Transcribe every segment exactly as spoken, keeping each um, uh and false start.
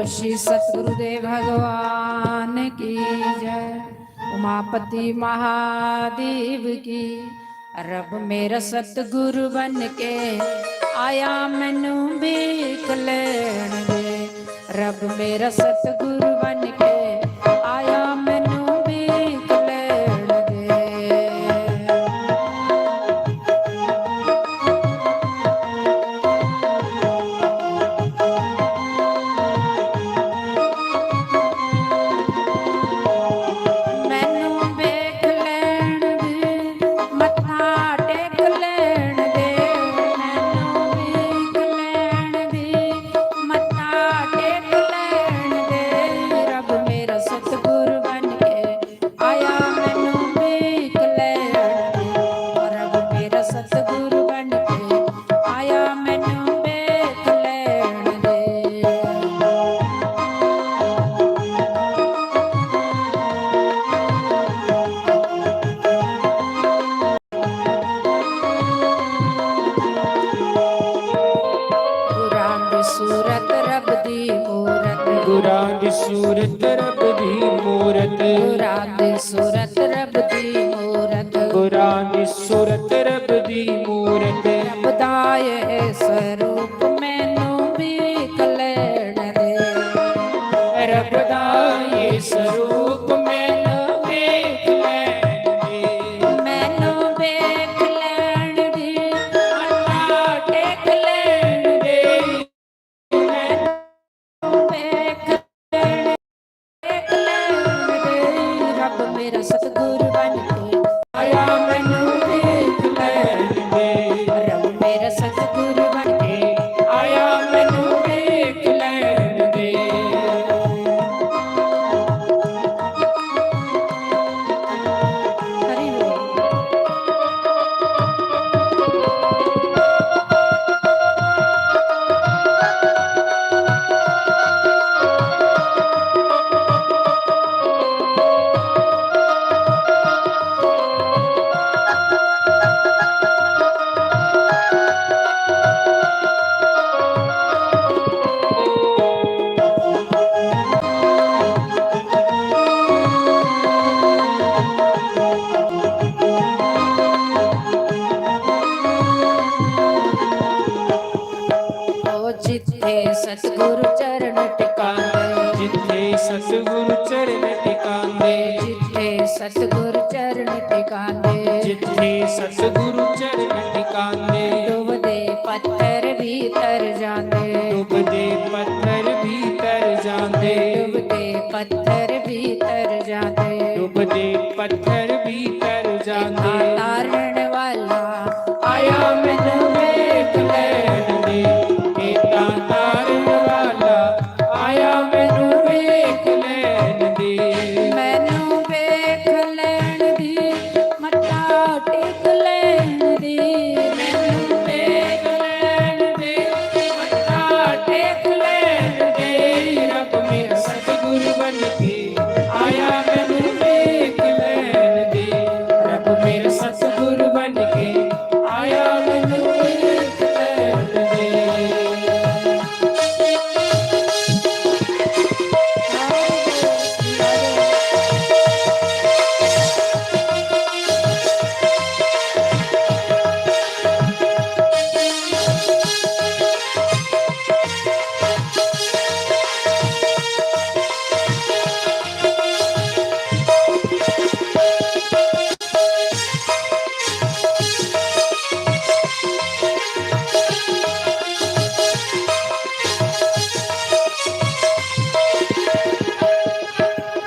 श्री सतगुरुदेव भगवान की जय। उमापति महादेव की। रब मेरा सतगुरु बन के आया, मैनू भीख लेण दे। रब मेरा सतगुरु बन के आया, मैनू भीख लेण दे। मैनू वेख लैण दे, मत्था टेक लैण दे। मैनू वेख लैण दे, मत्था टेक लैण दे। रब मेरा सतगुरु बन के आया, मैनू वेख लैण दे। रब मेरा सतगुरु बन के आया, मैनू वेख लैण दे। गुरां दी सूरत रब दी मूरत। गुरां दी सूरत रब दी मूरत। गुरां दी सूरत रब दी मूरत। गुरां दी सूरत रब दी मूरत। रब दा एह स्वरूप मैनू वेख लैण दे। रब दा एह स्वरूप मैनू वेख लैण दे। मैनू वेख लैण दे। मत्था टेक लैण दे। मैनू वेख लैण दे। रब मेरा सतगुरु बन के आया, मैनू वेख लैण दे। रब मेरा सतगुरु बन के आया, मैनू वेख लैण दे। हरि बोल। ओ जिथे सतगुरु चरण टिकांदे। जिथे सतगुरु चरण टिकांदे। जिथे सतगुरु चरण टिकांदे। जिथे सतगुरु चरण टिकांदे। डुबदे पत्थर भी तर जांदे। डुबदे पत्थर भी तर जांदे। डुबदे पत्थर भी तर जांदे। डुबदे पत्थर भी तर जांदे। तारण वाला आया, मैनू वेख लैण दे। ए तां तारण वाला आया, मैनू वेख लैण दे। मैनू वेख लैण दे। मत्था टेक लैण दे। मैनू टेक लैण दे। मत्था टेक लैण दे। रब मेरा सतगुरु बन के आया, मैनू टेक लैण दे। रब मेरा सतगुरु बन के आया, मैनू टेक लैण दे।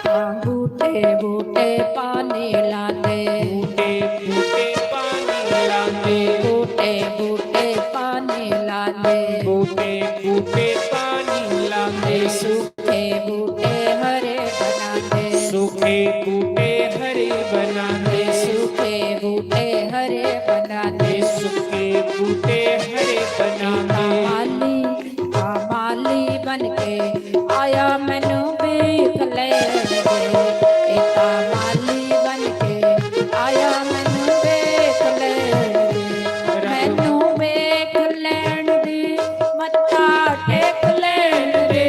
हाँ, बूटे बूटे पानी लांदे। बूटे बूटे पानी लांदे। बूटे बूटे पानी लांदे। बूटे बूटे पानी लांदे। सूखे बूटे हरे बनांदे। सूखे बूटे हरे बनांदे। सूखे बूटे हरे बनांदे। सूखे बूटे हरे बनांदे। माली, आ माली बन के आया, मैनू वेख लैण दे। ए तां माली बन के आया, मैनू वेख लैण दे। मैनू वेख लैण दे। मत्था टेक लैण दे।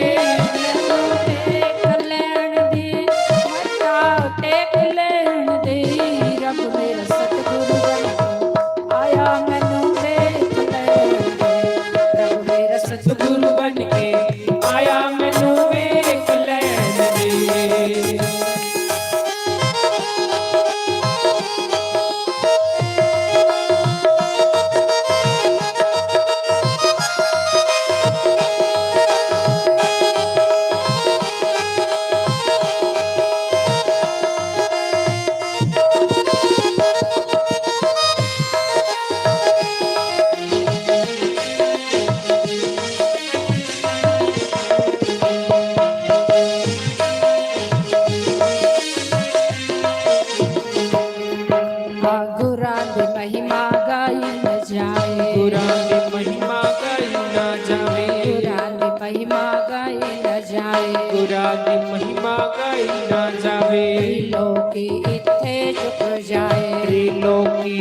गाई न जाए। गुरां दी महिमा गाई न जाए। त्रिलोकी इत्थे झुक जाए। त्रिलोकी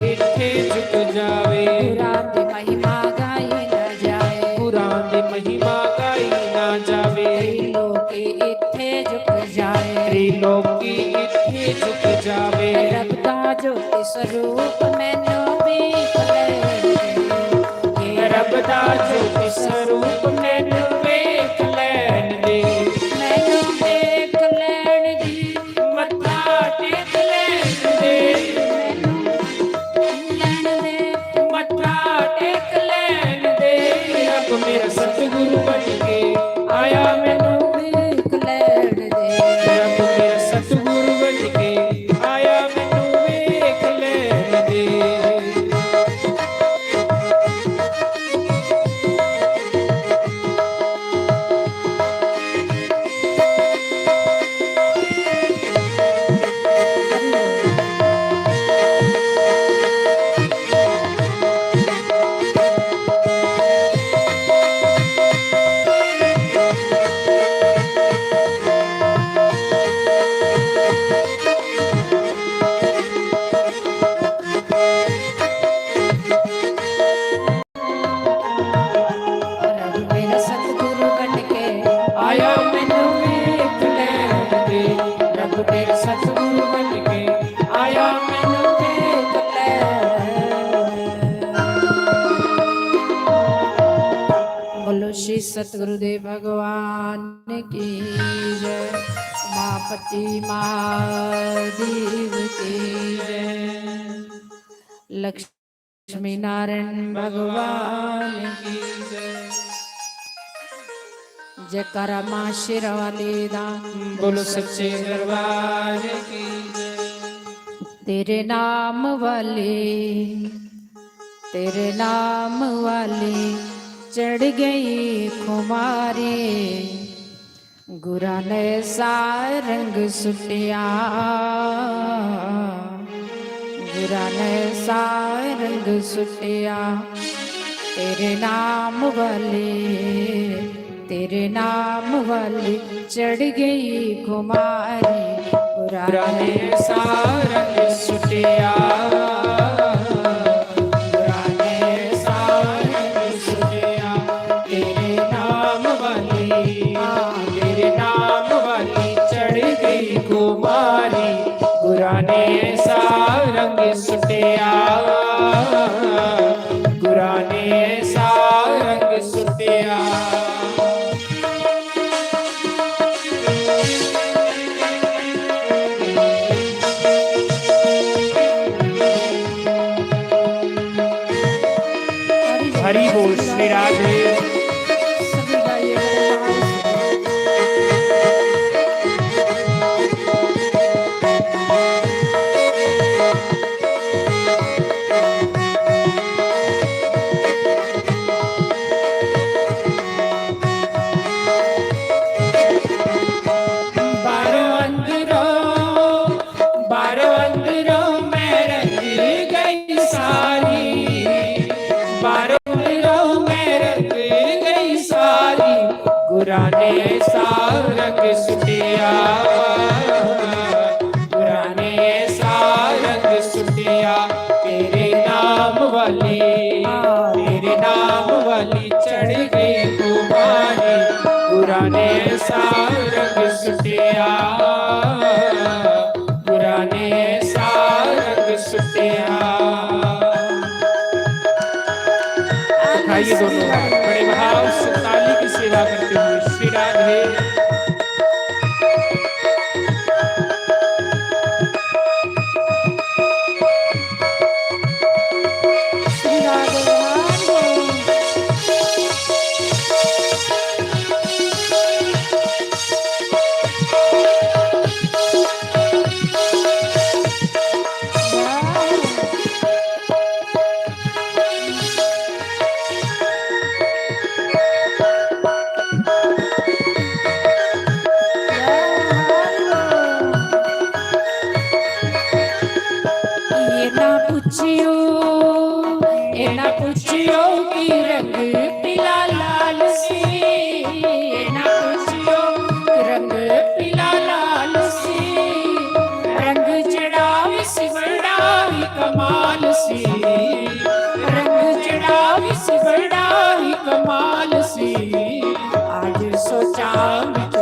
इत्थे झुक जावे। गुरां दी महिमा गाई न जाए। गुरां दी महिमा गाई न जावे। त्रिलोकी इत्थे झुक जाए। त्रिलोकी इत्थे झुक जावे। रब दा ज्योति स्वरूप मैनू भी भुले। रब दा ज्योति स्वरूप मैनू वेख लैण दे। मैनू वेख लैण दे। मत्था टेक लैण दे। मैनू लैण दे। मत्था टेक लैण दे। रब मेरा सतगुरु बन के आया, मैनू वेख लैण दे। रब मेरा सतगुरु बन के आया, मैनू वेख लैण दे। रब मेरा सतगुरु बन के आया, मैनू वेख लैण दे। रब मेरा सतगुरु बन के आया, मैनू वेख लैण दे। बोलो श्री सतगुरुदेव भगवान की जय, उमापति महादेव की जय। लक्ष्मी लक्ष्मी नारायण भगवान की जय। जयकारा माँ शेरा वाली दा। बोलो सच्चे दरबार की जय। तेरे नाम वाली, तेरे नाम वाली चढ़ गई खुमारी। गुरां ने सारंग सुटिया, गुरां ने सारंग सुटिया, तेरे नाम वाली, तेरे नाम वाली चढ़ गई खुमारी। गुरां ने सारंग सुटिया, गुरां ने सारंग सुटिया, तेरे नाम वाली, तेरे नाम वाली चढ़ गई खुमारी। गुरां ने सारंग सुटिया, गुरां ने सारंग सुटिया। हरि बोल श्री राधे। बाहरों अंदरों, बाहरों अंदरों मैं रंग गई सारी, बाहरों अंदरों मैं रंग गई सारी। गुरां ने सारंग सुटिया, गुरां ने सारंग सुटिया, तेरे नाम वाली, तेरे नाम वाली चढ़ गई खुमारी। गुरां ने सारंग सुटिया, गुरां ने सारंग सुटिया। उठाइए दोनों हाथ, बड़े भाव से ताली की सेवा करते हुए श्री राधे। सोचां विच,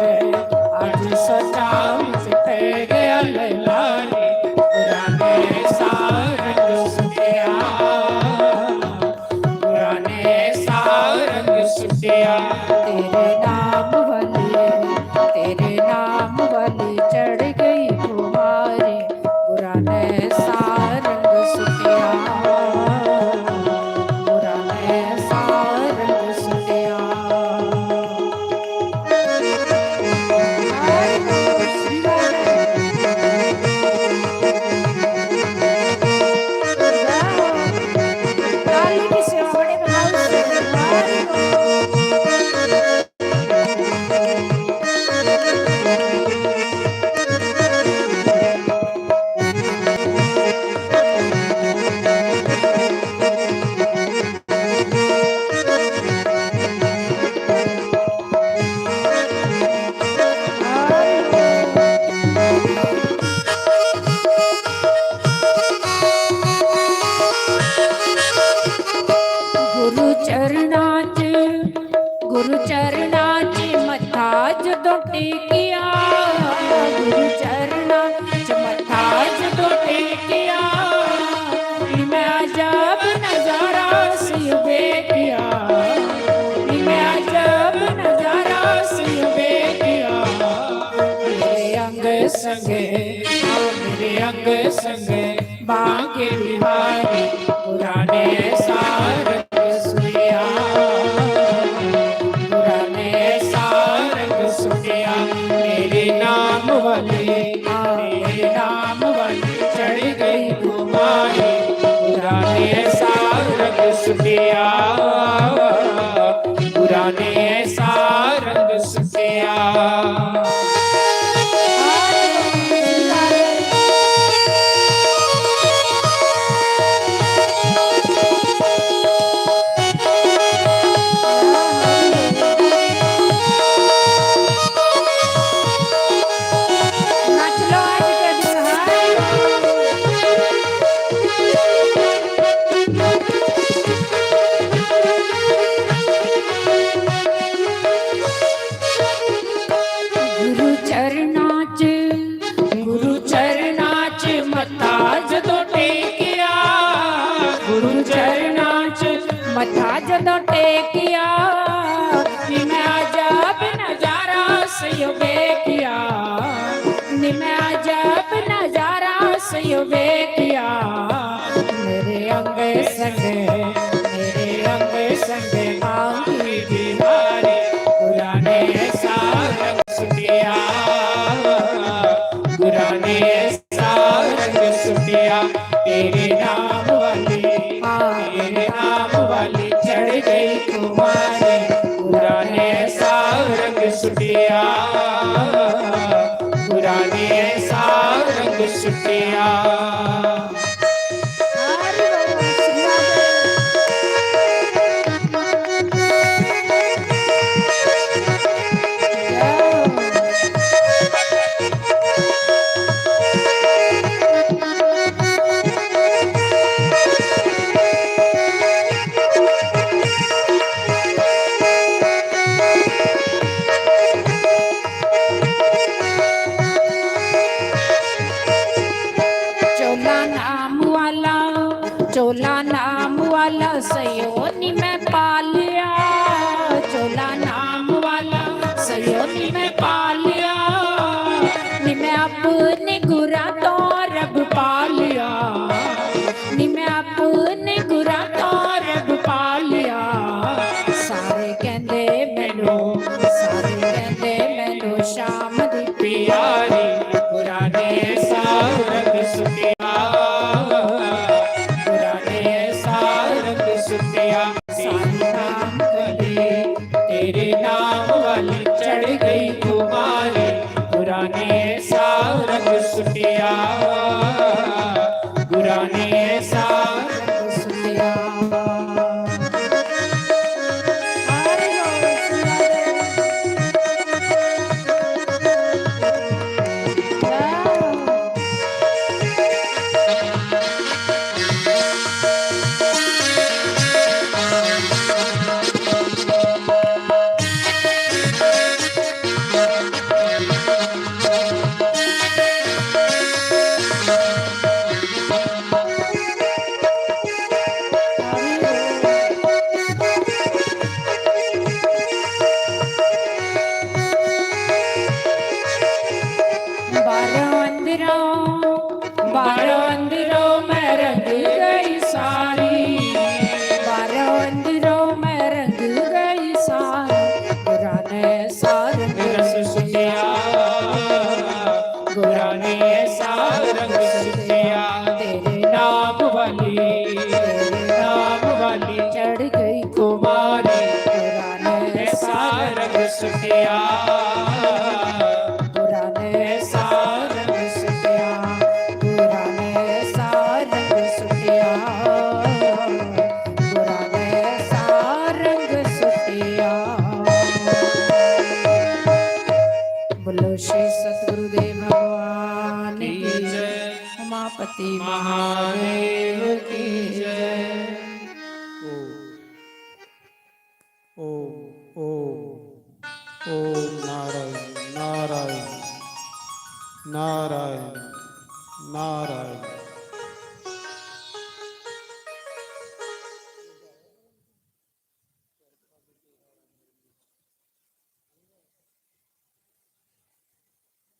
अज सोचां विच पै गया लैला रे, पुराने सा रंग सुटिया, पुराने सा रंग सुटिया। तेरे नाम वाली, तेरे नाम वाली चढ़ गई खुमारी, पुराने सा रंग सुटिया, पुराने सा रंग सुटिया। गुरु चरणा च, गुरु चरणा च मत्था जदों टेकिया, गुरु चरणा च मत्था जदों टेकिया, मैं अजब नजारा सी वेखिया, मैं अजब नजारा सी वेखिया। मेरे अंग संगे, मेरे अंग संगे बांके बिहारी, पुराने सा रंग सुटिया, पुराने सा रंग सुटिया। मेरे नाम वाली, मेरे नाम वाली चढ़ गई खुमारी, पुराने सा रंग सुटिया, पुराने सा रंग सुटिया। गुरु चरणा च, गुरु चरणा च मत्था जदों टेकिया, गुरु चरणा च मत्था जदों टेकिया, नी मैं अजब नजारा सयो वेखिया, नी मैं अजब नजारा सयो वेखिया। मेरे अंग संग, मेरे अंग संग मांगी बिहारी, पुराने सा रंग सुटिया, पुराने सा रंग सुटिया। तेरे नाम वाली, तेरे नाम वाली चढ़ गई खुमारी, पुराने सा रंग सुटिया, पुराने सा रंग सुटिया। चोला नाम वाला, चोला नाम वाला सयो नी मैं पालिया, चोला नाम वाला सयो नी मैं पालिया, नी मैं अपने गुरा तो रब पालिया, नी मैं अपने गुरा तो रब पालिया। सारे कहंदे मैनू, सारे कहंदे मैनू शाम दी प्यारी, पुराने सा रंग सुटिया, पुराने सा रंग सुटिया। सारी नाम वाली, तेरे नाम वाली चढ़ गई खुमारी, पुराने सा रंग सुटिया, पुराने सा रंग सुटिया। सुटिया, बुरा ने सा रंग सुटिया, बुरा ने सा रंग सुटिया, बुरा ने सा रंग सुटिया। बोलो श्री सतगुरुदेव भगवान की जय। उमापति महादेव की जय। ओम, ओम, ओम नारायण, नारायण, नारायण, नारायण।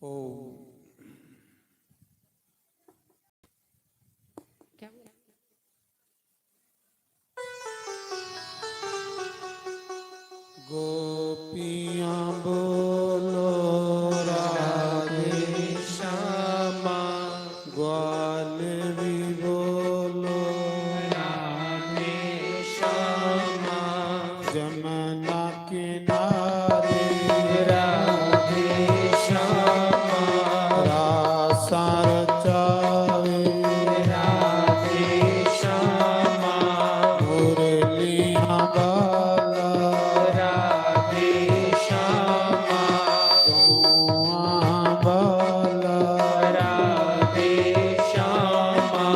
ओम। क्या बोला? गोपियां बोलो राधे श्यामा, ग्वाल भी बोलो राधे श्यामा, जमुना किनारे राधे श्यामा, रासा रचावे राधे श्यामा, मुरलियां वाला राधे श्यामा, गौआं वाला राधे श्यामा,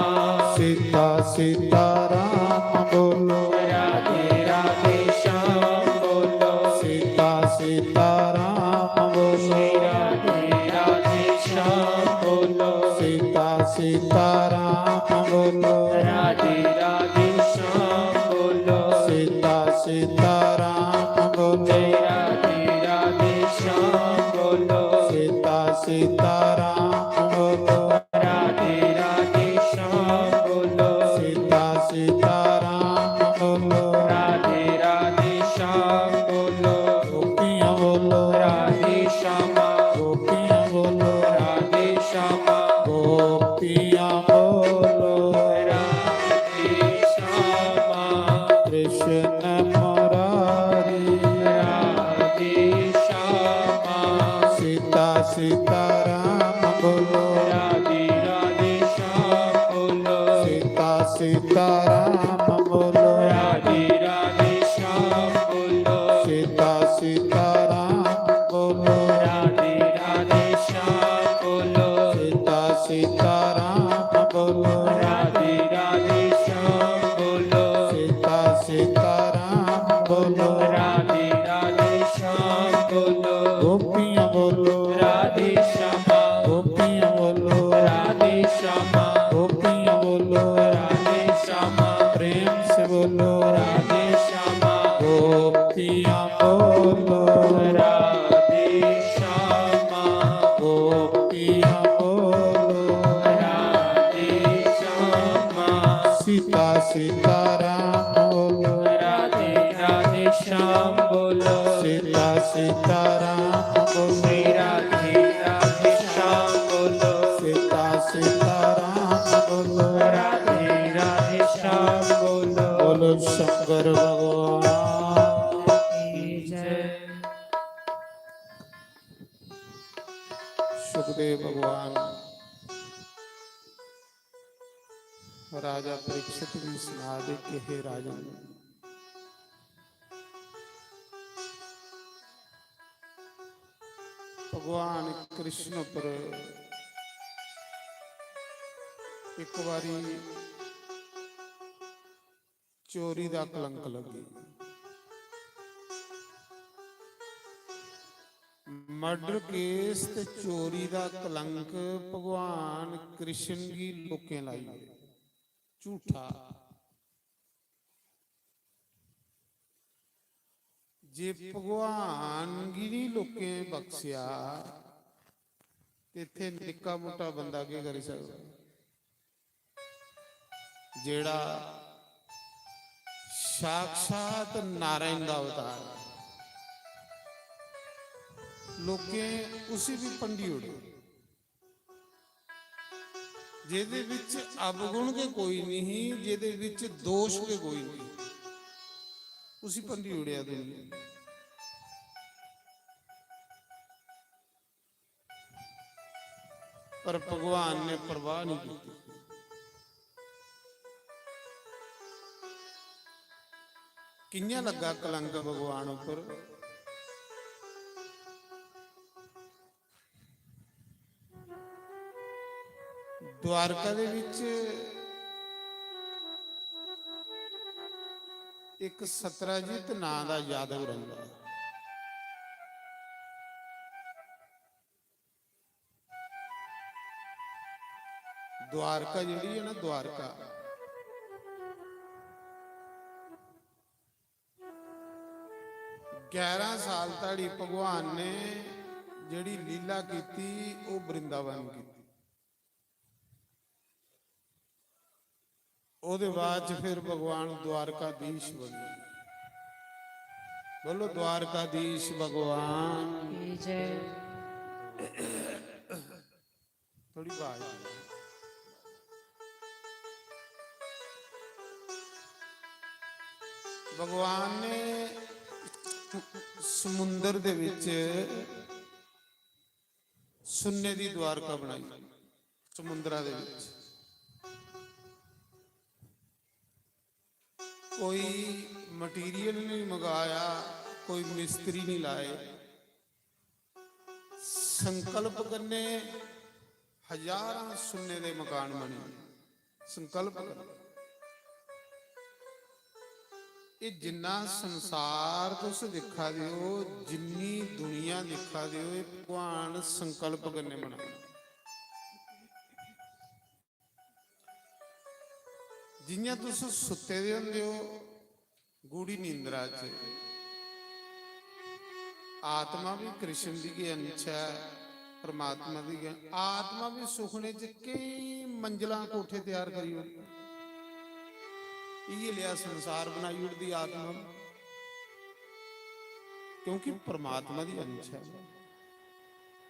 सीता सीताराम बोलो राधे राधे श्याम बोलो, सीता सीताराम बोलो राधे राधे श्याम बोलो, सीता सीताराम बोलो राधे राधे श्याम बोलो, सीता सीताराम बोलो राधे राधे श्याम बोलो, सीता सीताराम बोलो राधे राधे श्याम बोलो, सीता सीताराम बोलो राधे राधे श्याम बोलो, गोपियां बोलो राधे श्यामा, गोपियां बोलो राधे श्यामा, गोपियां बोलो राधे श्यामा, कृष्ण मुरारी राधे श्यामा, सीता सीताराम बोलो राधे राधे श्याम बोलो, सीता सीताराम बोलो राधे राधे श्याम बोलो, सीता सीताराम बोलो राधे राधे श्याम बोलो, सीता सीताराम बोलो राधे राधे श्याम बोलो, सीता सीताराम बोलो राधे राधे श्याम बोलो, गोपियां बोलो राधे श्यामा, गोपियां बोलो राधे श्यामा, गोपियां बोलो राधे श्यामा, प्रेम से बोलो राधे श्यामा, गोपियां बोलो राधे श्यामा, गोपियां बोलो राधे श्यामा, सीता सीताराम बोलो राधे राधे श्याम बोलो, सीता सीताराम बोलो, श्री राधे राधे श्याम बोलो, सीता सीताराम बोलो, राधे राधे श्याम बोलो। बोलो शंकर भगवान की जय। सुखदेव भगवान राजा परीक्षित गी सना दे कि हे राजन, भगवान कृष्ण पर इक बारी चोरी दा कलंक लग्गी। मर्डर केस ते चोरी दा कलंक भगवान कृष्ण गी लोकें लाई ओड़े। झूठा। जे भगवान गी नी लोकें बख्शेआ ते इत्थै निक्का मुट्टा बंदा केह् करी सकदा? जेड़ा साक्षात नारायण दा अवतार, लोकें उसी भी भंडी ओड़े। जेदे विच अवगुण गै कोई नहीं, जेदे विच दोष गै कोई नहीं, उसी भंडी ओड़ेआ दुनिया। पर भगवान ने परवाह नहीं की। कि'यां लग्गा कलंक भगवान उप्पर? द्वारका दे विच इक सत्राजित नां दा यादव रौंह्दा। द्वारका जेह्ड़ी ऐ ना, द्वारका, ग्यारह साल धड़ी भगवान ने जेह्ड़ी लीला कीती, ओह् वृंदावन कीती। ओह्दे बाद च फिर भगवान द्वारकाधीश बने। बोलो, द्वारकाधीश भगवान की जय। थोड़ी आवाज। भगवान ने समुंदर दे विच सुन्ने दी द्वारका बनाई। समुंदरा दे विच कोई मटीरियल नहीं मंगाया, कोई मिस्त्री नहीं लाए। संकल्प कन्नै हजारां सुन्ने दे मकान बने। संकल्प कन्नै। एह् जिन्ना संसार तुस दिक्खा दे ओ, जिन्नी दुनिया दिक्खा दे ओ, एह् भगवान संकल्प कन्नै बनाई। जि'यां तुस सुत्ते दे होंदे ओ गूढ़ी नींदरा च, आत्मा बी कृष्ण दी गै अंश ऐ, परमात्मा दी गै। आत्मा बी सुखने च केईं मंजलां, कोठे त्यार करी ओड़दी। इ'यै लेआ संसार बनाई ओड़दी आत्मा बी, क्योंकि परमात्मा दी अंश ऐ।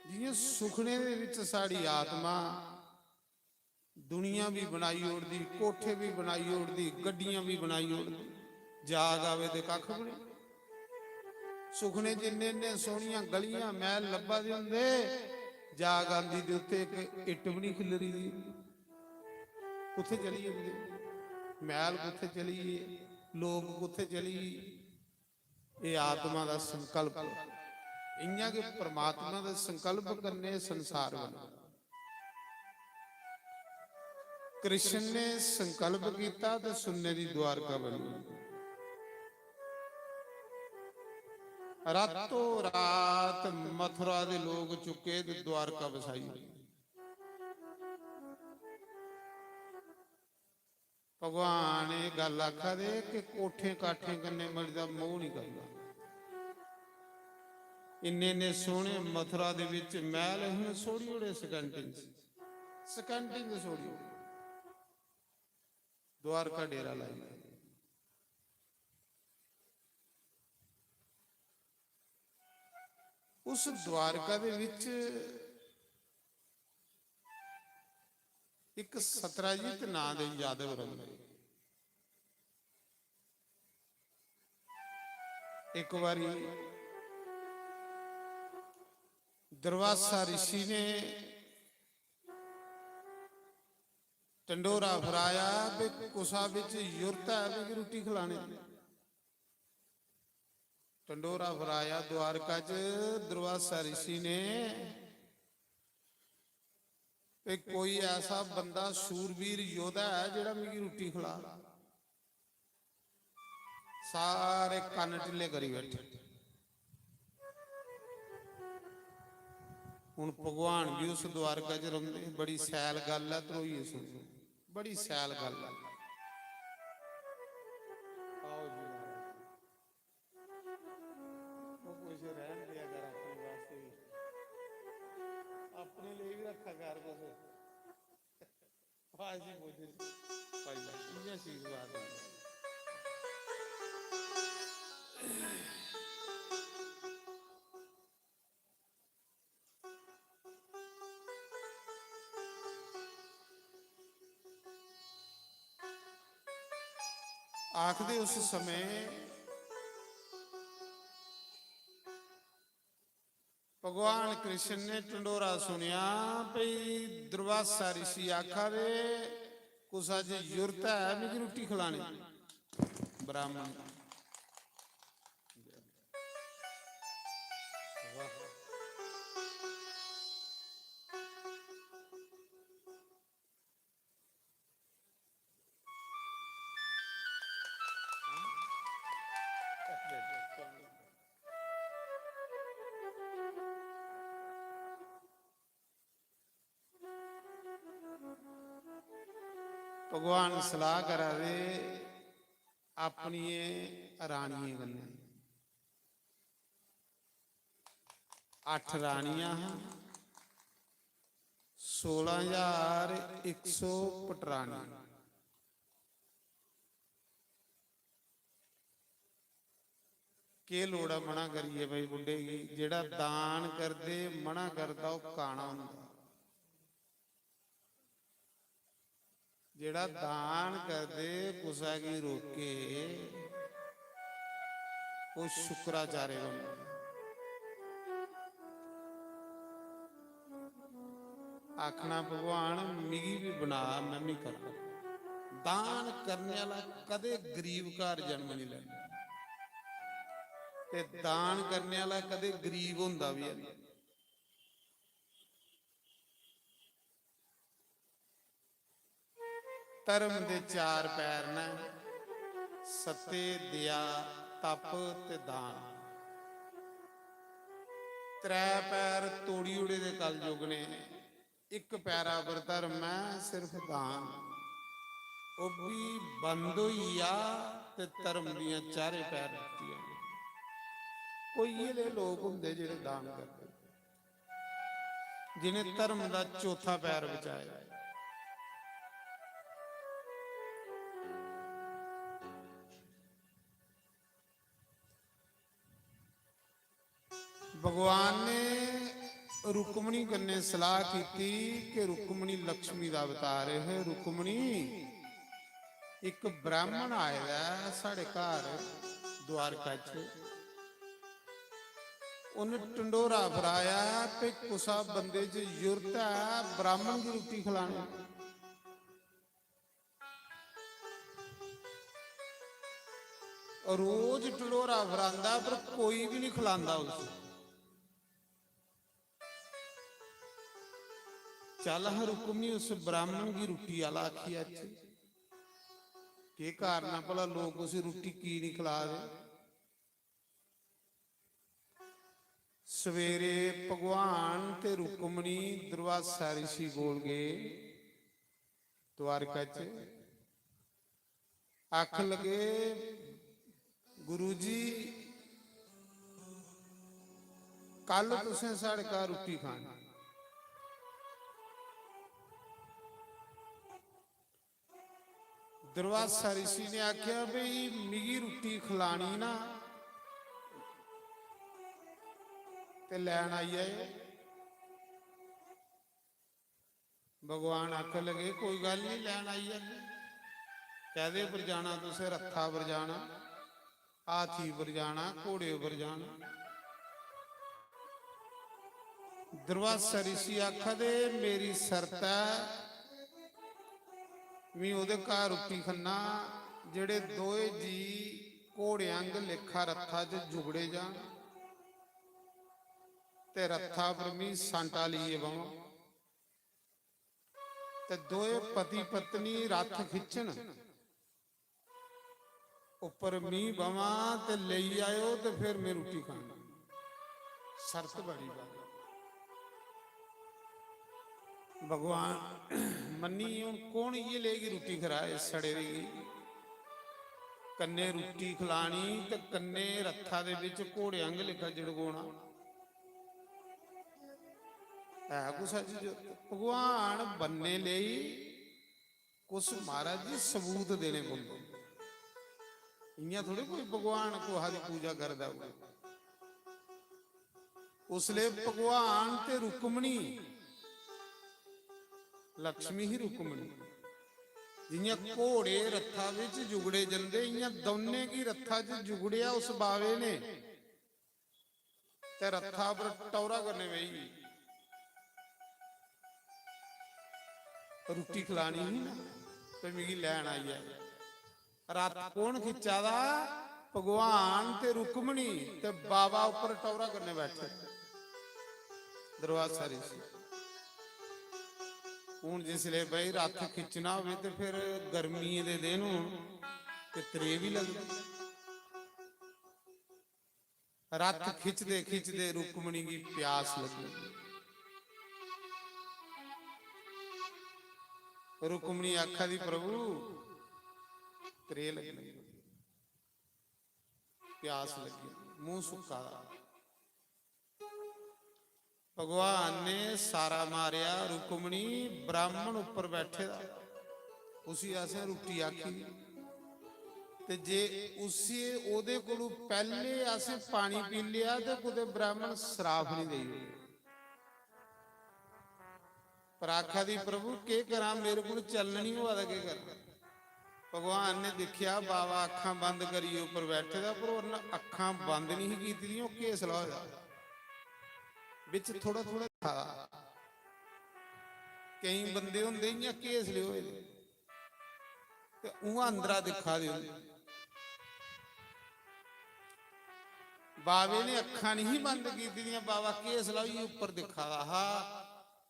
जि'यां सुखने दे विच साढ़ी आत्मा दुनिया भी बनाई ओड़दी, कोठे भी बनाई ओड़दी, गड्डियां भी बनाई ओड़दी, जाग आवे ते कक्ख भी नहीं। सुखने च इन्ने इन्ने सोहनियां गलियां, मैहल लब्भा दे होंदे, जाग आंदी ते उत्थे इक इट्ट भी नहीं खिल्लरी दी। कुत्थे चली जंदे? मैहल कुत्थे चली गे? लोक कुत्थे चली गे? एह् आत्मा दा संकल्प। इ'यां गै परमात्मा दे संकल्प कन्नै संसार बनदा। कृष्ण ने संकल्प कीता ते सुन्ने दी द्वारका बनी। रातों रात मथुरा दे लोक चुके ते द्वारका बसाई। भगवान एह् गल्ल आखा दे कि कोठें काठें कन्नै मरी दा मोह नहीं करना। इन्ने इन्ने सोहने मथुरा दे विच मैहल, हुन सोड़ी ओड़े सैकंडें च, सैकंडें च सोड़ी ओड़े। द्वारका डेरा लाई ओड़े। उस द्वारका दे विच इक सतराजीत नां दे यादव रौंह्दे। इक बारी दुर्वासा ऋषि ने ढंडोरा फराया, भी कुसा बिच जुरत ऐ मिगी रुट्टी खलाने दी? ढंडोरा फराया द्वारका च दुर्वासा ऋषि ने, भी कोई ऐसा बंदा सूरवीर योद्धा ऐ जेह्ड़ा मिगी रुट्टी खला? सारे कन्न ढिल्ले करी बैठे। हुन भगवान भी उस द्वारका च रौंह्दे। बड़ी सैल गल्ल ऐ, ध्रोइयै सुनो, बड़ी सैल गल्ल ऐ। आओ जी महाराज। ओह् कुछ रैह्न देआ कर अपने वास्ते बी। अपने लेई बी रक्खा कर कुछ। आवाज ही बोझ च पाई लै, इ'यां आशीर्वाद होंदा। आखदे उस समय भगवान कृष्ण ने ढंडोरा सुनेआ भई दुर्वासा ऋषि आखा दे, "कुसा च जुर्त ऐ मिगी रुट्टी खलाने दी?" ब्राह्मण। वाह। भगवान सलाह करा दे अपनियें रानियें कन्नै। अट्ठ रानियां हां, सोलां ज्हार इक सौ पटरानी। केह् लोड़ ऐ मना करियै भाई बुड्ढे गी? जेह्ड़ा दान करदे मना करदा, ओह् काना होंदा। जेह्ड़ा दान करदे कुसै गी रोके, ओह् शुक्राचार्य बनदा। आखना, "भगवान, मिगी बी बना, में बी करां।" दान करने आह्ला कदें गरीब घर जन्म निं लैंदा, ते दान करने आह्ला कदें गरीब होंदा बी है। धर्म दे चार पैर न, सत्य, दया, तप ते दान। त्रै पैर तोड़ी ओड़े दे कलयुग ने। इक पैरा पर धर्म ऐ, सिर्फ दान। ओह् बी बंद होई गेआ ते धर्म दियां चारे पैर दित्तियां। कोई इ'यै लेह् लोक होंदे जेह्ड़े दान करदे, जिनें धर्म दा चौथा पैर बचाए। भगवान ने रुक्मणी कन्नै सलाह कीती कि रुक्मणी लक्ष्मी दा अवतार ऐ। रुक्मणी, इक ब्राह्मण आए दा ऐ साढ़े घर द्वारका च। उन्न ढंडोरा फराया ते कुसा बंदे च जुर्त ऐ ब्राह्मण गी रुट्टी खलाने? रोज ढंडोरा फरांदा, पर कोई बी निं खलांदा उसी। चल हां रुक्मणी, उस ब्राह्मण गी रुट्टी आह्ला आखी आचे। केह् कारण ऐ भला, लोक उसी रुट्टी की निं खला दे? सवेरे भगवान ते रुक्मणी दुर्वासा ऋषि कोल गे द्वारका च। आखन लगे, "गुरु जी, कल तुसें साढ़े घर रुट्टी खानी।" दुर्वासा ऋषि ने आखेआ, "भई, मिगी रुट्टी खलानी ना, ते लैन आई जाएओ।" भगवान आखन लगे, "कोई गल्ल निं, लैन आई जागे।" कैह्दे पर जाना तुसें? रत्था पर जाना, हाथी पर जाना, घोड़े पर जाना। दुर्वासा ऋषि आखा दे, "मेरी शर्त ऐ, में ओह्दे घर रुट्टी खन्ना, जेह्ड़े दोए जी घोड़े आंग लेखा रत्था च जुगड़े जान ते रत्था पर मी सांटा लेइयै बवां।" ते दोए पति पत्नी रथ खिच्चन, उप्पर मी बवां ते लेई आएओ ते फिर में रुट्टी खानी। शर्त बड़ी बड़ी। भगवान मन्नी, हून कौन इ'यै लेह गी रुट्टी खराए सड़े दी गी? कन्नै रुट्टी खलानी ते कन्नै रत्था दे बिच घोड़े आंग लेखा जड़गोना। है कुसै च जो भगवान बनने लेई कुछ महाराज जी सबूत देने पौंदे। इ'यां थोड़े कोई भगवान कुसै दी पूजा करदा होऐ। उसले भगवान ते रुक्मणी, लक्ष्मी ही रुक्मणी, जि'यां घोड़े रत्था बिच जुगड़े जंदे, इ'यां दौनें गी रत्था च जुगड़ेआ उस बावे ने। ते रथा पर टौरा कन्नै बेही गेई। रुट्टी खलानी ही ना, ते मिगी लैन आई जाए। रथ कौन खिच्चा दा? भगवान ते रुक्मणी ते बाबा उप्पर टौरा कन्नै बैठे। दरबार सारी सी। हून जिसले भाई रथ खिच्चना होवे ते फिर गर्मियें दे दिन होन ते त्रेह् बी लगदी। रथ खिचदे खिचदे रुक्मणी गी प्यास लगी। रुक्मणी आखा दी, "प्रभु, त्रेह् लग्गी, प्यास लग्गी, मूंह सुक्का दा।" भगवान ने सारा मारेआ, रुक्मणी ब्राह्मण उप्पर बैठे दा, उसी असें रुट्टी आखी दी। ते जे उसी, ओदे कोलू पैह्ले असें पानी पी लेआ ते कुतै ब्राह्मण सराफ निं देई ओड़े। पर आखा दी, "प्रभु, केह् करां, मेरे कोल चलन निं होआ दा, केह् करां?" भगवान ने दिक्खेआ, बाबा अक्खां बंद करियै उप्पर बैठे दा, पर उन्न अक्खां बंद निं ही कीती दियां, ओह् घेसला होए दा। बिच थोह्ड़ा थोह्ड़ा दिक्खा दा। केईं बंदे होंदे इ'यां घेसले होए दे, ते उ'आं अंदरा दिक्खा दे होंदे। बाबे ने अक्खां निं बंद कीती दियां, बाबा घेसला होइयै उप्पर दिक्खा दा हा।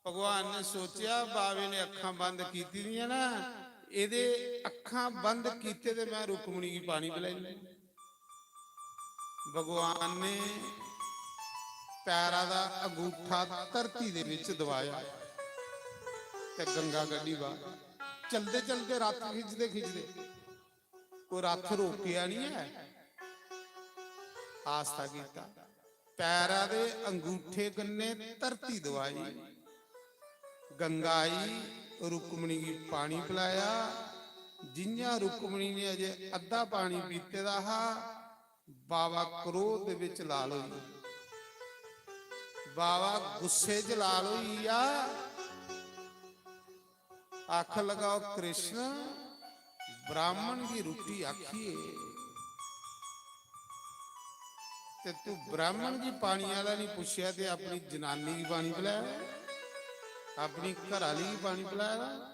भगवान ने सोचेआ, "बाबे ने अक्खां बंद कीती दियां ना, एह्दे अक्खां बंद कीते ते में रुक्मणी गी पानी पलाई लैं।" भगवान ने पैरा दा अंगूठा धरती दे बिच दबाया ते गंगा कड्ढी बाहर। चलदे चलदे, रथ खिचदे खिचदे, कोई रथ रोकेआ निं ऐ, आस्ता कीता। पैरा दे अंगूठे कन्नै धरती दबाई, गंगा आई, रुक्मणी गी पानी पलाया। जि'यां रुक्मणी ने अजे अद्धा पानी पीते दा हा, बाबा क्रोध दे बिच लाल होई गे। बाबा गुस्से च लाल होई गेआ। आखन लगा, "ओ कृष्ण, ब्राह्मण गी रुट्टी आखिए ते तू ब्राह्मण गी पानी आह्ला निं पुच्छेआ ते अपनी जनानी गी पानी पलाया, अपनी घरै आह्ली गी पानी पलाया।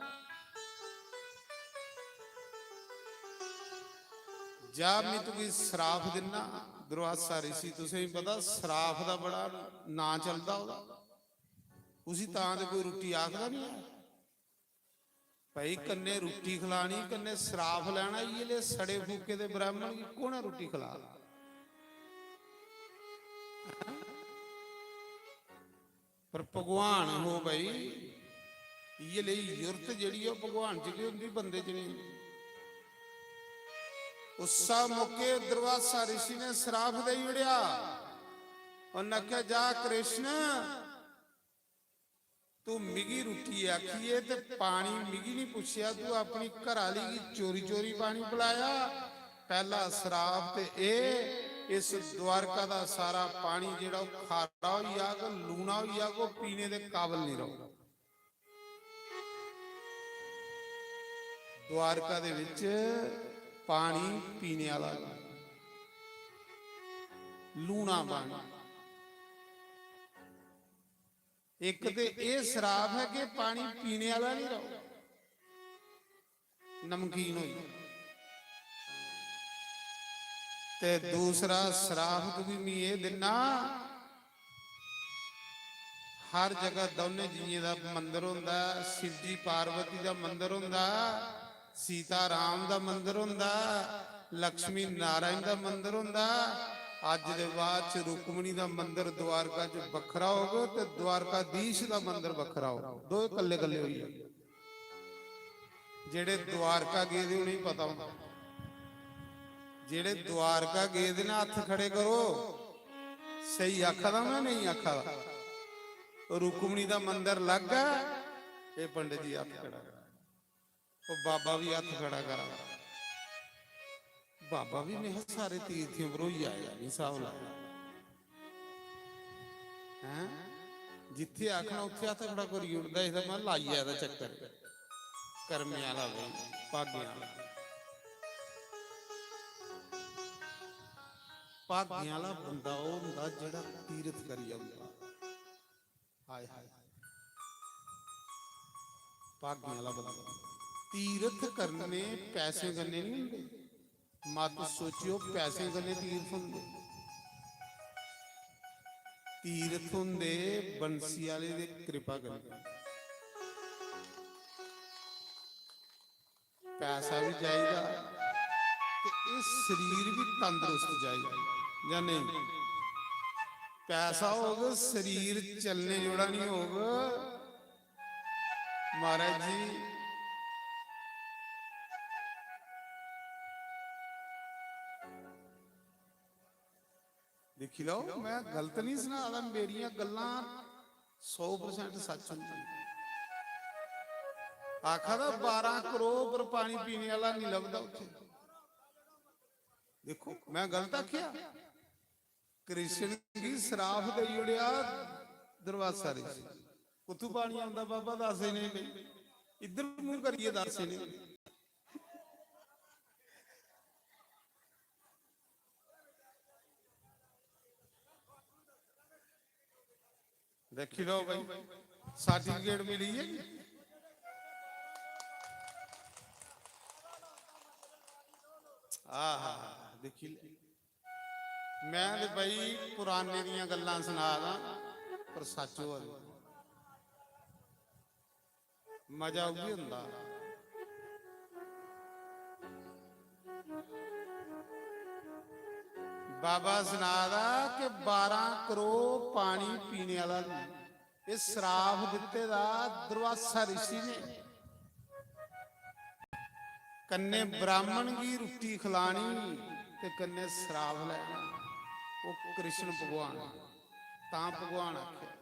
जा, में तुगी सराफ दिन्ना।" दुर्वासा ऋषि, तुसें गी पता, सराफ दा बड़ा नांऽ चलदा ओह्दा। उसी तां ते कोई रुट्टी आखदा निं ऐ। भाई, कन्नै रुट्टी खलानी, कन्नै सराफ लैना, इ'यै ले सड़े फूके दे ब्राह्मण गी कु'न ऐ रुट्टी खला दा? पर भगवान हो भाई, इ'यै लेई युरत जेह्ड़ी ऐ, ओह् भगवान च गै होंदी, बंदे च नेईं। उस्सा मौके दुर्वासा ऋषि ने सराफ देई ओड़ेआ। उन्नै आखेआ, "जा कृष्ण, तू मिगी रुट्टी आखियै ते पानी मिगी निं पुच्छेआ, तू अपनी घरै आह्ली गी चोरी चोरी पानी पलाया।" पैह्ला सराफ ते एह्, इस द्वारका दा सारा पानी जेह्ड़ा ओह् खारा होई जाग, लूना होई जाग, ओह् पीने दे काबल निं रौह्ग। द्वारका दे बिच पानी पीने आह्ला निं, लूना पानी। इक ते एह् सराफ ऐ कि पानी पीने आह्ला निं रौह्ग, नमकीन होई। ते दूसरा सराफ तुगी मी एह् दिन्ना, हर जगह दौनें जियें दा मंदर होंदा ऐ, शिवजी पार्वती दा मंदर होंदा ऐ, सीता राम दा मंदर होंदा, लक्ष्मी नारायण दा मंदर होंदा। अज्ज दे बाद च रुक्मणी दा मंदर द्वारका च बक्खरा होग ते द्वारकाधीश दा मंदर बक्खरा होग, दोए कल्ले कल्ले होई जाग। जेह्ड़े द्वारका गेदे उ'नेंगी पता होंदा, जेह्ड़े द्वारका गेदे न हत्थ खड़े करो। स्हेई आखा दा में, नेईं आखा दा? रुक्मणी दा मंदर अलग ऐ, एह् पंडित जी हत्थ खड़ा करा। ओह् बाबा बी हत्थ खड़ा करा दा। बाबा बी, में सारे तीर्थियें पर होई आया, निं स्हाब लाया। हैं? जित्थै आखना उत्थै हत्थ खड़ा करी ओड़दा, इसदा मतलब लाई आए दा चक्कर। कर्में आह्ला भाई, भागें आह्ला। भागें आह्ला बंदा ओह् होंदा जेह्ड़ा तीरथ करी औंदा। हाय हाय, भागें आह्ला बंदा। तीरथ करने पैसें कन्नै नहीं होंदे। मत सोचियो पैसें कन्नै तीरथ होंदे। तीरथ होंदे बंसी आह्ले दी कृपा कन्नै। पैसा भी चाहिदा ते एह् शरीर भी तंदुरुस्त चाहिदा, जां नेईं? पैसा होग, शरीर चलने जोड़ा नहीं होग, महाराज जी। दिक्खी लैओ, मैं गलत नहीं सना दा, मेरियां गल्लां सौ percent सच होंदियां। आखा दा बारां करोड़ पर पानी पीने आह्ला नहीं लभदा उत्थे। देखो, मैं गलत आखेआ? कृष्ण गी श्राप देई ओड़ेआ दुर्वासा रिशी। कुत्थू पानी आंदा बाबा, दस इ'नें गी। इद्धर मूंह करियै दस इ'नें गी। देखी लो भाई, सर्टिफिकेट मिली है जी। आहा, देखी ले। मैं ते भाई पुराने दियां गल्लां सना दा, पर सच होआ दी। मजा उ'ऐ होंदा। बाबा सना दा कि बारां करोड़ पानी पीने आह्ला नहीं, एह् श्राप दित्ते दा दुर्वासा रिशी ने। कन्नै ब्राह्मण गी रुट्टी खलानी ते कन्नै श्राप लैना। ओह् कृष्ण भगवान, तां भगवान आखेआ।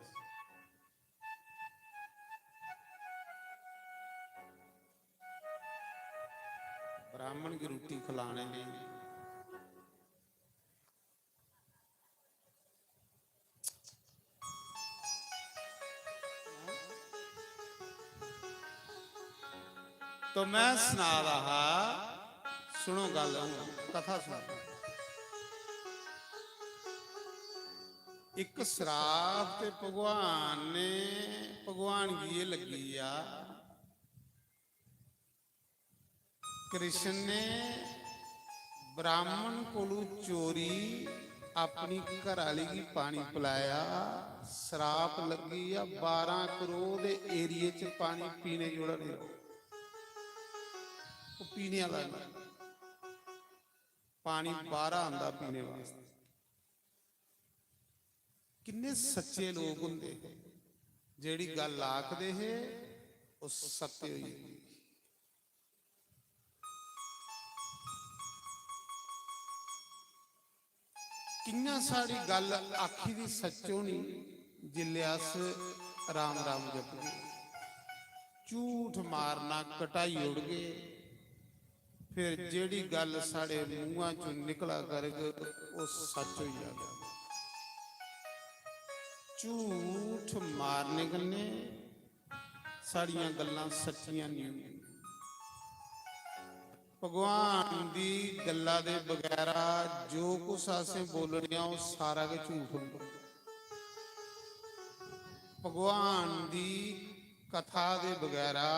ब्राह्मण गी रुट्टी खलाने लेई। तो मैं सना दा हा, सुनो गल्ल, हून कथा सुनो। इक श्राप ते भगवान ने, भगवान गी एह् लग्गी गेआ, कृष्ण ने ब्राह्मण कोलू चोरी अपनी घराली गी पानी पिलाया, श्राप लग्गी गेआ, बारां करोड़ दे एरिये च पानी पीने जोड़ा नहीं रहा। ओह् पीने आह्ला नहीं, पानी बाह्रा आंदा पीने वास्तै। किन्ने सच्चे लोक होंदे हे, जेह्ड़ी गल्ल आखदे हे, ओह् सत्य होई जंदी। कि'यां साढ़ी गल्ल आखी दी सच्च होनी, जिसलै अस राम राम जपगे, झूठ मारना घटाई ओड़गे, फिर जेह्ड़ी गल्ल साढ़े मुंहा चों निकला करग, ओह् सच्च होई जाग। झूठ मारने कन्नै साढ़ियां गल्लां सच्चियां नेईं होंदियां। भगवान दी गल्ला दे बगैरा जो कुछ असें बोलने आं, ओह् सारा गै झूठ होंदा। भगवान दी कथा दे बगैरा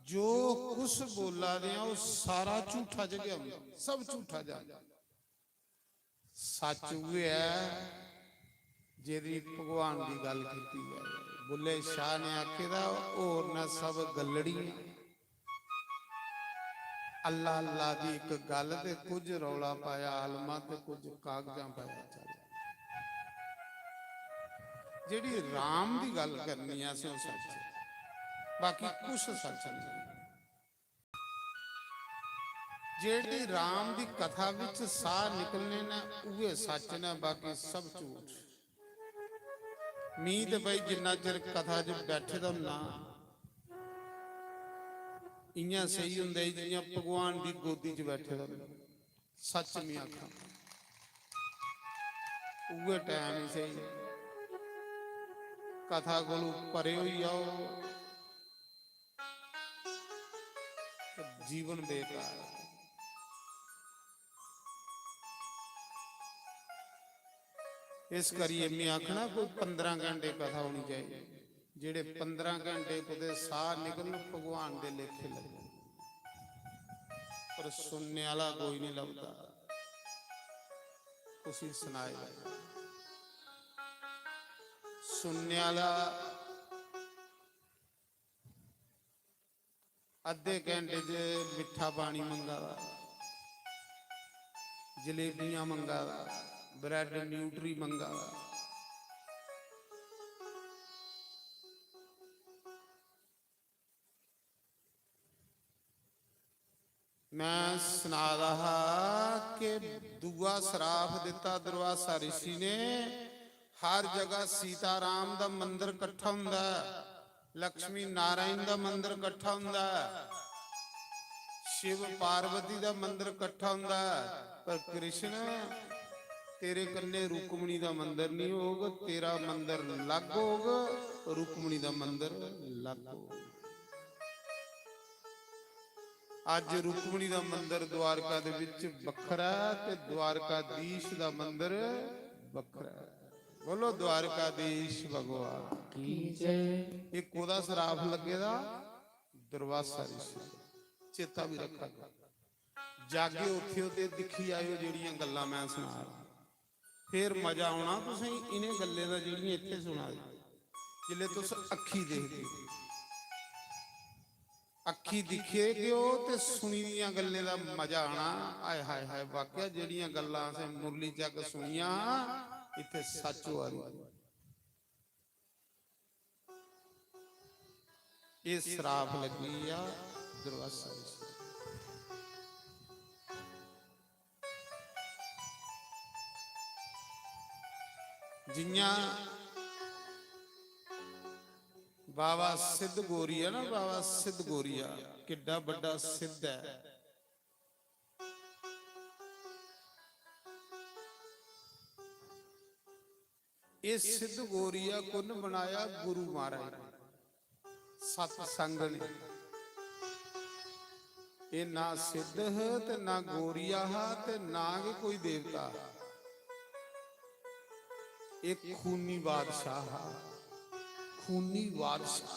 जो कुछ बोला दे आं, ओह् सारा झूठा जगह होंदा, सब झूठा जगह। सच उ'ऐ ऐ जेह्दी भगवान दी गल्ल कीती जाए। बुल्ले शाह ने आखे दा, "होर न सब गल्लड़ियां, अल्लाह अल्लाह दी इक गल्ल ते कुछ रौला पाया आलमा ते कुछ कागजां पाया चल।" जेह्ड़ी राम दी गल्ल करनी ऐ, असें ओह् सच, बाकी कुछ सच नहीं। जेह्ड़ी राम दी कथा विच सार निकलने न, उ'ऐ सच न, बाकी सब झूठ। मी ते भाई जिन्ना चिर कथा च बैठे दा होन्ना, इ'यां सेही होंदा ऐ जि'यां भगवान दी गोदी च बैठे दा होन्ना। सच मी आखां, उ'ऐ टैम ही सेही। कथा कोलू परे होई जाओ, जीवन बेकार। इस करियै में आखना, कोई पंदरां घैंटे कथा होनी चाहिदी। जेह्ड़े पंदरां घैंटे कुतै साह् निकलन, भगवान दे लेखे लग्गन, पर सुनने आह्ला कोई निं लभदा। उसी सनाए दा। सुनने आह्ला अद्धे घैंटे च मिट्ठा पानी मंगा दा, जलेबियां मंगा दा, ब्रैड न्यूट्री मंगा दा। मैं सना दा हा कि दूआ सराफ दित्ता दुर्वासा ऋषि ने, हर जगह सीताराम दा मंदर कट्ठा हुंदा ऐ, लक्ष्मी नारायण दा मंदर कट्ठा हुंदा ऐ, शिव पार्वती दा मंदर कट्ठा हुंदा ऐ, पर कृष्ण, तेरे कन्नै रुक्मणी दा मंदर नहीं होग, तेरा मंदर अलग होग, रुक्मणी दा मंदर अलग होग। अज्ज रुक्मणी दा मंदर द्वारका दे विच बक्खरा ऐ ते द्वारकाधीश दा मंदर बक्खरा ऐ। बोलो द्वारकाधीश भगवान की जय। ये कोदा सराफ लगे दा? दुर्वासा ऋषि। चेता भी रखा करो। जागे उठियो ते दिखी आयो जेड़ियां गल्लां मैं सुना रहा। फिर मजा आना तुसें इ'नें गल्लें दा जेड़ियां इत्थै सुना दे। जिसलै तुस अक्खी दिखदे, अक्खी दिक्खे गयो ते सुनी दियां गल्लें दा मजा आना। हाय, हाय, हाय, वाकया जेड़ियां गल्लां असें मुरली चक सुनियां हां, इत्थै सच होआ दी। एह् सराप लग्गी गेआ दुर्वासा ऋषि। जियां बाबा सिद्ध गोरिया ना, बाबा सिद्ध गोरिया किड्डा बड्डा सिद्ध ऐ। एह् सिद्ध गोरिया कुन्न बनाया? गुरु महाराज ने, सतसंग ने। एह् ना सिद्ध ह ते ना गोरिया हा ते ना गै कोई देवता हा। एह् खूनी बादशाह हा, खूनी बादशाह,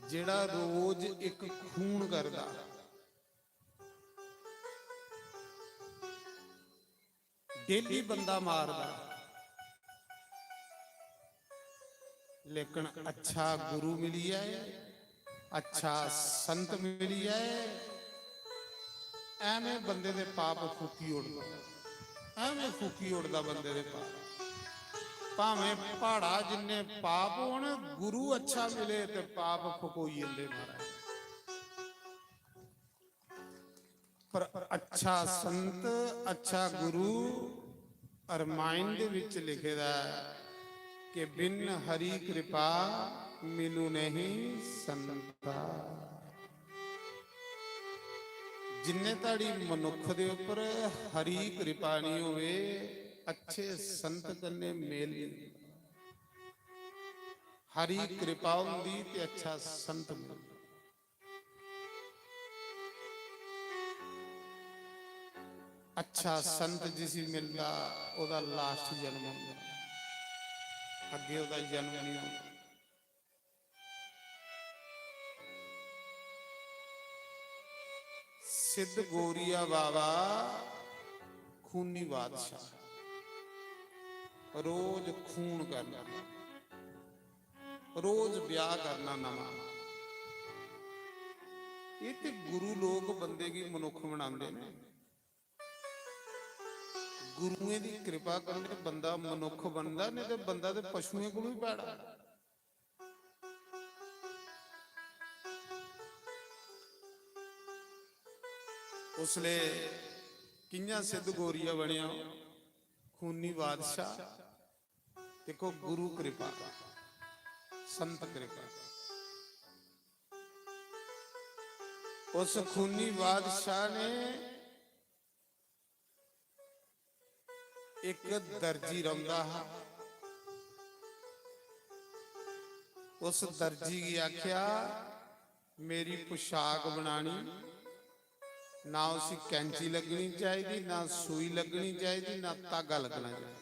जेड़ा रोज इक खून करदा। डेली बंदा मारदा, लेकिन अच्छा गुरु मिली जाए, अच्छा संत मिली जाए, एवें बंदे दे पाप फूकी ओड़दा, एवें फूकी ओड़दा बंदे दे पाप। भावें प्हाड़ा जिन्ने पाप होन, गुरु अच्छा मिले ते पाप फकोई जंदे महाराज। पर अच्छा संत, अच्छा गुरु, रामायण दे विच लिखे दा ऐ कि बिन हरि कृपा मिलू नहीं संता। जिन्ने धड़ी मनुख दे उपर हरि कृपा नहीं होवे, अच्छे संत कन्ने मेल नहीं होंदा। हरि कृपा होंदी ते अच्छा संत मिलदा। अच्छा संत जिसी मिलदा, ओदा लास्ट जन्म होंदा, अग्गे ओदा जन्म नहीं होंदा। सिद्ध गोरिया बाबा खूनी बादशाह, रोज खून करना, रोज ब्याह करना नमां। एह् ते गुरु लोक बंदे गी मनुक्ख बनांदे ने। गुरुएं दी कृपा कन्नै बंदा मनुक्ख बनदा, नेईं ते बंदा ते पशुएं कोलू बी भैड़ा। उसले कि'यां सिद्ध गोरिया बनेआ? खूनी बादशाह। देखो, गुरु कृपा, संत कृपा। उस खूनी बादशाह ने एक दर्जी रौंदा हा, उस दर्जी गी आख्या, "मेरी पोशाक बनानी, ना उसी कैंची लग्गनी चाहिदी, ना सूई लग्गनी चाहिदी, ना धागा लग्गना चाहिदा।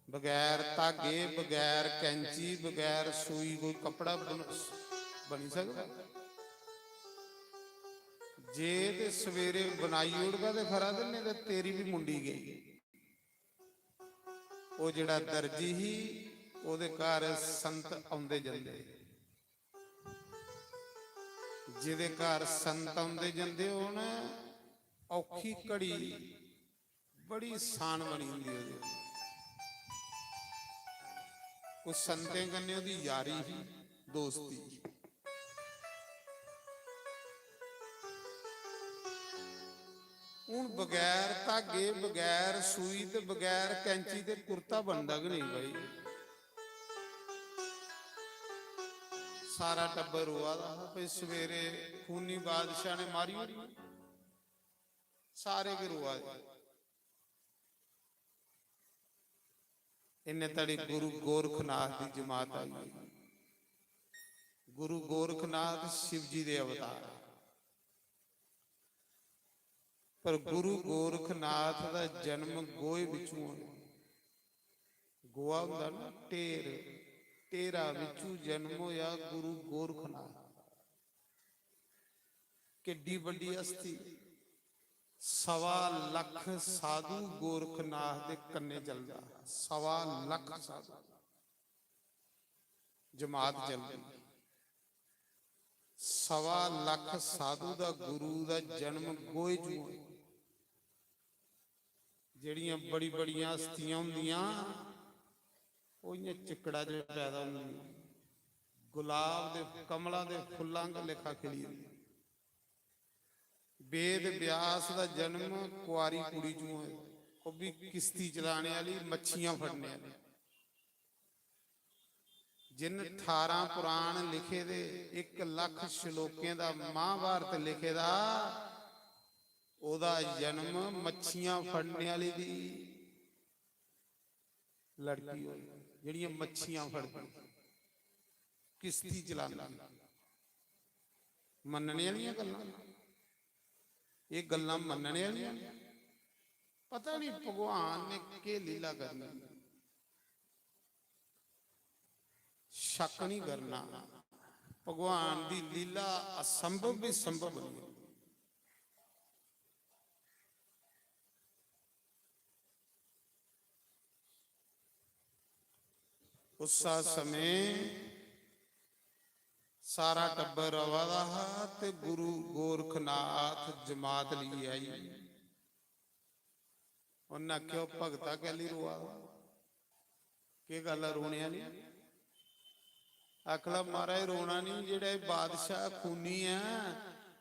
बगैर धागे, बगैर कैंची, बगैर सूई कोई कपड़ा बन-, बनी सकदा? जे ते सवेरे बनाई ओड़गा ते खरा, ते नेईं ते तेरी बी मुंडी गेई। ओह् जेह्ड़ा दर्जी ही, ओह्दे घर संत औंदे जंदे। जेह्दे घर संत औंदे जंदे होन, औखी घड़ी बड़ी सान बनी होंदी ओह्दी। कुछ संतें कन्नै ओह्दी यारी ही, दोस्ती। हून बगैर धागे, बगैर सूई ते बगैर कैंची दे कुर्ता बनदा गै नेईं भाई। सारा टब्बर रोआ दा हा, भाई सवेरे खूनी बादशाह ने मारी ओड़ी। सारे गै रोआ दे। इन्ने तड़ी गुरु गोरखनाथ दी जमात आई गई। गुरु गोरखनाथ शिव जी दे अवतार। पर गुरु गोरखनाथ दा जन्म गोहे बिचों होया। गोहा होंदा ना ढेर, ढेरा बिचों जन्म होया गुरु गोरखनाथ। किड्डी बड्डी हस्ती, सवा लख साधु गोरखनाथ दे कन्ने चलदा, सवा लख साधु जमात चलदी। सवा लख साधु दा गुरु दा जन्म गोहे च होया। जेह्ड़ियां बड़ी बड़ियां हस्तियां होंदियां, ओह् इ'यां चिक्कड़ा च पैदा होंदियां, गुलाब दे, कमला दे फुल्लां आंह्गर लेखा खिली जंदियां। वेद व्यास दा जन्म कुआरी कुड़ी च होया, ओह् बी किश्ती चलाने आह्ली, मच्छियां फड़ने आह्ली। जिन ठारां पुराण लिखे दे, इक लख श्लोकें दा महाभारत लिखे दा, ओह्दा जन्म मच्छियां फड़ने आह्ली दी लड़की होई, जेह्ड़ियां मच्छियां फड़दी, किश्ती चलांदी। मन्नने आह्लियां गल्लां, एह् गल्लां मन्नने आह्लियां न। पता नहीं भगवान ने केह् लीला करनी। शक नहीं करना, भगवान दी लीला असंभव भी संभव नहीं। उस्सा समें सारा टब्बर रवा दा हा ते गुरु गोरखनाथ जमात लेइयै आई। उन्नै आखेआ, "ओह् भगता, कैल्ली रोआ दा? केह् गल्ल ऐ रोने आह्ली?" आखला, "महाराज, रोना निं, जेह्ड़ा एह् बादशाह खूनी ऐ,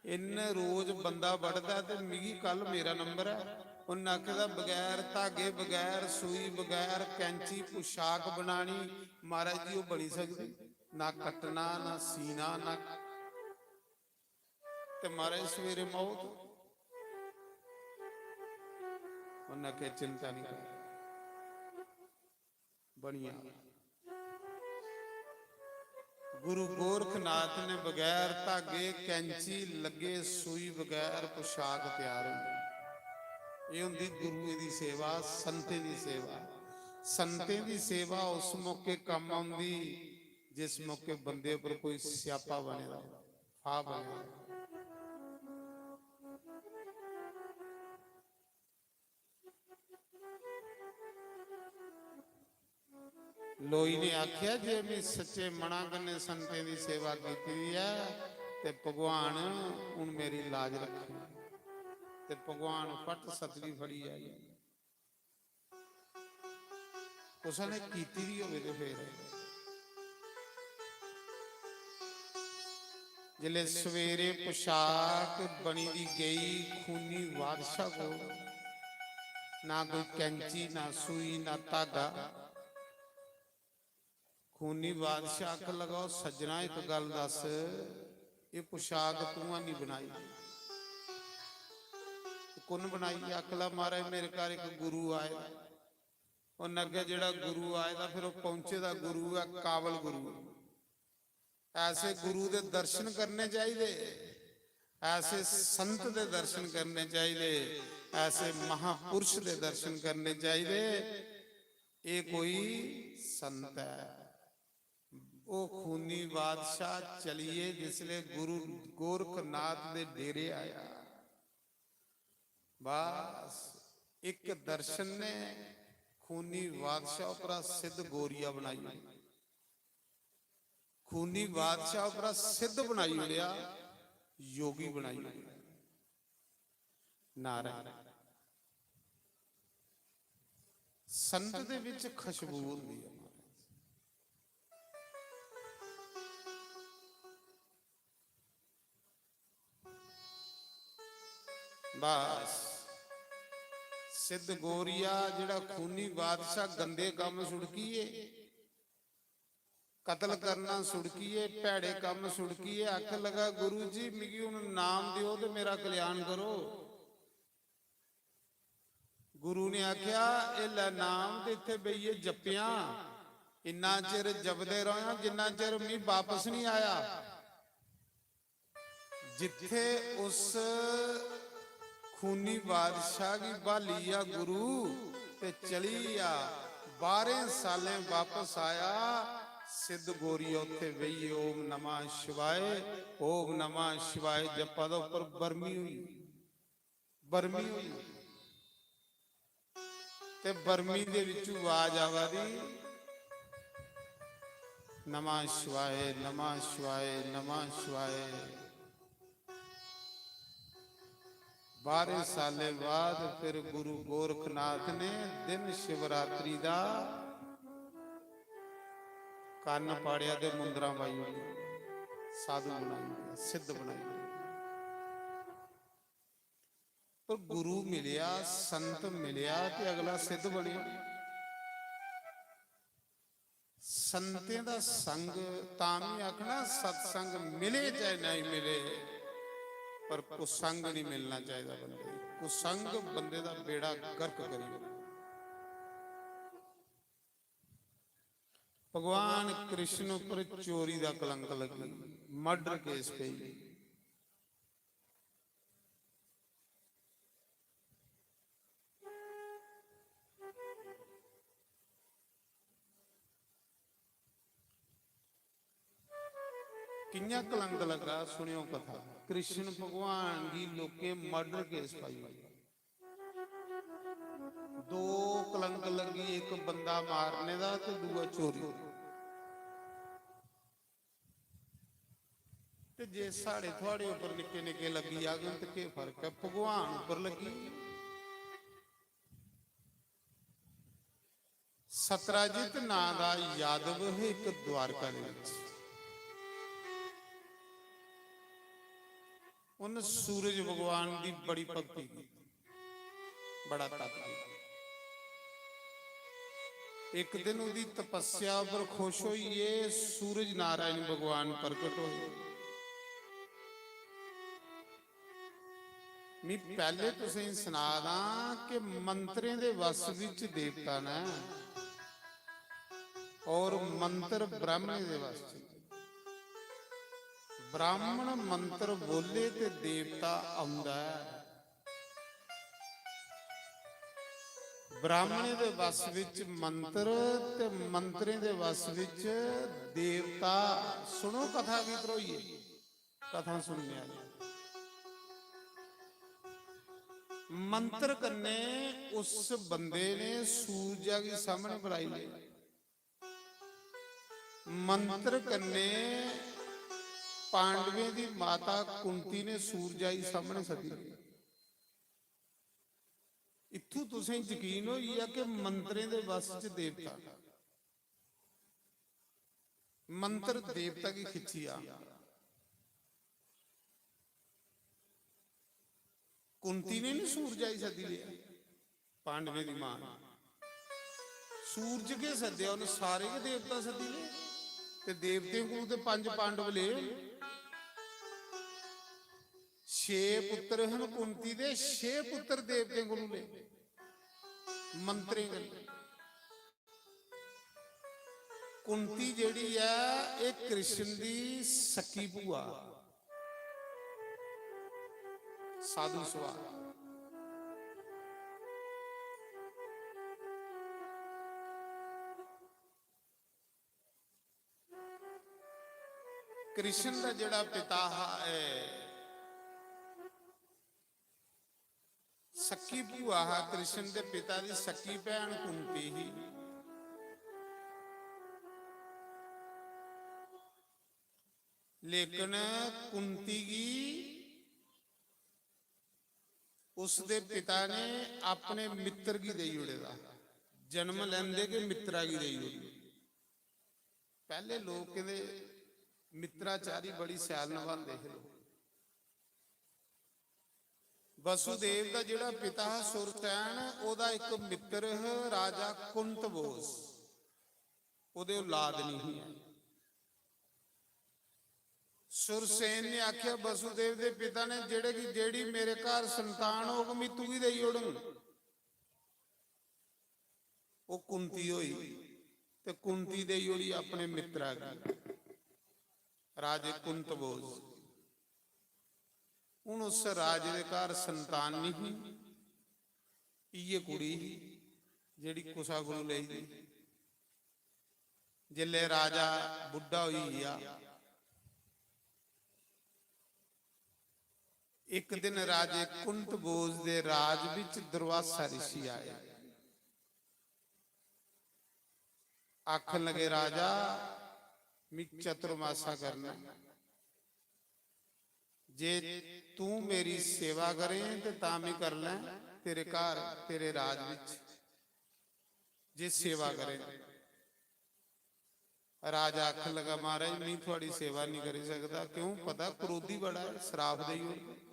इन्न रोज बंदा बढदा ते मिगी कल मेरा नंबर ऐ।" उन्न आखे दा, "बगैर धागे, बगैर सूई, बगैर कैंची पोशाक बनानी, महाराज जी, ओह् बनी सकदी? ना कट्टना, ना सीना, ना, ते महाराज सवेरे मौत।" उन्न आखे, "चिंता निं कर, बनी जाग।" गुरु गोरखनाथ ने बगैर धागे, कैंची लग्गे, सूई बगैर पोशाक त्यार होई। एह् होंदी गुरुएं दी सेवा, संतें दी सेवा। संतें दी सेवा उस मौके कम्म औंदी जिस मौके बंदे उप्पर कोई स्यापा बने दा हो, फाह् बने दा हो। लोई ने आखेआ, "जे में सच्चे मना कन्नै संतें दी सेवा कीती दी ऐ ते भगवान हून मेरी लाज रक्खी।" ते भगवान फट सतली फड़ी आई। कुसै ने कीती दी होवे ते फिर। जिसलै सवेरे पोशाक बनी दी गई खूनी बादशाह को, ना कोई कैंची, ना सूई, ना धागा। खूनी बादशाह आखन लगा, "ओ सज्जना, इक गल्ल दस, एह् पोशाक तूं निं बनाई, कु'न बनाई?" आखला, "महाराज, मेरे घर इक गुरु आए दा।" उन्न अग्गें जेह्ड़ा गुरु आए दा, फिर ओह् पहुंचे दा गुरु ऐ, काबल गुरु। ऐसे गुरु दे दर्शन करने चाहिदे। ऐसे संत दे दर्शन करने चाहिए, ऐसे महापुरुष दे दर्शन करने चाहिए। ये कोई संत है, वो खूनी बादशाह चलिए जिसले गुरु गोरखनाथ दे डेरे आया। बस एक दर्शन ने खूनी बादशाह उपरा सिद्ध गोरिया बनाई ओड़ी। खूनी बादशाह उपरा सिद्ध बनाई ओड़िया, योगी बनाई ओड़िया। नारायण। संत दे विच खुशबू होंदी है महाराज। बस सिद्ध गोरिया जेड़ा खूनी बादशाह गंदे काम सुड़किए, कतल करना सुड़किए, भैड़े काम सुड़किए, आखन लगा, "गुरु जी, मिगी हुन नाम देओ ते मेरा कल्याण करो।" गुरु ने आख्या, "ए लै नाम ते इत्थे बेहियै जप्पेआं।" इन्ना चिर जपदे रौह्या जिन्ना चिर मी बापस नहीं आया। जित्थे उस खूनी बादशाह गी भाली आ गुरु ते चली आ, बारें सालें बापस आया, सिद्ध गोरिया उत्थे बेहियै ओम नमः शिवाय, ओम नमः शिवाय जप्पा दा उप्पर बर्मी होई, बर्मी होई। ते बर्मी दे विचू आवाज आवा दी, "नमः शिवाय, नमः शिवाय, नमः शिवाय।" बारह सालें बाद फिर गुरु गोरखनाथ ने दिन शिवरात्रि दा कन्न पाड़िया ते मुंदरा पाई ओड़ी, साधु बनाई ओड़ी, सिद्ध बनाई ओड़ी। पर गुरु मिलेआ, संत मिलेआ ते अगला सिद्ध बनेआ। संतें दा संग, तां भी आखना, सत्संग मिले चाहे नहीं मिले, पर कुसंग नहीं मिलना चाहिए बंदे गी। कुसंग बंदे दा बेड़ा गर्क करी ओड़े। भगवान कृष्ण उपर चोरी दा कलंक लगी, मर्डर केस पेई। कियां कलंक लगा, सुनियो कथा। कृष्ण भगवान गी लोकें मर्डर केस पाई ओड़ेआ। दो कलंक लगी, एक बंदा मारने दा ते दूआ चोरी। ते जे साढ़े थुआड़े उप्पर निक्के निक्के लग्गी जाङन ते केह् फर्क ऐ, भगवान उप्पर लग्गी। सत्राजित नां दा यादव हे इक द्वारका दे विच। उन सूरज भगवान दी बड़ी भक्ति की, बड़ा तप किया। एक दिन उदी तपस्या पर खुश होइए सूरज नारायण भगवान प्रकट होए। मैं पहले तुसें सना दा कि मंत्रें दे वश विच देवता न और मंत्र ब्राह्मणें दे वश च। ब्राह्मण मंत्र बोले ते देवता आंदा है। ब्राह्मणें दे वश विच मंत्र ते मंत्रें दे वश विच देवता। सुनो कथा गी ध्रोइयै, कथा सुनने आह्ले। मंत्र कन्नै उस बंदे ने सूरजा गी सामने बुलाई लेआ। मंत्र कन्नै पांडवें दी माता कुंती ने सूरजा गी सामने सद्दी लेआ। इत्थूं तुसें यकीन होई गेआ कि मंत्रें दे वश च देवता, मंत्र देवता गी खिच्ची आ। कुंती ने नहीं सूरजा गी सद्दी लेआ, पांडवें दी मां ने। सूरज के सद्देआ, उन्हें सारे गै देवता सद्दी ले। ते देवतें कोल ते पंज पांडव ले। छे पुत्र हन कुंती दे, छे पुत्र देवतें कोल ले। मंत्रें कन्नै। कुंती जेह्ड़ी ऐ, एह् कृष्ण दी सक्की भूआ। साधु स्वाल। कृष्ण दा जेड़ा पिता हा, ए, सक्की भूआ हा कृष्ण दे पिता दी, सक्की भैन कुंती ही। लेकिन कुंती गी उसदे पिता ने अपने मित्र गी देई ओड़े दा, जन्म लैंदे गै मित्रा गी देई ओड़ी। पैह्ले लोकें दे मित्राचारी बड़ी शैल नभांदे हे लोक। वसुदेव दा जेह्ड़ा पिता हा सुरसैन, ओह्दा इक मित्र हा राजा कुंतबोज, ओह्दे औलाद निं ही। सुरसेन ने आखेआ, वसुदेव दे पिता ने, जेह्ड़े गी जेह्ड़ी मेरे घर संतान होग, मी तुगी देई ओड़ङ। ओह् कुंती होई ते कुंती देई ओड़ी अपने मित्रा गी, राजे कुंतबोज। हून उस राजे दे घर संतान निं ही, इ'यै कुड़ी ही जेह्ड़ी कुसा कोलू लेई दी। जिसलै राजा बुड्ढा होई गेआ, इक दिन राजे कुंतबोज दे राज बिच दुर्वासा ऋषि आए। आखन लगे, "राजा, मी चतुर्मासा करना ऐ। जे तू मेरी सेवा करें ते तां मी कर लैं तेरे घर, तेरे राज बिच, जे सेवा करें।" राजा आखन लगा, "महाराज, मी थुआड़ी सेवा निं करी सकदा।" क्यों? पता क्रोधी बड़ा ऐ, श्राप देई ओड़दा।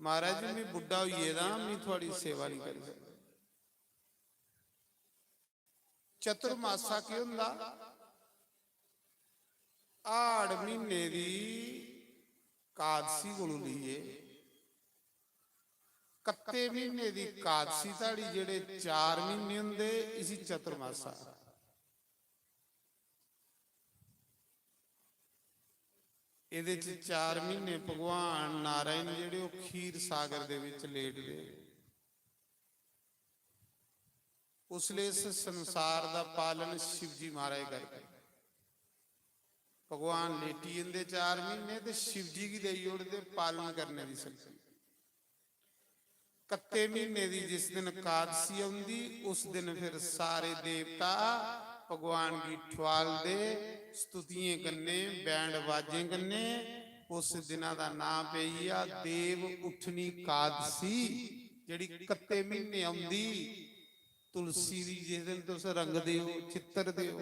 "महाराज जी, मी बुड्ढा होई गेदा, मी थुआड़ी सेवा निं करी सकदा।" चतुर्मासा केह् होंदा? हाड़ म्हीने दी कादसी कोलू लेइयै कत्ते म्हीने दी कादसी धोड़ी जेह्ड़े चार म्हीने होंदे, इसी चतुर्मासा। एह्दे च चार म्हीने भगवान नारायण जेह्ड़े, ओह् खीर सागर दे बिच लेटदे। उसलै इस संसार दा पालन शिवजी महाराज करदे। भगवान लेटी जंदे चार म्हीने ते शिवजी गी देई ओड़दे पालन करने दी शक्ति। कत्ते म्हीने दी जिस दिन कादसी औंदी, उस दिन फिर सारे देवता भगवान गी ठुआलदे, स्तुतियें कन्नै, बैंड बाजें कन्नै। उस दिना दा नांऽ पेई गेआ देव उठनी कादसी, जेह्ड़ी कत्ते म्हीने औंदी। तुलसी दी जिस दिन तुस रंगदे ओ, चित्तरदे ओ,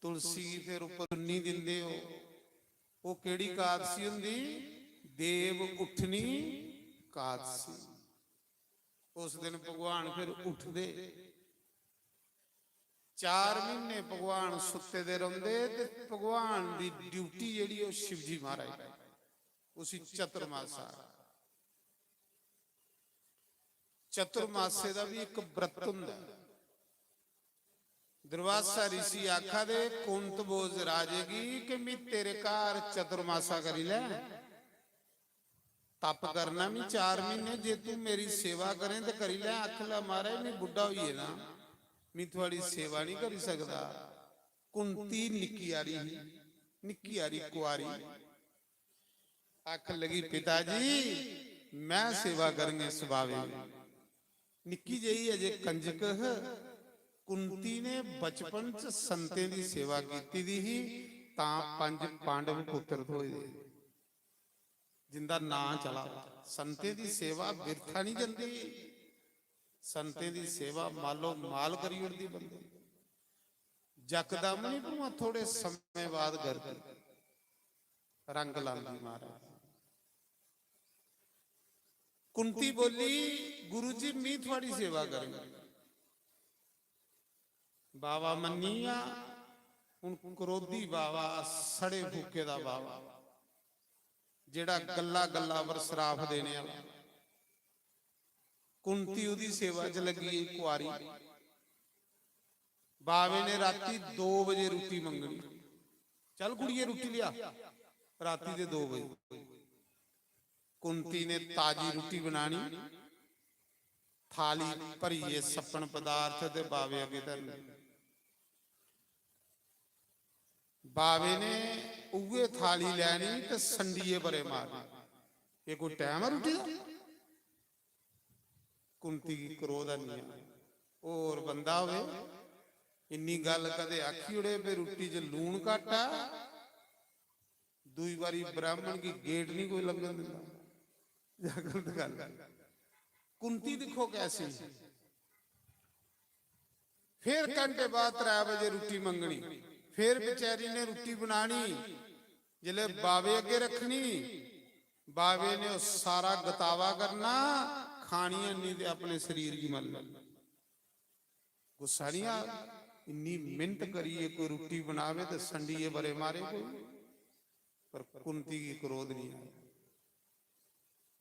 तुलसी गी फिर उप्पर चुन्नी दिंदे ओ, ओह् केह्ड़ी कादसी होंदी? देव उठनी कादसी। उस दिन भगवान फिर उठदे। चार म्हीने भगवान सुत्ते दे रौंह्दे ते भगवान दी ड्यूटी जेह्ड़ी, ओह् शिवजी महाराज, उसी चतुर्मासा। चतुर्मासे दा बी इक व्रत होंदा ऐ। दुर्वासा ऋषि आखा दे कुंतबोज राजे गी कि "मी तेरे घर चतुर्मासा करी लै, तप करना मी चार म्हीने, जे तू मेरी सेवा करें ते करी लै।" आखन लगा, "महाराज, मी बुड्ढा होई गेदा, मी थुआड़ी सेवा निं करी सकदा।" कुंती निक्की हारी ही, निक्की हारी कुआरी। आखन लगी, "पिता जी, मैं सेवा करंग इस बावे दी।" निक्की जेही अजे कंजक ह। कुंती ने बचपन च संतें दी सेवा कीती दी ही, तां पंज पांडव पुत्र थ्होए दे, जिंदा नां चला। संतें दी सेवा बिरथा निं जंदी। संतें दी सेवा मालो माल करी ओड़दी बंदे। जकदम निं, भामें थोड़े समें बाद करदी। रंग लांदी महाराज। कुंती बोली, "गुरु जी, मी थुआड़ी सेवा करनी।" बावा मन्नी गेआ। हुन क्रोधी बावा, सड़े फूके दा बावा, जेह्ड़ा गल्ला गल्ला पर सराफ देने आह्ला। कुंती ओह्दी सेवा च लग्गी गेई कुआरी। बावे ने राती दो बजे रुट्टी मंगनी, "चल कुड़िये, रुट्टी लेआ।" राती दे दो बजे। कुंती ने ताजी रुट्टी बनानी, थाली भरियै सप्पन पदार्थ ते बावे अग्गें धरनी। बावे ने उ'ऐ थाली लैनी ते संडिये बरे मारने। एह् कोई टैम ऐ रुट्टी दा? कुंती गी क्रोध आनी आ। होर बंदा होवे, इन्नी गल्ल कदे आखी ओड़े भी रुट्टी च लून घट्ट ऐ, दूई बारी ब्राह्मण गी गेट नहीं कोई लंघन दिंदा। जां गलत गल्ल। कुंती दिक्खो कैसी। फिर घंटे बाद त्रै बजे रुट्टी मंगनी, फिर बेचारी ने रुट्टी बनानी, जिसले बावे अग्गे रखनी, बावे ने ओह् सारा गतावा करना, खानी हैनी ते अपने शरीर गी मलना। गुस्सा नहीं आ? इन्नी मेहनत करिए कोई रुट्टी बनावे ते संडिये बरे मारे कोई, पर कुंती गी क्रोध नहीं आया।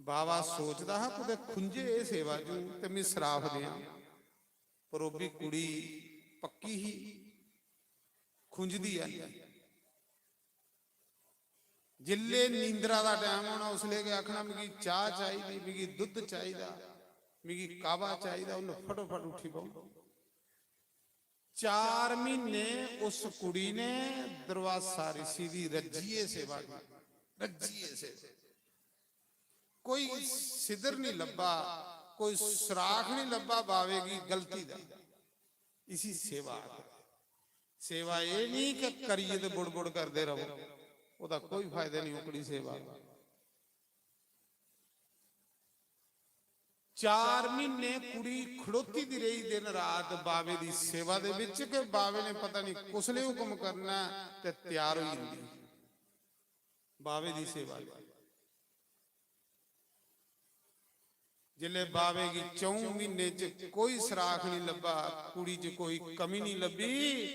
बावा सोचदा हा, "कुतै खुंझे एह् सेवा जू ते मी सराफ देआं।" पर ओह् बी कुड़ी पक्की ही, खुंझदी ऐ। जिल्ले नींदरा दा टैम होना, उसले गै आखना, "मिगी चाह् चाहिदी, मिगी दुद्ध चाहिदा, मिगी कावा चाहिदा।" उन्न फटोफट उठी पौना। चार म्हीने उस कुड़ी ने दुर्वासा रिशी दी रज्जियै सेवा की, रज्जियै सेवा। कोई सिदर नहीं लब्भा, कोई सुराख नहीं लब्भा बावे गी गलती दा। इसी सेवा आखदे। सेवा एह् नहीं कि करियै ते बुड़बुड़ करदे रहो, ओह्दा कोई फायदा नहीं, ओकड़ी सेवा। चार म्हीने कुड़ी खड़ोती दी रेही दिन रात बावे दी सेवा दे विच, कि बावे ने पता नहीं कुसले हुक्म करना ऐ ते त्यार होई जंदी बावे दी सेवा लेई। जिसले बावे गी चौं म्हीने च कोई सराख नहीं लब्भा, कुड़ी च कोई कमी नहीं लब्भी,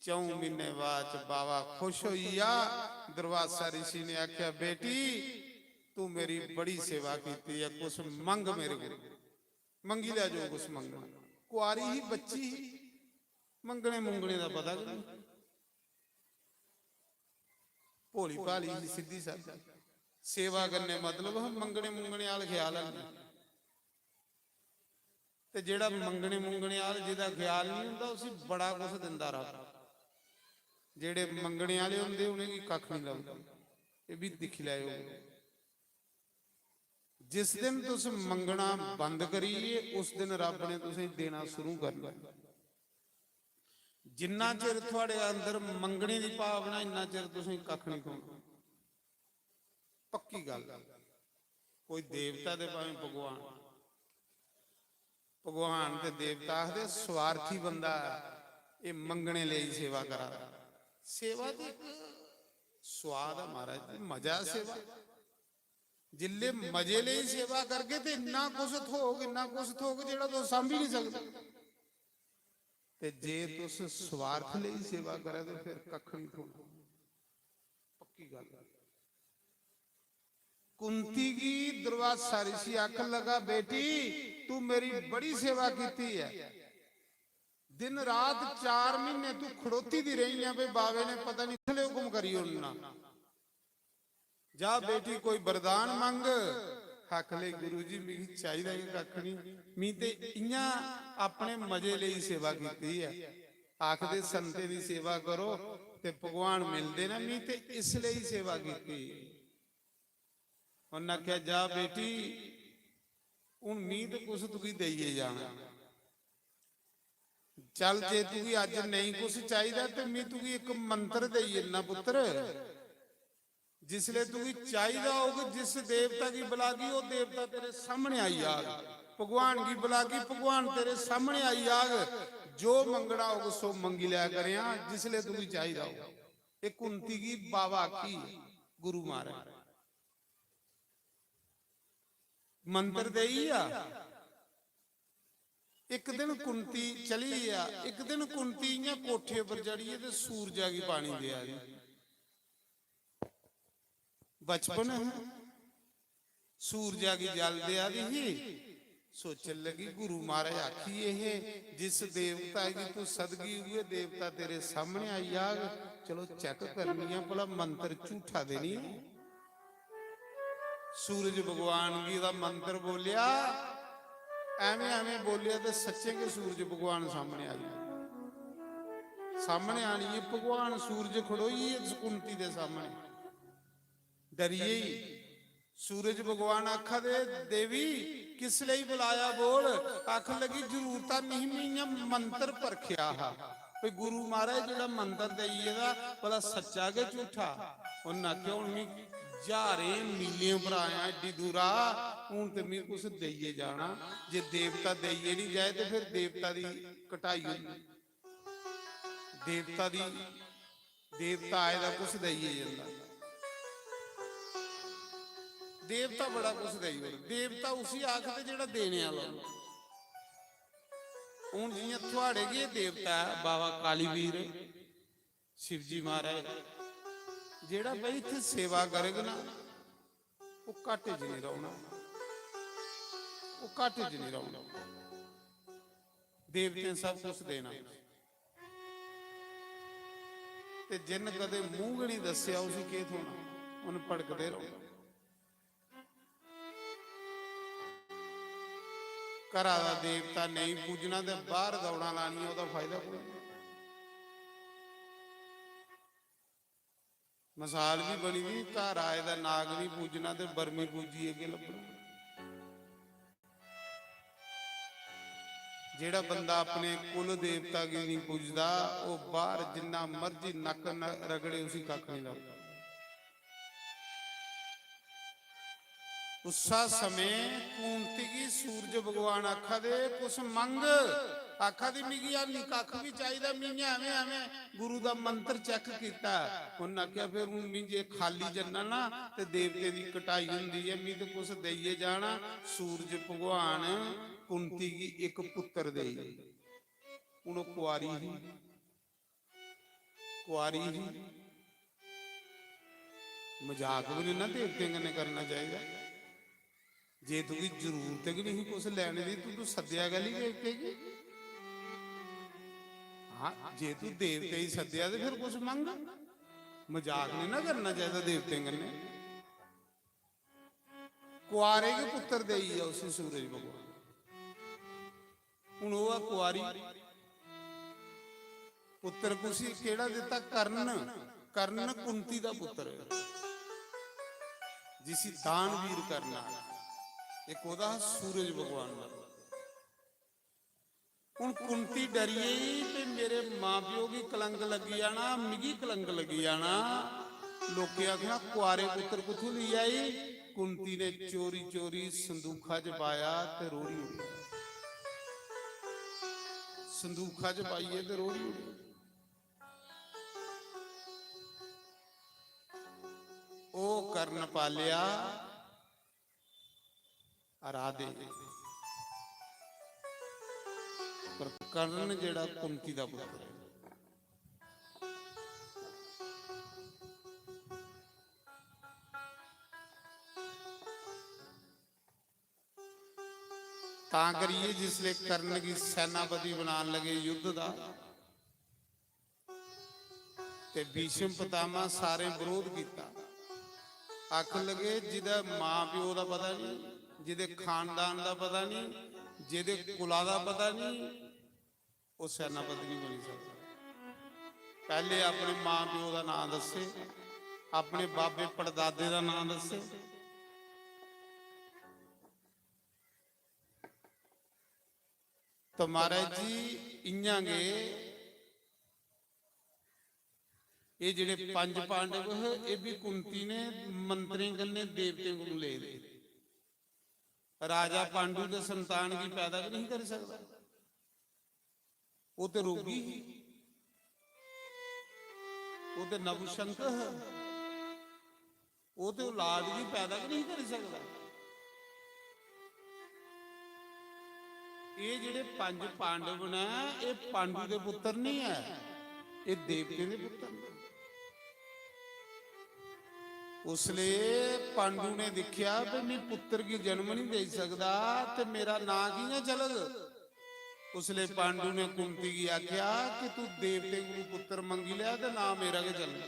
चौं म्हीने बाद च बावा खुश होई गेआ। दुर्वासा रिशी ने आख्या, "बेटी, तू मेरी बड़ी सेवा कीती है, कुछ मंग मेरे को, मंगी लै जो कुछ मंगना।" कुआरी ही, बच्ची ही, मंगने मुंगने दा पता गै नहीं। भोली भाली ही, सिद्धी सादी। सेवा कन्नै मतलब हा, मंगने मुंगने आह्ला ख्याल है नहीं। ते जेह्ड़ा मंगने मुंगने आह्ला, जेह्दा ख्याल नहीं होंदा, उसी बड़ा कुछ दिंदा रब। जेह्ड़े मंगने आह्ले होंदे, उ'नेंगी कक्ख नहीं लभदा। एह् बी दिक्खी लैओ। जिस दिन तुस मंगना बंद करियै, उस दिन रब ने तुसेंगी देना शुरू करना। जिन्ना चिर थुआड़े अंदर मंगने दी भावना, इन्ना चिर तुसेंगी कक्ख नहीं थ्होना। पक्की गल्ल। कोई देवता ते भावें भगवान, भगवान ते देवता आखदे, स्वार्थी बंदा ऐ, एह् मंगने लेई सेवा करा दा। सेवा ते इक स्वाद ऐ महाराज, मजा ऐ सेवा। जिल्ले मजे लेई सेवा करगे ते इन्ना कुछ थ्होग, इन्ना कुछ थ्होग जेह्ड़ा तुस सांभी नहीं सकदे। ते जे तुस स्वार्थ लेई सेवा करै ते फिर कक्ख नहीं थ्होना। पक्की गल्ल। कुंती गी दुर्वासा रिशी आखन लगा, "बेटी, तू मेरी बड़ी सेवा कीती है। दिन रात चार महीने तू खड़ोती दी रही है, भाई बावे ने पता नहीं किसले हुक्म करी ओड़ना। जा बेटी, कोई वरदान मंग।" आख ले, "गुरु जी, मिगी चाहिदा गै कक्ख नहीं, मी ते इयां अपने मजे लेई सेवा कीती है। आखदे संतें दी सेवा करो ते भगवान मिलदे न, मी ते इस लेई सेवा कीती।" उन्नै आखेआ, "जा बेटी, हून मी ते कुछ तुगी देइयै जाना। चल, जे तुगी अज्ज नेईं कुछ चाहिदा ते मी तुगी इक मंत्र देई जन्ना पुत्तर। जिसले तुगी चाहिदा होग, जिस देवता गी बलागी, ओह् देवता तेरे सामने आई जाग। भगवान गी बलागी, भगवान तेरे सामने आई जाग। जो मंगना होग, सो मंगी लै करेआं, जिसले तुगी चाहिदा होग।" एह् कुंती गी बाबा आखी, गुरु महाराज। मंत्र देई गेआ। इक दिन कुंती चली गेआ, इक दिन कुंती इ'यां कोठे पर चढ़ियै ते सूरजा गी पानी देआ दी। बचपन हा, सूरजा गी जल देआ दी ही। सोचन लगी, "गुरु महाराज आखियै हे, जिस देवता गी तू सदगी, उ'ऐ देवता तेरे सामने आई जाग। चलो चेक करनी आं, भला मंत्र झूठा ते निं ऐ।" सूरज भगवान गी दा मंत्र बोलेआ, एवें एवें बोलेआ ते सच्चें गै सूरज भगवान सामने आई गे। सामने आनियै भगवान सूरज खड़ोई गे कुंती दे सामने, डरी गेई। सूरज भगवान आखा दे, "देवी, किस लेई बुलाया बोल?" आखन लगी, "जरूरत नेईं, में इ'यां मंत्र परखेआ हा, कोई गुरु महाराज जेह्ड़ा मंत्र देई गेदा, भला सच्चा गै झूठा?" उन्न आखेआ, "हून में ज्हारें मीलें पर आया एड्डी दूरा, हून ते में कुछ देइयै जाना। जे देवता देइयै निं जाए ते फिर देवता दी कटाई होंदी, देवता दी, देवता आए दा कुछ देइयै जंदा।" देवता बड़ा कुछ देई ओड़दा, देवता उसी आखदे जेह्ड़ा देने आह्ला होंदा। हून जि'यां थुआड़े गै देवता ऐ बाबा कालीवीर, शिवजी महाराज, जेह्ड़ा भाई इत्थै सेवा करग ना, ओह् घाटे च निं रौह्ना, ओह् घाटे च निं रौह्ना। देवतें सब कुछ देना, ते जिन्न कदें मूंह गै निं दस्सेआ, उसी केह् थ्होना? उन्न भड़कदे रौह्ना। घरा दा देवता नेईं पूजना ते बाह्र दौड़ां लानियां, ओह्दा फायदा कोई निं। मसाल बी बनी दी, घर आए दा नाग निं पूजना ते बर्मी पूजियै केह् लब्भना? जेह्ड़ा बंदा अपने कुल देवता गी निं पूजदा, ओह् बाह्र जिन्ना मर्जी नक्क न-, रगड़े, उसी कक्ख निं लभदा। उस्सा समें कुंती गी सूरज भगवान आखा दे, "कुछ मंग।" आखा दी, "मिगी हाली कक्ख बी चाहिदा, में इ'यां एवें एवें गुरु दा मंत्र चेक कीता।" उन्न आखेआ, "फिर हून में जे खाल्ली जन्ना ना ते देवतें दी कटाई होंदी ऐ, में ते कुछ देइयै जाना।" सूरज भगवान कुंती गी इक पुत्तर देई, हून ओह् कुआरी ही, कुआरी ही। मजाक बी निं ना देवतें कन्नै करना चाहिदा। जे तुगी जरूरत गै निं ही कुछ लैने दी, तूं, तूं सद्देआ कैह्ली देवते गी? हां, जे तूं देवते गी सद्देआ ते फिर कुछ मंग। मजाक निं ना करना चाहिदा देवतें कन्नै। कुआरे गै पुत्तर देई गेआ उसी सूरज भगवान। हून ओह् ऐ कुआरी। पुत्तर कुसी केह्ड़ा दित्ता? कर्ण। कर्ण कुंती दा पुत्तर ऐ, जिसी दानवीर कर्ण आखदे। इक ओह्दा हा सूरज भगवान दा। हून कुंती डरी गेई ते मेरे मां प्यो गी कलंक लग्गी जाना, मिगी कलंक लग्गी जाना। लोकें आखना, "कुआरे पुत्तर कुत्थूं लेई आई?" कुंती ने चोरी चोरी संदूखा च पाया ते रोड़ी ओड़ेआ। संदूखा च पाइयै ते रोड़ी ओड़ेआ। ओह् कर्ण पालेआ राधे, पर कर्ण जेह्ड़ा कुंती दा पुत्तर ऐ। तां करियै जिसलै कर्ण गी सैनापति बनान लगे युद्ध दा, ते भीष्म पितामह सारें विरोध कीता। आखन लगे, "जिदा मां प्यो दा पता नहीं, जिदे खानदान दा पता नहीं, जिदे कुला दा पता नहीं, ओह् सैनापति नहीं बनी सकदा।" पैह्ले अपने मां प्यो दा नांऽ दस्से, अपने बाबे पड़दादे दा नांऽ दस्से। तो महाराज जी, इ'यां गै एह् जेह्ड़े पंज पांडव हे, एह् बी कुंती ने मंत्रें कन्नै देवतें कोल ले दे। राजा पांडु दे संतान गी पैदा गै नहीं करी सकदा, ओह् ते रोगी ही, ओह् ते नपुंसक हा। ओह् ते औलाद गी पैदा गै नहीं करी सकदा। एह् जेह्ड़े पंज पांडव न, एह् पांडु दे पुत्तर नहीं ऐ, एह् देवतें दे पुत्तर न। उसले पांडु ने दिक्खेआ कि मैं पुत्तर गी जन्म नहीं देई सकदा ते मेरा नांऽ कि'यां चलग। उसले पांडु ने कुंती गी आखेआ कि तू देवतें कोलू पुत्तर मंगी लै ते नांऽ मेरा गै चलना।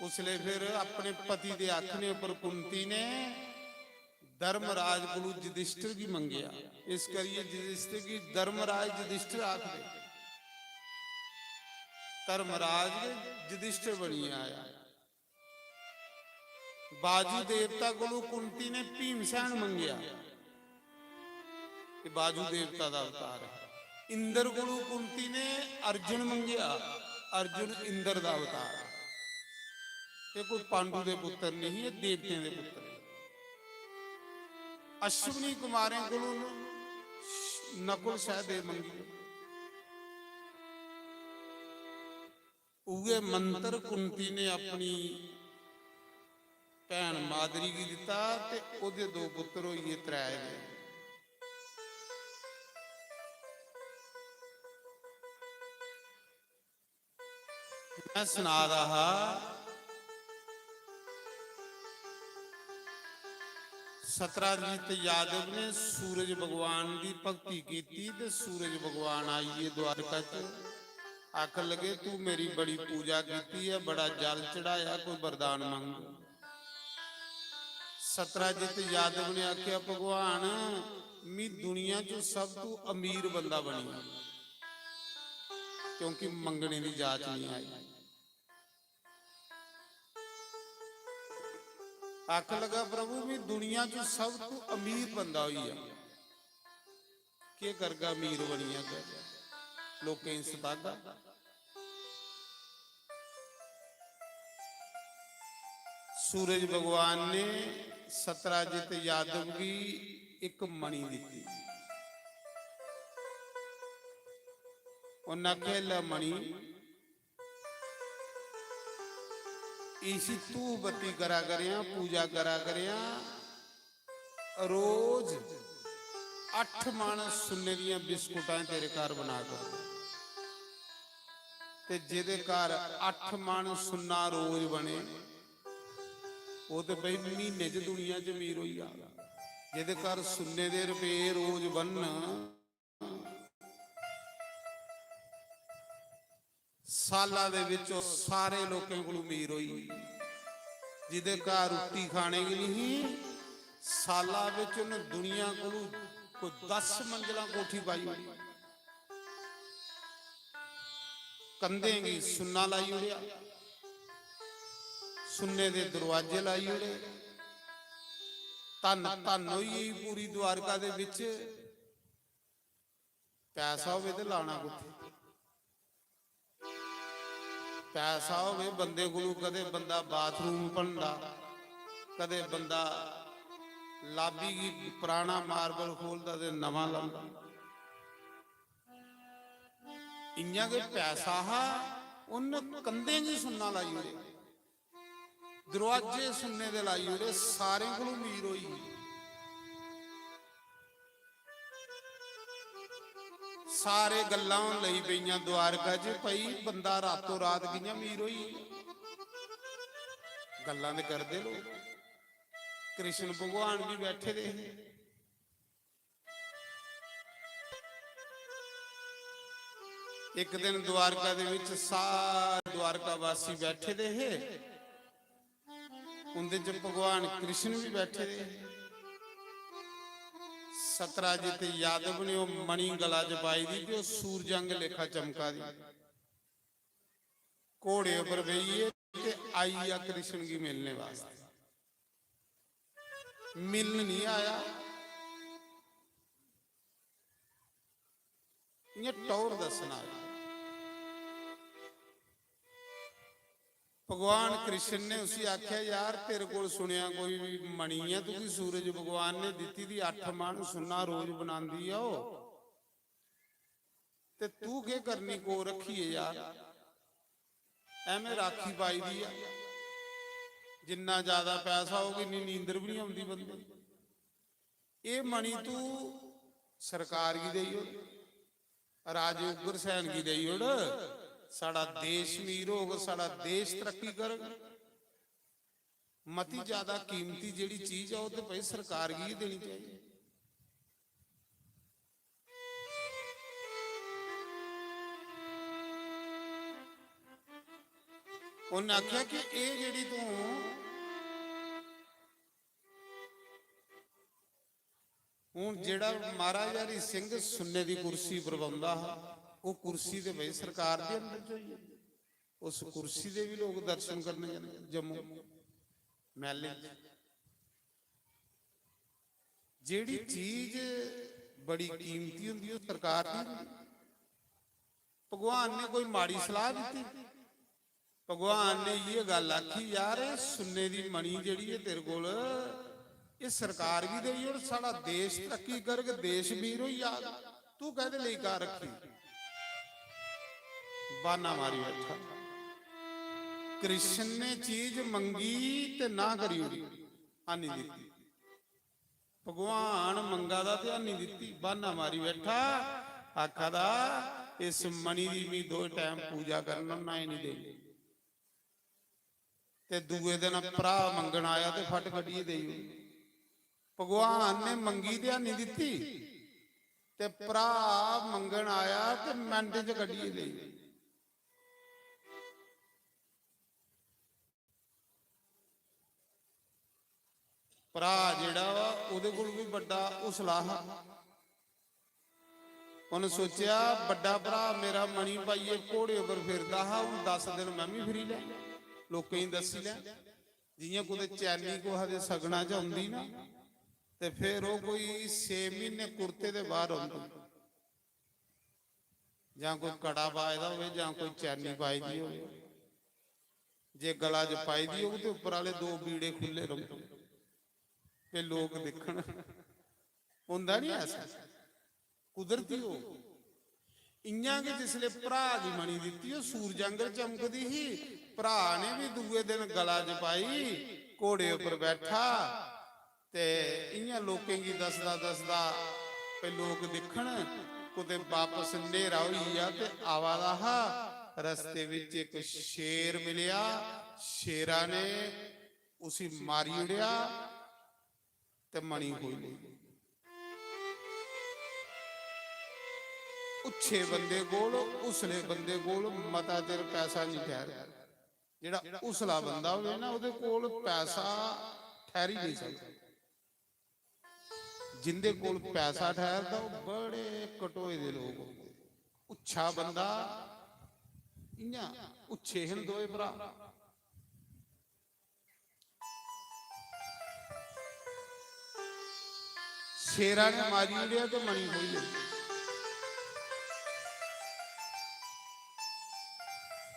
उसले फिर अपने पति दे आखने उप्पर कुंती ने धर्मराज कोलू युधिष्ठिर गी मंगेआ। इस करियै युधिष्ठिर गी धर्मराज युधिष्ठिर आखदे। धर्मराज युधिष्ठिर बनियै आया। बाजू देवता कोलू कुंती ने भीमसेन मंगेआ। ये बाजू देवता दा अवतार है। इंद्र कोलू कुंती ने अर्जुन मंगेआ, अर्जुन इंद्र दा अवतार है। ये कोई पांडु दे पुत्र नहीं, ये देवतें दे पुत्र है। अश्विनी कुमारें कोलू नकुल सहदेव मंगेआ। उ'ऐ मंत्र कुंती ने अपनी भैन मादरी गी दित्ता ते ओह्दे दो पुत्तर होई गे, त्रै दे। मैं सना दा हा, सत्राजित यादव ने सूरज भगवान दी भक्ति कीती ते सूरज भगवान आइए द्वारका च, आखन लगे, "तू मेरी बड़ी पूजा कीती है, बड़ा जल चढ़ाया, कोई वरदान मंग।" सत्राजित यादव ने आख्या, "भगवान, मी दुनिया च सब तू अमीर बंदा बनी, क्योंकि मंगने दी जाच नहीं आई।" आखन लगा, "प्रभु, मैं दुनिया च सब तू अमीर बंदा होई गेआ, केह् करगा, अमीर बनी जागा, लोकें गी सतागा।" सूरज भगवान ने सत्राजित यादव गी इक मणि दित्ती। उन्नै आखेआ, "लै मणि, इसी धूफ बत्ती करा करेआं, पूजा करा करेआं, रोज अट्ठ मण सुन्ने दियां बिस्कुटां तेरे घर बना कर।" ते जेदे घर अट्ठ मण सुन्ना रोज बने, ओह् ते भाई म्हीने च दुनिया च अमीर होई जा। जेदे घर सुन्ने दे रपेऽ रोज बनन, साला दे विच ओह् सारे लोकें कोलू अमीर होई। जिदे घर रुट्टी खाने गी नहीं ही, साला विच उन्हें दुनिया कोलू कोई दस मंजिला कोठी पाई ओड़ी। कंधें गी सुन्ना लाई ओड़ेआ, सुन्ने दे दरवाजे लाई ओड़े। धन धन होई गेई पूरी द्वारका दे विच। पैसा होवे ते लाना कुत्थे? पैसा होवे बंदे कोलू, कदे बंदा बाथरूम भनदा, कदे बंदा लाबी गी पराना मार्बल खोलदा ते नमां लांदा। इयां गै पैसा हा, उन्न कंधें गी सुन्ना लाई ओड़े। दरवाजे सुन्ने दे लाई ओड़े, सारें कोलू अमीर होई गे। सारे गल्लां होन लगी पेइयां द्वारका च, भाई बंदा रातों रात कि'यां अमीर होई गेआ? गल्लां ते करदे लोक। कृष्ण भगवान भी बैठे दे हे। एक दिन द्वारका दे विच सारे द्वारका वासी बैठे दे हे, उंदे च भगवान कृष्ण भी बैठे दे हे। सतराजित यादव ने ओह मणि गला च पाई दी ते ओह सूरजंग लेखा चमका दी। घोड़े उप्पर बेहियै ते आई गेआ कृष्ण गी मिलने वास्ते। मिलन नहीं आया, इयां टौर दस्सना। भगवान कृष्ण ने उसी आख्या, "यार, तेरे कोल सुनेआ कोई मणि ऐ तुगी सूरज भगवान ने दित्ती दी, अट्ठ मण सुन्ना रोज बनांदी ऐ ओह, ते तू केह करनी कोल रखियै यार? एवें राखी पाई दी ऐ, जिन्ना ज्यादा पैसा होग इन्नी नींदर भी नहीं आंदी बंदे गी। एह मणि तू सरकार गी देई ओड़, राजे उग्रसेन गी देई ओड़, साढ़ा देश अमीर होग, साढ़ा देश तरक्की करग। मती ज्यादा कीमती जेहड़ी चीज ऐ, ओह ते भाई सरकार गी गै देनी चाहिदी।" उन्नै आखेआ कि एह् जेह्ड़ी तूं, हून जेह्ड़ा महाराज हरि सिंह सुन्ने दी कुर्सी पर बौंह्दा हा, ओह् कुर्सी ते भाई सरकार दे अंदर च होई ऐ। उस कुर्सी दे बी लोक दर्शन करने जंदे जम्मू मैह्ले च। जेह्ड़ी चीज बड़ी कीमती होंदी, ओह् सरकार दी होंदी। भगवान ने कोई माड़ी सलाह दित्ती? भगवान ने इ'यै गल्ल आखी, "यार, एह् सुन्ने दी मणि जेह्ड़ी ऐ तेरे कोल, एह् सरकार गी देई ओड़, साढ़ा देश तरक्की करग, देश मीर होई जाग, तू कैह्दे लेई घर रक्खी?" ब्हान्ना मारी बैठा। कृष्ण ने चीज मंगी ते ना करी ओड़ी, आनी दित्ती। भगवान मंगा दा ते आनी दित्ती, ब्हान्ना मारी बैठा, आखा दा, "इस मणि दी मी दो टैम पूजा करना, ना ही निं देनी।" ते दूए दिन भ्राऽ मंगन आया ते फट कड्ढियै देई ओड़ी। भगवान ने मंगी ते हैनी दित्ती, ते भ्राऽ मंगन आया ते मैंटे च कड्ढियै देई ओड़ी। भ्राऽ जेह्ड़ा वा, ओह्दे कोल बी बड्डा हौसला हा। उन्न सोचेआ, "बड्डा भ्राऽ मेरा मणि पाइयै घोड़े उप्पर फिरदा हा, हून दस दिन में बी फिरी लैं, लोकें गी दस्सी लैं।" जि'यां कुतै चैनी कुसै दे सगना च औंदी ना, ते फिर ओह् कोई छे म्हीने कुर्ते दे बाह्र औंदी, जां कोई कड़ा पाए दा होवे, जां कोई चैनी पाई दी होवे। जे गला च पाई दी होग, ते उप्पर आह्ले दो बीड़े खु'ल्ले रौंह्दे, ते लोक दिक्खन। होंदा निं ऐसा, कुदरती होग। इ'यां गै जिसलै भ्राऽ गी मणि दित्ती, ओह् सूरज आंगर चमकदी ही, भ्राऽ ने बी दूए दिन गला च पाई, घोड़े उप्पर बैठा, ते इ'यां लोकें गी दसदा दसदा, भई लोक दिक्खन, कुतै बापस न्हेरा होई गेआ ते आवा दा हा, रस्ते बिच इक शेर मिलेआ, शेरा ने उसी मारी ओड़ेआ ते मणि खोई लेई। उच्छे बंदे कोल, उसले बंदे कोल मता चिर पैसा निं ठैह्रदा। जेह्ड़ा उसला बंदा होवे ना, ओह्दे कोल पैसा ठैह्री नेईं सकदा। जिंदे कोल पैसा ठैह्रदा, ओह् बड़े घटोए दे लोक होंदे। उच्छा बंदा, इ'यां उच्छे हे न दोए भ्राऽ। शेरा ने मारी ओड़ेआ ते मणि खोई लेई।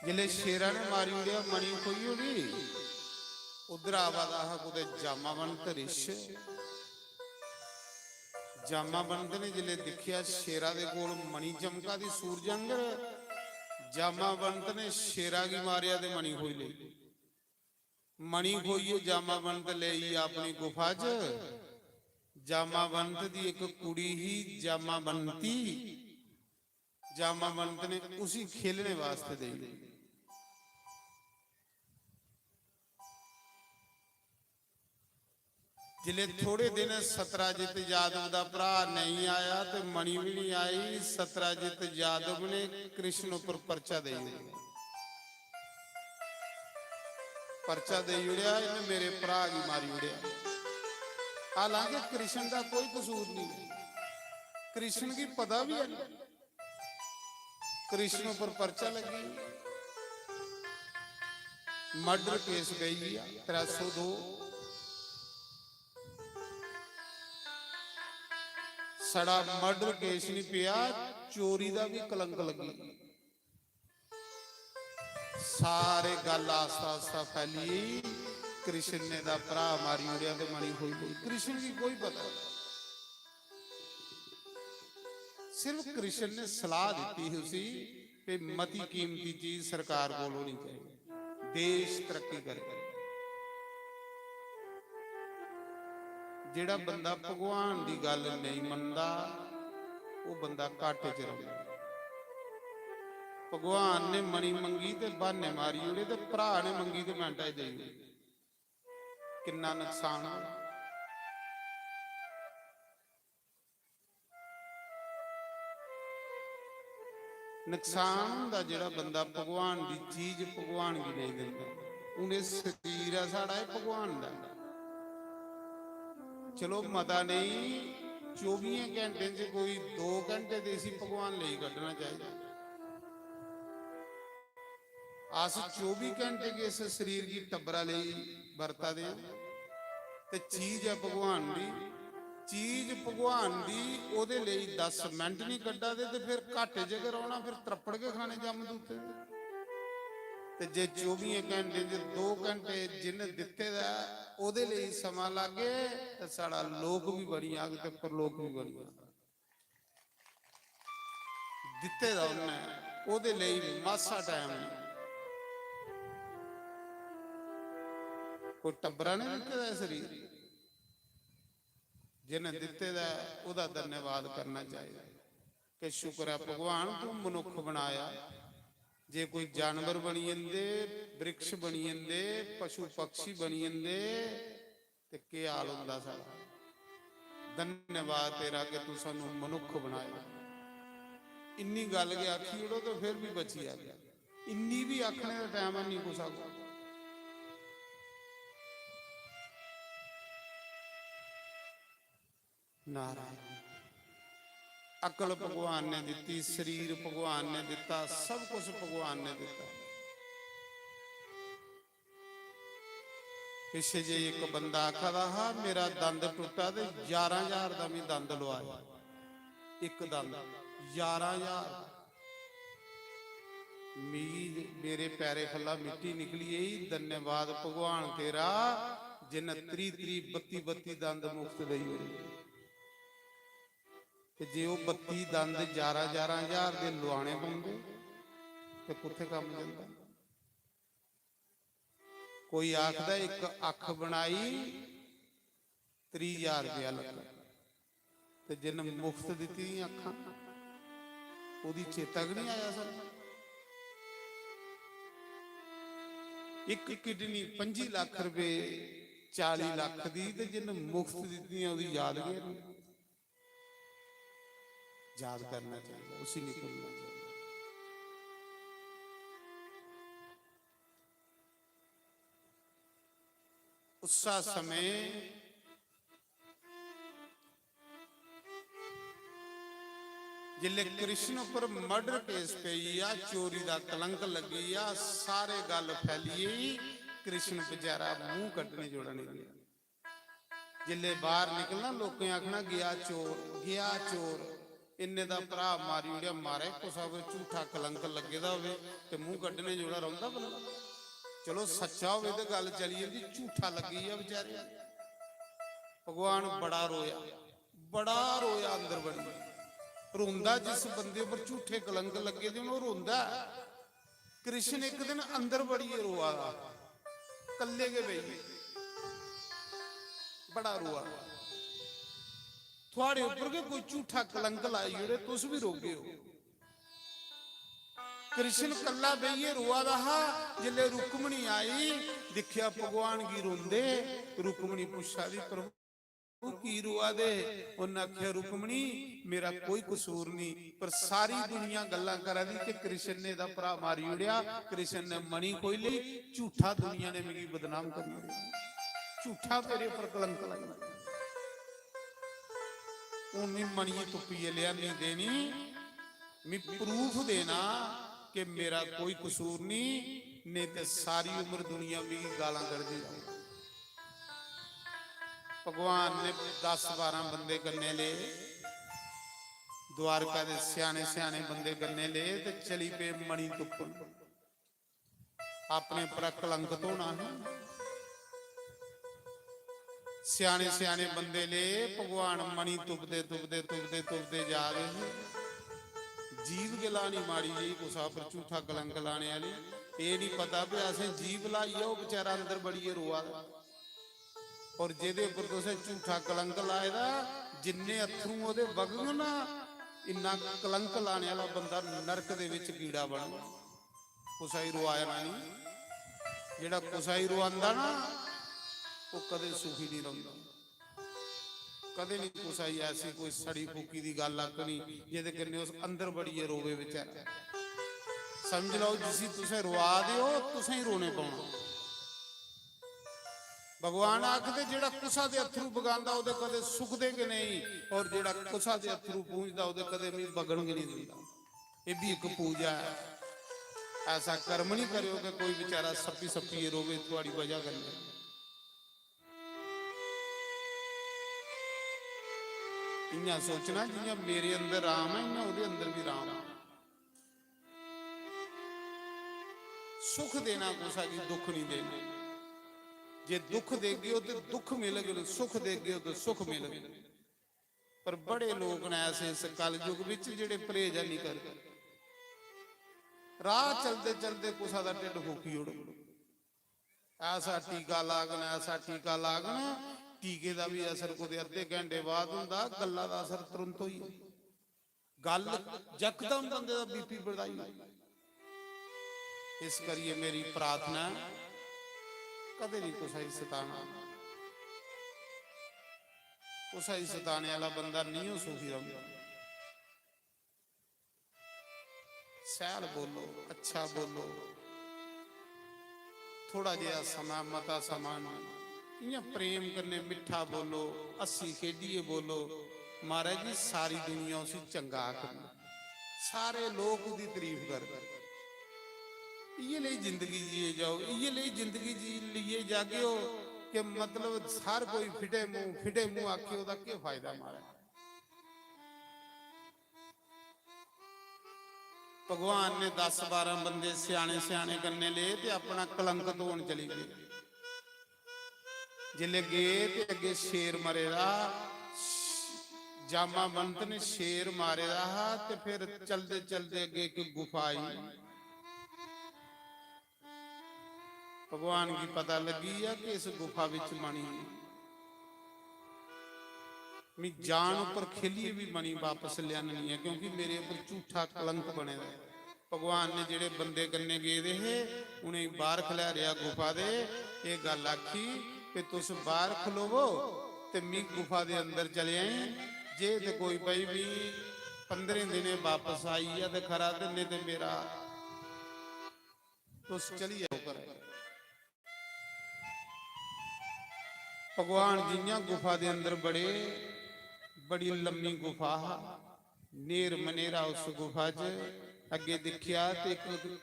जिसलै शेरा ने मारी ओड़ेआ, मणि खोई ओड़ी, उद्धर आवा दा हा कुतै जामावंत रिछ। जामावंत ने जिसलै दिक्खेआ शेरा दे कोल मणि चमका दी सूरज आंगर, जामावंत ने शेरा गी मारेआ ते मणि खोई लेई। मणि खोइयै जामावंत लेई अपनी गुफा च। जामावंत दी इक कुड़ी ही जामावंती, जामावंत ने उसी खेलने वास्ते देई ओड़ी। जिसलै थोड़े दिन सतराजित यादव दा भ्राऽ नेईं आया ते मणि बी निं आई, सतराजित यादव ने कृष्ण उप्पर पर्चा देई ओड़ेआ। पर्चा देई ओड़ेआ, "इन्नै मेरे भ्राऽ गी मारी ओड़ेआ।" हालांकि कृष्ण दा कोई कसूर निं, कृष्ण गी पता बी है। कृष्ण उप्पर पर्चा लग्गी, murder case पेई गेआ त्रै सौ दो। छड़ा murder case निं पेआ, चोरी दा बी कलंक लग्गी। सारे गल्ल आस्ता आस्ता फैली, कृष्ण ने दा भ्राऽ मारी ओड़ेआ ते मणि खोई लेई। कृष्ण गी कोई पता नहीं। सिर्फ कृष्ण ने सलाह दित्ती ही उसी कि मती कीमती चीज सरकार कोल होनी चाहिदी, देश तरक्की करे। जेह्ड़ा बंदा भगवान दी गल्ल नेईं मनदा, ओह् बंदा घाटे च रौंह्दा। भगवान ने मणि मंगी ते ब्हान्ने मारी ओड़े, ते भ्राऽ ने मंगी ते मैंटा च देई ओड़ी। किन्ना नुकसान होआ। नुकसान होंदा जेह्ड़ा बंदा भगवान दी चीज भगवान गी नेईं दिंदा। हून एह् शरीर ऐ साढ़ा, एह् भगवान दा ऐ। चलो, मता नेईं, चौबियें घैंटें च कोई दो घैंटे ते इसी भगवान लेई कड्ढना चाहिदा। अस चौबी घैंटे गै इस शरीर गी टब्बरा लेई बरता दे आं। ते चीज ऐ भगवान दी, चीज भगवान दी, ओह्दे लेई दस मिंट निं कड्ढा दे ते फिर घाटे च गै रौह्ना, फिर त्रप्पड़ गै खाने जमदूते दे। ते जे चौबियें घैंटें च दो घैंटे जिन्न दित्ते दा ऐ, ओह्दे लेई समां लागे, ते साढ़ा लोक बी बनी जाग ते परलोक बी बनी जाग। दित्ते दा उन्नै, ओह्दे लेई मासा टैम निं। कोई टब्बरा ने दित्ते दा ऐ शरीर, जिन्नै दित्ते दा ऐ, ओह्दा धन्यवाद करना चाहिदा कि शुक्र ऐ भगवान, तूं मनुक्ख बनाया। जे कोई जानवर बनी जंदे, वृक्ष बनी जंदे, पशु पक्षी बनी जंदे, ते केह् हाल होंदा साढ़ा। धन्यवाद तेरा कि तू सानू मनुक्ख बनाया। इन्नी गल्ल गै आखी ओड़ो ते फिर भी बची जागे। इन्नी भी आखने दा टैम है नहीं कुसा को। नारायण। अकल भगवान ने दित्ती, शरीर भगवान ने दित्ता, सब कुछ भगवान ने दित्ता। पिच्छे जे इक बंदा आखा दा हा, "मेरा दंद टुट्टा ते ग्यारह हजार दा मी दंद लुआया।" इक दंद ग्यारह हजार। मिगी, मेरे पैरे खल्ला मिट्टी निकली गेई। धन्यवाद भगवान तेरा, जिन्न त्री त्री, बत्ती बत्ती दंद मुफ्त देई ओड़े। ते जे ओह् बत्ती दंद ग्यारह ग्यारह हजार दे लुआने पौंदे, ते कुत्थै कम्म चलदा? कोई आखदा इक अक्ख बनाई, त्रीह हजार रपेआ लग्गा, ते जिन्न मुफ्त दित्ती दियां अक्खां, ओह्दी चेता गै निं आया सानूं। इक किडनी पंजी लक्ख रपेऽ, चाली लक्ख दी, ते जिन्न मुफ्त दित्ती दियां, ओह्दी याद गै निं। याद करना चाहिए, उसी निकलना चाहिए। उस्सा समय जिसले कृष्ण पर मर्डर केस पेई गेआ, चोरी दा कलंक लग्गी गेआ, सारे गल्ल फैली गेई, कृष्ण बेचारा मूंह कड्ढने जोड़ा नेईं रेहा। जिसले बाहर निकलना, लोकें आखना, "गेआ चोर, गेआ चोर, इन्ने दा भ्राऽ मारी ओड़ेआ।" महाराज, कुसै पर झूठा कलंक लग्गे दा होवे ते मूंह कड्ढने जोड़ा रौंह्दा बंदा? चलो, सच्चा होवे ते गल्ल चली जंदी, झूठा लग्गी गेआ बेचारे। भगवान बड़ा रोया, बड़ा रोया अंदर बड़ियै। रोंदा जिस बंदे पर झूठे कलंक लग्गे दे होन, ओह् रोंदा ऐ। कृष्ण इक दिन अंदर बड़ियै रोआ दा, कल्ले गै बेहियै बड़ा रोआ दा। थुआड़े उप्पर गै कोई झूठा कलंक लाई ओड़े, तुस बी रोगे ओ। कृष्ण कल्ला बेहियै रोआ दा हा। जिसलै रुक्मणी आई, दिक्खेआ भगवान गी रोंदे, रुक्मणी पुच्छा दी, "प्रभु, की रोआ दे?" उन्नै आखेआ, "रुक्मणी, मेरा कोई कसूर नहीं, पर सारी दुनिया गल्लां करा दी कि कृष्ण ने एह्दा भ्राऽ मारी ओड़ेआ, कृष्ण ने मणि खोई लेई, झूठा दुनिया ने मिगी बदनाम करी ओड़ेआ, झूठा मेरे पर कलंक लाई ओड़ेआ। हून मी मणि तुप्पियै लेआनी देनी, मी प्रूफ देना कि मेरा कोई कसूर नहीं, नेईं ते सारी उम्र दुनिया मिगी गालां कढदी रौह्नी।" भगवान ने दस बारां बंदे कन्नै ले, द्वारका दे स्याने स्याने बंदे कन्नै ले ते चली पे मणि तुप्पन। अपने उप्परा कलंक धोना ही। स्याने स्याने बंदे ले, भगवान मणि तुपदे तुपदे तुपदे तुपदे जा दे हे। जीभ गै लानी माड़ी जेही कुसै उप्पर झूठा कलंक लाने आह्ली। एह् निं पता भई असें जीभ लाई ऐ, ओह् बेचारा अंदर बड़ियै रोआ दा। और जेह्दे उप्पर तुसें झूठा कलंक लाए दा, जिन्ने अत्थरूं ओह्दे बगङन ना, इन्ना कलंक लाने आह्ला बंदा नरक दे बिच कीड़ा बनग। कुसै गी रोआना निं। जेह्ड़ा कुसै गी रोआंदा ना, ओह् कदें सुखी निं रौंह्दा। कदें नहीं कुसै गी ऐसी कोई सड़ी फूकी दी गल्ल आखनी जेह्दे कन्नै उस अंदर बड़ियै रोवे बेचारा। समझ लैओ, जिसी तुसें रोआ दे ओ, तुसें ही रोने पौना। भगवान आखदे, "जेह्ड़ा कुसा दे अत्थरू बगांदा, ओह्दे कदें सुकदे गै नेईं, और जेह्ड़ा कुसा दे अत्थरू पूंझदा, ओह्दे कदें मी बगन गै नेईं दिंदा।" एह् बी इक पूजा ऐ। ऐसा कर्म निं करेओ कि कोई बेचारा सप्पी सप्पियै रोवे थुआड़ी बजह कन्नै। इ'यां सोचना, जि'यां मेरे अंदर राम ऐ, इ'यां ओह्दे अंदर बी राम ऐ। सुख देना कुसै गी, दुख नहीं देना। जे दुख देगे ओ ते दुख मिलग, सुख देगे ओ ते सुख मिलग। पर बड़े लोक न ऐसे इस कलयुग बिच जेह्ड़े परहेज हैनी करदे। राह चलदे चलदे कुसै दा ढिड्ड फूकी ओड़ो। ऐसा टीका लागन, ऐसा टीका लागन, टीके दा बी असर कुतै अद्धे घैंटे बाद होंदा, गल्ला दा असर तुरंत होई जंदा। गल्ल यकदम बंदे दा बीपी बढ़ाई ओड़दी। इस करियै मेरी प्रार्थना ऐ, कदें नहीं कुसै गी सताना। कुसै गी सताने आह्ला बंदा निं ओ सुखी रौंह्दा। सैल बोलो, अच्छा बोलो, थोड़ा जेहा समां, मता समां नेईं। इ'यां प्रेम कन्नै मिट्ठा बोलो, हस्सी खेढियै बोलो। महाराज जी, सारी दुनिया उसी चंगा आखदी, सारे लोक ओह्दी तारीफ करदे। इ'यै लेई जिंदगी जिए जाओ, इ'यै लेई जिंदगी जी, लेइयै जागे ओ कि मतलब हर कोई फिटे मूंह, फिटे मूंह आखे, ओह्दा केह् फायदा महाराज? भगवान ने दस बारां बंदे स्याने स्याने कन्नै ले ते अपना कलंक धोन चली गे। जिसलै गे ते अग्गें शेर मरे दा, जामावंत ने शेर मारे दा हा। ते फिर चलदे चलदे अग्गें इक गुफा आई। भगवान गी पता लग्गी गेआ कि इस गुफा बिच मणि ऐ। मी जान उप्पर खेलियै बी मणि वापस लेआननी ऐ, क्योंकि मेरे उप्पर झूठा कलंक बने दा ऐ। भगवान ने जेह्ड़े बंदे कन्नै गेदे हे, उ'नेंगी बाहर खलारेआ गुफा दे, एह् गल्ल आखी कि तुस बाहर खलोवो ते मी गुफा दे अंदर चले आई। जे ते कोई भाई मी पंदरें दिनें वापस आई गेआ ते खरा, ते नेईं ते मेरा तुस चली जाओ घरै। भगवान जि'यां गुफा दे अंदर बड़े, बड़ी लम्मी गुफा हा, न्हेर मन्हेरा उस गुफा च। अग्गें दिक्खेआ ते इक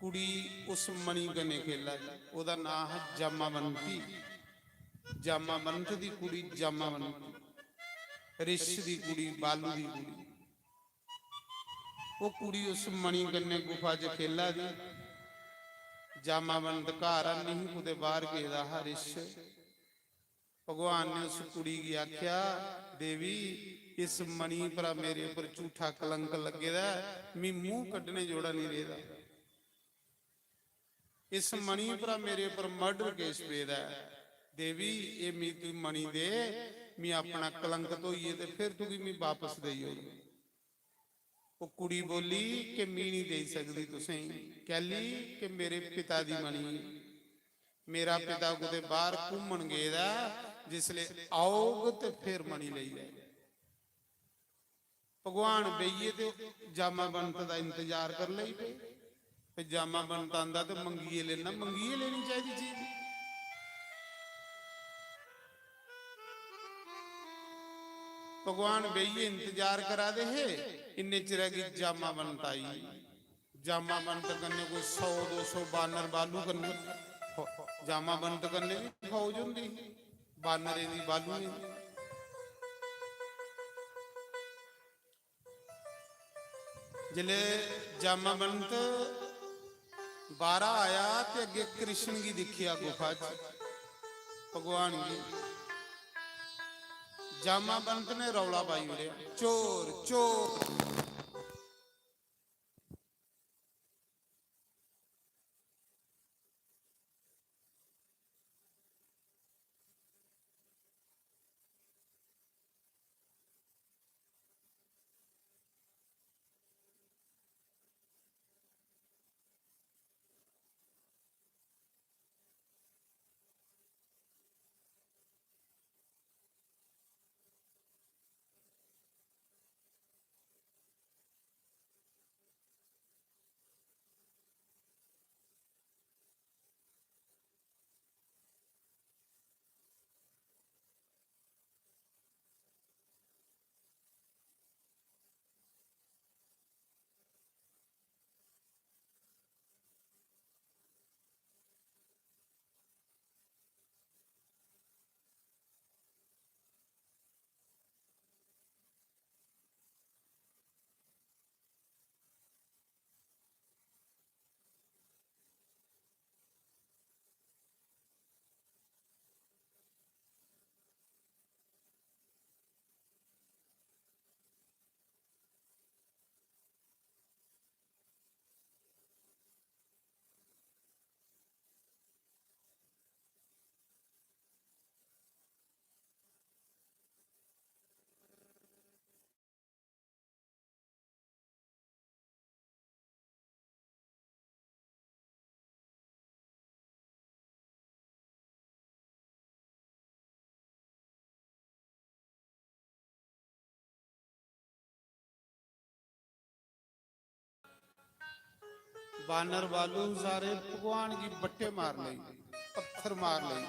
कुड़ी उस मणि कन्नै खेला दी, ओह्दा नांऽ हा जामावंती। जामावंत दी कुड़ी जामावंती, रिश दी कुड़ी, बालू दी कुड़ी। ओह् कुड़ी उस मणि कन्नै गुफा च खेला दी। जामावंत घर नेईं ही, कुतै बाहर गेदा हा रिश। भगवान ने उस कुड़ी गी आख्या, "देवी, इस मणि परा मेरे उप्पर झूठा कलंक लग्गे दा ऐ, मी मूंह कड्ढने जोड़ा नेईं रेह्दा।" इस मणि परा मेरे उप्पर murder case पेदा ऐ। देवी, एह् मी तू मणि दे, मी अपना कलंक धोइयै ते फिर तुगी मी बापस देई ओड़। ओह् कुड़ी बोली कि मी निं देई सकदी तुसेंगी, कैली कि मेरे पिता दी मणि ऐ। मेरा पिता कुतै बाहर घूमन गेदा ऐ, जिसलै औग ते फिर मणि लेई जाएगा। भगवान बेहियै ते जामावंत दा इंतजार कर लेई पे। ते जामावंत आंदा ते मंगियै लेना, मंगियै लेनी चाहिदी चीज। भगवान बेहियै इंतजार करा दे हे, इन्ने चिरै गी जामावंत आई। जामावंत कन्नै कोई सौ दो सौ बानर बालू कन्नै, जामावंत कन्नै बी फौज होंदी ही, बानरें दी, बालुएं दी। जिसलै जामावंत बाहरा आया ते अग्गें कृष्ण गी दिक्खेआ गुफा च, भगवान गी। जामावंत ने रौला पाई ओड़ेआ, "चोर, चोर।" बानर बालू सारे भगवान गी बट्टे मार लेई, पत्थर मार लेई।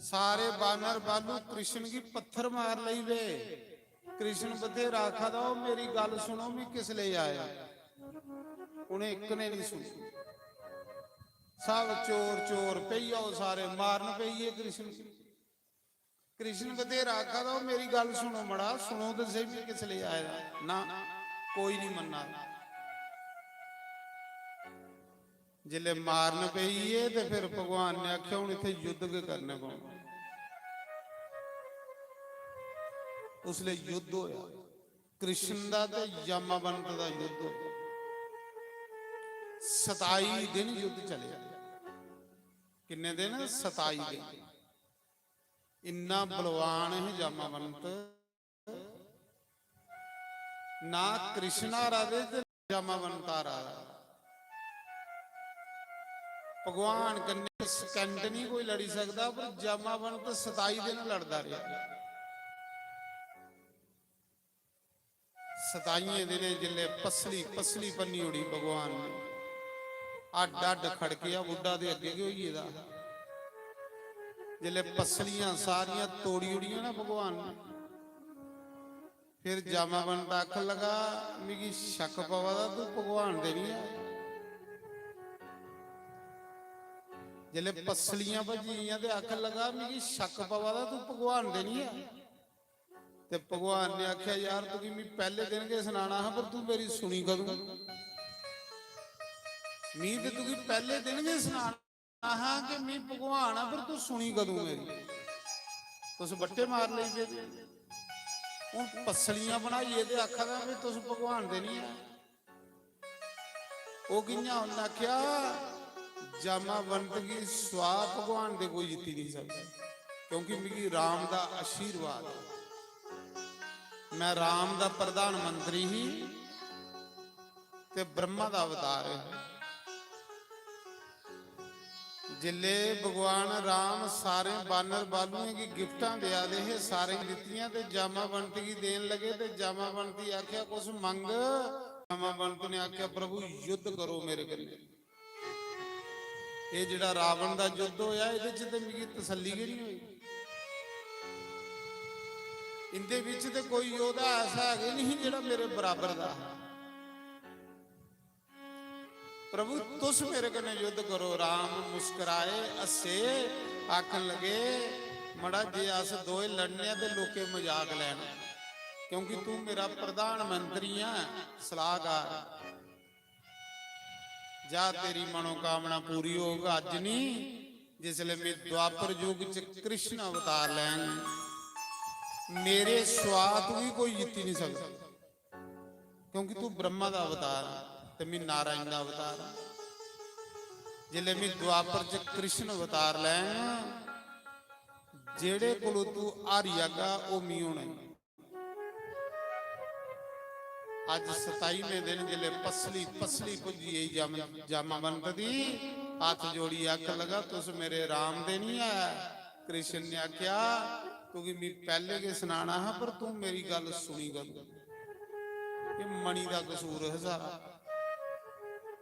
सारे बानर बालू कृष्ण गी पत्थर मार लेई वे। कृष्ण बथेरा आखा दा, "ओ मेरी गल्ल सुनो, मी किस लेई आए?" उ'नें इक ने निं सुनी। सब चोर चोर, पेई आओ सारे, मारन पेई गे कृष्ण गी। कृष्ण बथेरा आखा दा, "ओ मेरी गल्ल सुनो मड़ा, सुनो ते स्हेई, मी किस लेई आए दा?" ना, कोई निं मन्ना। जिसलै मारन पेई गे ते फिर भगवान ने आखेआ, "हून इत्थै युद्ध गै करने पौना।" उसलै युद्ध होआ, कृष्ण दा ते जामावंत दा युद्ध होआ। सताई दिन युद्ध चलेआ। किन्ने दिन? सताई दिन। इन्ना बलवान है जामावंत, ना कृष्ण हारा दे ते जामावंत हारा दा। भगवान कन्नै सकैंड नहीं कोई लड़ी सकदा, पर जामावंत सताई दिन लड़दा रेहा। सताइयें दिनें जिसलै पसली, पसली भन्नी ओड़ी भगवान ने, हड्ड हड्ड खड़केआ, बुड्ढा ते अग्गें गै होई गेदा हा। जिसलै पसलियां सारियां तोड़ी ओड़ियां ना भगवान ने, फिर जामावंत आखन लगा, "मिगी शक पवा दा, तू भगवान दे नहीं ऐ।" जिसलै पसलियां भज्जी गेइयां ते आखन लगा, "मिगी शक पवा दा, तू भगवान दे नहीं ऐ।" ते भगवान ने आखेआ, "यार, तुगी मी पैह्ले दिन गै सनाना हा, पर तू मेरी सुनी कदूं? मी ते तुगी पैह्ले दिन गै सनाना हा कि मी भगवान आं, पर तू सुनी कदूं मेरी? तुस बट्टे मार लेई पेदे। हून पसलियां बनाइयै ते आखा दा भी तुस भगवान दे निं ऐ।" ओह् कि'यां? उन्नै आखेआ, "जामावंत गी सुआह् भगवान दे कोई जित्ती निं सकदा, क्योंकि मिगी राम दा आशीर्वाद ऐ। मैं राम दा प्रधानमंत्री ही ते ब्रह्मा दा अवतार है।" जिसलै भगवान राम सारे बानर बालुएं गी गिफ्टां देआ दे हे, सारें गी दित्तियां ते जामावंत गी देन लगे ते जामावंत गी आखेआ, "कुछ मंग।" जामावंत ने आखेआ, "प्रभु, युद्ध करो मेरे कन्नै। एह् जेह्ड़ा रावण दा युद्ध होया, एह्दे च ते मिगी तसल्ली गै निं होई। इं'दे बिच ते कोई योद्धा ऐसा है गै निं जेह्ड़ा मेरे बराबर दा हा। प्रभु, तुस मेरे कन्नै युद्ध करो।" राम मुस्कराए, हस्से, आखन लगे, "मड़ा, जे अस दोए लड़ने आं ते लोकें मजाक लैना, क्योंकि तू मेरा प्रधानमंत्री ऐ, सलाहकार। जा, तेरी मनोकामना पूरी होग, अज्ज निं, जिसलै मैं द्वापर युग च कृष्ण अवतार लैंग। मेरे सुआह् तुगी कोई जित्ती निं सकदा, क्योंकि तू ब्रह्मा दा अवतार ऐ ते मैं नारायण दा अवतार आं। जिसलै मैं द्वापर च कृष्ण अवतार लैंग, जेह्ड़े कोलू तू हारी जागा, ओह् मी होना ई।" अज्ज सताईवें दिन जिसलै पसली, पसली भुज्जी गेई जाम-, जामावंत दी, हत्थ जोड़ी आखन लगा, "तुस मेरे राम दे निं ऐ।" कृष्ण ने आखेआ, "तुगी मी पैह्ले गै सनाना हा, पर तूं मेरी गल्ल सुनी कदूं?" एह् मणि दा कसूर हा सारा।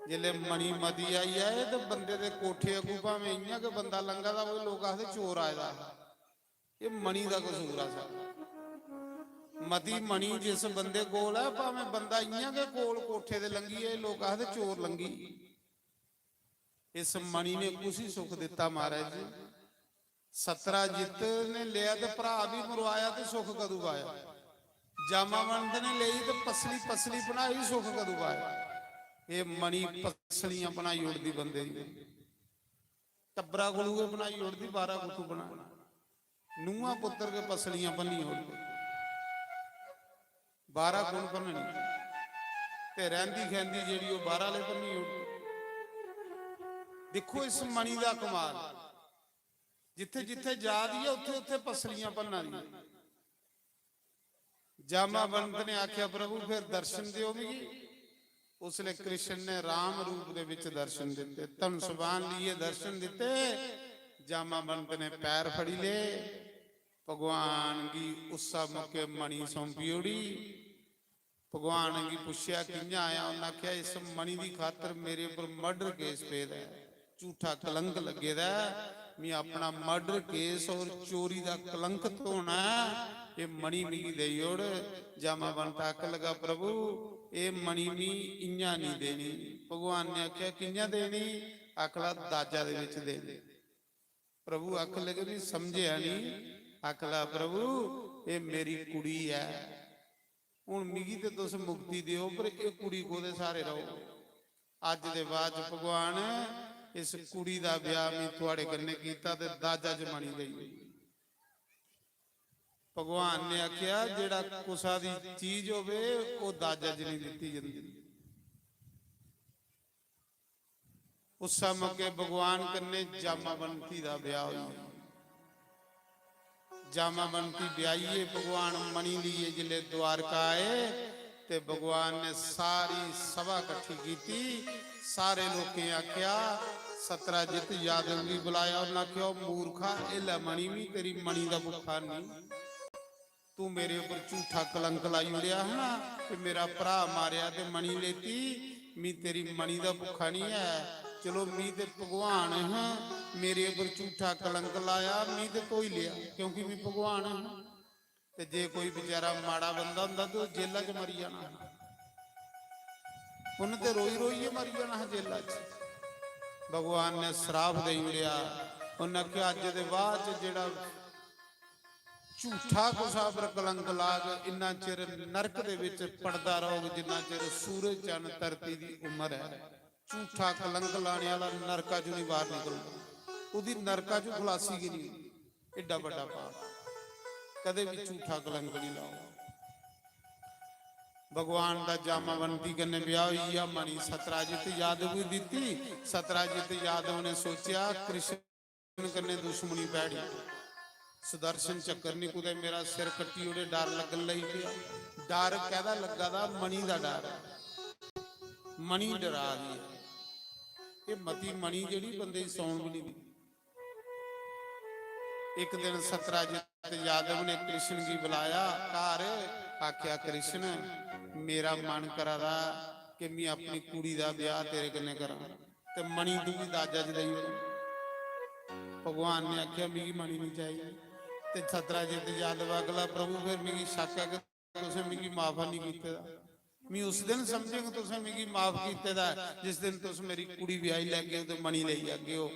जिसलै मणि मती आई जाए ते बंदे दे कोठे अग्गों भामें इ'यां गै बंदा लंघा दा होए, लोक आखदे, "चोर आए दा हा।" एह् मणि दा कसूर आ सारा। मती मणि जिस बंदे कोल ऐ, भामें बंदा इ'यां गै कोल कोठे दे लंघी जाए, लोक आखदे, "चोर लंघी।" इस मणि ने कुसी सुख दित्ता, महाराज जी? सतराजित ने लेआ ते भ्राऽ बी मरवाया, ते सुख कदूं पाया? जामावंत ने लेई ते पसली, पसली बनाई, सुख कदूं पाया? एह् मणि पसलियां बनाई ओड़दी बंदे दी। टब्बरा कोलू गै बनाई ओड़दी, बाह्रा कुत्थूं बनाना? नूंहां पुत्तर गै पसलियां भन्नी ओड़दे। बाह्रा कु'न भन्ननी? ते रैंह्दी खैंह्दी जेह्ड़ी, ओह् बाह्रा आह्ले भन्नी ओड़दे। दिक्खो इस मणि दा कमाल, जित्थै जित्थै जा दी ऐ, उत्थै उत्थै पसलियां भन्ना दी। जामावंत ने आखेआ, "प्रभु, फिर दर्शन देओ मिगी।" उसलै कृष्ण ने राम रूप दे विच दर्शन दित्ते, धनुष बाण लेइयै दर्शन दित्ते। जामावंत ने पैर फड़ी ले, भगवान गी उस्सा मौके मणि सौंपी ओड़ी। भगवान गी पुच्छेआ, "कि'यां आया?" उन्नै आखेआ, "इस मणि दी खातर मेरे उप्पर मर्डर केस पेदा ऐ, झूठा कलंक लग्गे दा ऐ। मी अपना मर्डर केस और चोरी दा कलंक धोना ऐ, एह् मणि मिगी देई ओड़।" जामावंत आखन लगा, "प्रभु, एह् मणि मी इ'यां निं देनी।" भगवान ने आखेआ, "कि'यां देनी?" आखला, "दाजा दे बिच देनी।" प्रभु आखन लगे, "मी समझेआ निं।" आखला, "प्रभु, एह् मेरी कुड़ी ऐ, हुन मिगी ते तुस मुक्ति देओ, पर एह् कुड़ी कोह्दे स्हारे रौह्ग?" अज्ज दे बाद च भगवान, इस कुड़ी दा ब्याह में थुआड़े कन्नै कीता ते दाजा च मणि देई ओड़ी। भगवान ने आखेआ, "जेह्ड़ा कुसा दी चीज होवे, ओह् दाजा च नेईं दित्ती जंदी।" उस्सै मौके भगवान कन्नै जामावंती दा ब्याह होई गेआ। जामावंती ब्याहियै भगवान मणि लेइयै जिसलै द्वारका आए ते भगवान ने सारी सभा कट्ठी कीती। सारे लोकें आखेआ, "सत्राजित यादव गी बुलाया।" उन्नै आखेआ, "ओ मूर्खा, एह् लै मणि, मी तेरी मणि दा भुक्खा निं।" तू मेरे उप्पर झूठा कलंक लाई ओड़ेआ हा ना, ते मेरा भ्राऽ मारेआ ते मणि लेती, मी तेरी मणि दा भुक्खा निं ऐ। चलो, मी ते भगवान हा, मेरे उप्पर झूठा कलंक लाया, मी ते धोई लेआ, क्योंकि मी भगवान हा। ते जे कोई बेचारा माड़ा बंदा होंदा ते ओह् जेला च मरी जाना हा, उन्न ते रोई रोइयै मरी जाना हा जेला च। भगवान ने श्राप देई ओड़ेआ। उन्न आखेआ, "अज्ज दे बाद च जेह्ड़ा झूठा कुसा पर कलंक लाग, इन्ना चिर नरक दे विच पड़दा रौग, जिन्ना चिर सूरज, चन्न, धरती दी उम्र ऐ।" झूठा कलंक लाने आह्ला नरका चों निं बाहर निकलदा, ओह्दी नरका चों खलासी गै निं होंदी। एड्डा बड्डा पाप, कदें बी झूठा कलंक निं लाओ। भगवान दा जामावंती कन्नै ब्याह होई गेआ, मणि सत्राजित यादव गी दित्ती। सत्राजित यादव ने सोचेआ, कृष्ण कन्नै दुश्मनी भैड़ी। सुदर्शन चक्कर निं कुतै मेरा सिर कट्टी ओड़े, डर लग्गन लगी पेआ। डर कैह्दा लग्गा दा? मणि दा डर ऐ। मणि डरा दी ऐ। एह् मती मणि जेह्ड़ी बंदे गी सौन बी निं दिंदी। इक दिन सत्राजित यादव ने कृष्ण गी बुलाया घर, आखेआ, "कृष्ण, मेरा मन करा दा कि में अपनी कुड़ी दा ब्याह तेरे कन्नै करां।" ते मणि तुगी दाजा च देई ओड़ां। भगवान ने आखेआ, "मिगी मणि निं चाहिदी।" ते सत्राजित यादव आखला, "प्रभु, फिर मिगी शक्क ऐ कि तुसें मिगी माफ निं कीते दा। में उस दिन समझङ तुसें मिगी माफ कीते दा ऐ, जिस दिन तुस मेरी कुड़ी ब्याही लैगे ओ ते मणि लेई जागे ओ।"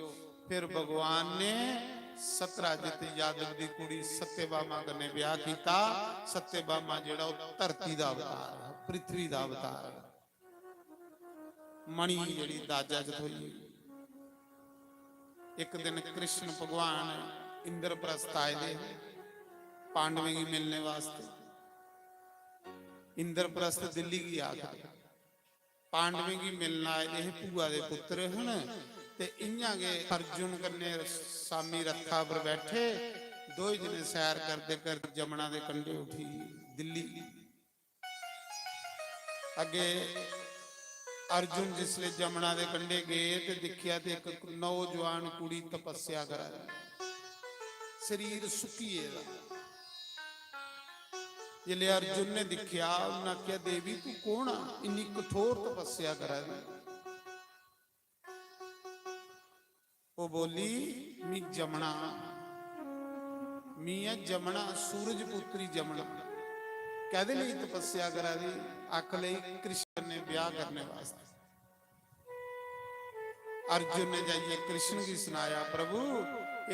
फिर भगवान ने सत्राजित यादव दी कुड़ी सत्यभामा कन्नै ब्याह कीता। सत्यभामा जेह्ड़ा ओह् धरती दा अवतार ऐ, पृथ्वी दा अवतार ऐ। मणि जेह्ड़ी दाजा च थ्होई। इक दिन कृष्ण भगवान इंद्रप्रस्थ आए दे हे पांडवें गी मिलने वास्ते। इंद्रप्रस्थ दिल्ली गी आखदे। पांडवें गी मिलन आए दे हे, भूआ दे पुत्तर हन। ते इ'यां गै अर्जुन कन्नै सामी रथा पर बैठे, दोए जने सैर करदे करदे जमुना दे कंढे उठी दिल्ली। अग्गे अर्जुन जिसले जमुना दे कंढे गे ते दिक्खेआ ते इक नौजवान कुड़ी तपस्या करा दी, शरीर सुक्की गेदा। जिसले अर्जुन ने दिक्खेआ, उन्नै आखेआ, "देवी, तू कौन आ? इन्नी कठोर तपस्या करा दी।" ओह् बोली, "मी जमुना, मी ऐ जमुना, सूरज पुत्री जमुना।" कैह्दे लेई तपस्या करा दी? आख लेई, कृष्ण ने ब्याह करने वास्ते। अर्जुन ने जाइयै कृष्ण गी सनाया, "प्रभु,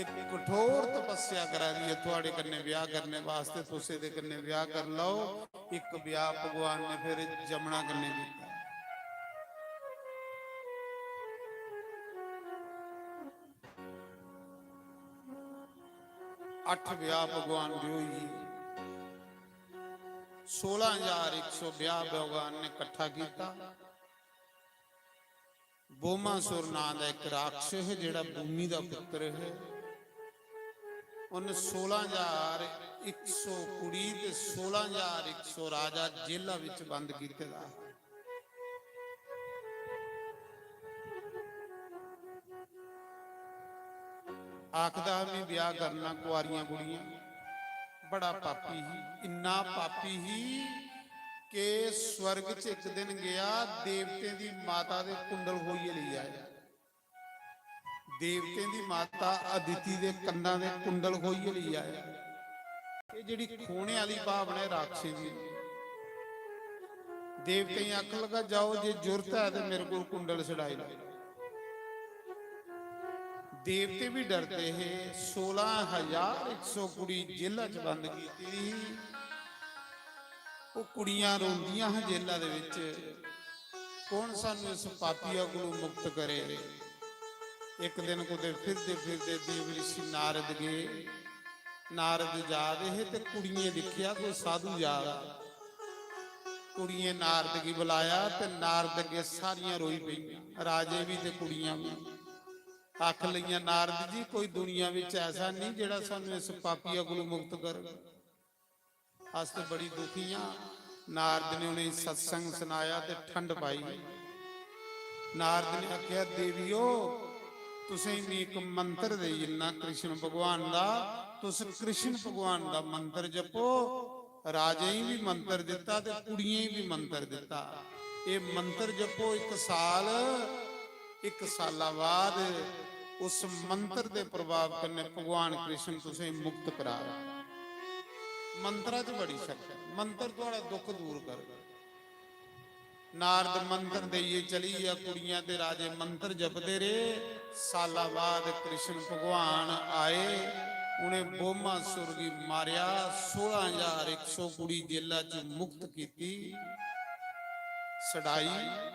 इक कठोर तपस्या करा दी ऐ थुआड़े कन्नै ब्याह करने वास्ते, तुस एह्दे कन्नै ब्याह करी लैओ।" इक ब्याह भगवान ने फिर जमुना कन्नै कीता। अट्ठ ब्याह भगवान दे होई गे। सोलां हजार इक सौ ब्याह भगवान ने कट्ठा कीता। बोमासुर नां दा इक राक्षस है, जेह्ड़ा भूमि दा पुत्र है। उन्न सोलां हजार इक सौ कुड़ी ते सोलां हजार इक सौ राजा जेला विच बंद कीते दा हा। आखदा हा, "मैं ब्याह करना कुआरियां कुड़ियां।" बड़ा पापी ही, इन्ना पापी ही कि स्वर्ग च इक दिन गया, देवतें दी माता दे कुंडल खोइयै लेई आया। देवतें दी माता अदिति दे कन्नां दे कुंडल खोइयै लेई आया। एह् जेह्ड़ी खोने आह्ली भावना ऐ राक्षसें दी। देवतें गी आखन लगा, "जाओ, जे जुर्त ऐ ते मेरे कोल कुंडल छड़ाई लैओ।" देवते बी डरदे हे। सोलां हजार इक सौ कुड़ी जेला च बंद कीती दी ही। ओह् कुड़ियां रोंदियां हां जेला दे बिच, "कौन सानू इस पापिया कोलू मुक्त करे?" इक दिन कुतै फिरदे फिरदे देव ऋषि नारद गे। नारद जा दे हे ते कुड़ियें दिक्खेआ कोई साधु जा दा। कुड़ियें नारद गी बुलाया ते नारद अग्गें सारियां रोई पेइयां, राजे बी ते कुड़ियां बी। आखन लगियां, "नारद जी, कोई दुनिया बिच ऐसा नहीं जेड़ा सानू इस पापिया कोलू मुक्त करग। अस ते बड़ी दुखी आं।" नारद ने उ'नेंगी सत्संग सनाया ते ठंड पाई। नारद ने आखेआ, "देवियो, तुसेंगी में इक मंत्र देई जन्ना कृष्ण भगवान दा, तुस कृष्ण भगवान दा मंत्र जपो।" राजें गी बी मंत्र दित्ता ते कुड़ियें गी बी मंत्र दित्ता। एह् मंत्र जपो, इक साल, इक साला बाद उस मंत्र दे प्रभाव कन्नै भगवान कृष्ण तुसेंगी मुक्त करा। मंत्रा च बड़ी शक्ति ऐ, मंत्र थुआढ़ा दुख दूर करग। नारद मंत्र देइयै चली गेआ, कुड़ियां ते राजे मंत्र जपदे रेह्। साला बाद कृष्ण भगवान आए, उ'नें बोमासुर गी मारेआ, सोलां हजार इक सौ कुड़ी जेला च मुक्त कीती, छड़ाई।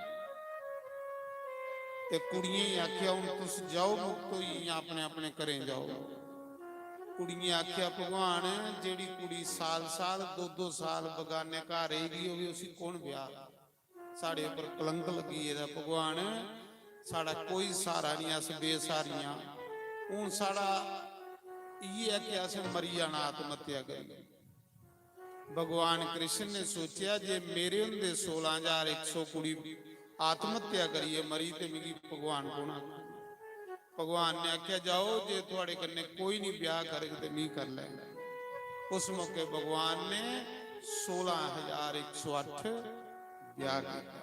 ते कुड़ियें गी आखेआ, "हून तुस जाओ, मुक्त होई गेइयां, अपने अपने घरें जाओ।" कुड़ियें आखेआ, "भगवान, जेह्ड़ी कुड़ी साल साल, दो दो साल बगाने घर रेही दी होवे, उसी कौन ब्याह? साढ़े उप्पर कलंक लग्गी गेदा भगवान, साढ़ा कोई स्हारा निं, अस बेस्हारियां। हून साढ़ा इ'यै ऐ कि असें मरी जाना आत्महत्या करियै।" भगवान कृष्ण ने सोचेआ जे मेरे होंदे सोलां हजार इक सौ कुड़ी आत्महत्या करियै मरी ते मिगी भगवान कौन आखग? भगवान ने आखेआ, "जाओ, जे थुआड़े कन्नै कोई निं ब्याह करग ते मी करी लैग।" उस मौके भगवान ने सोलां हजार इक सौ अट्ठ ब्याह कीता।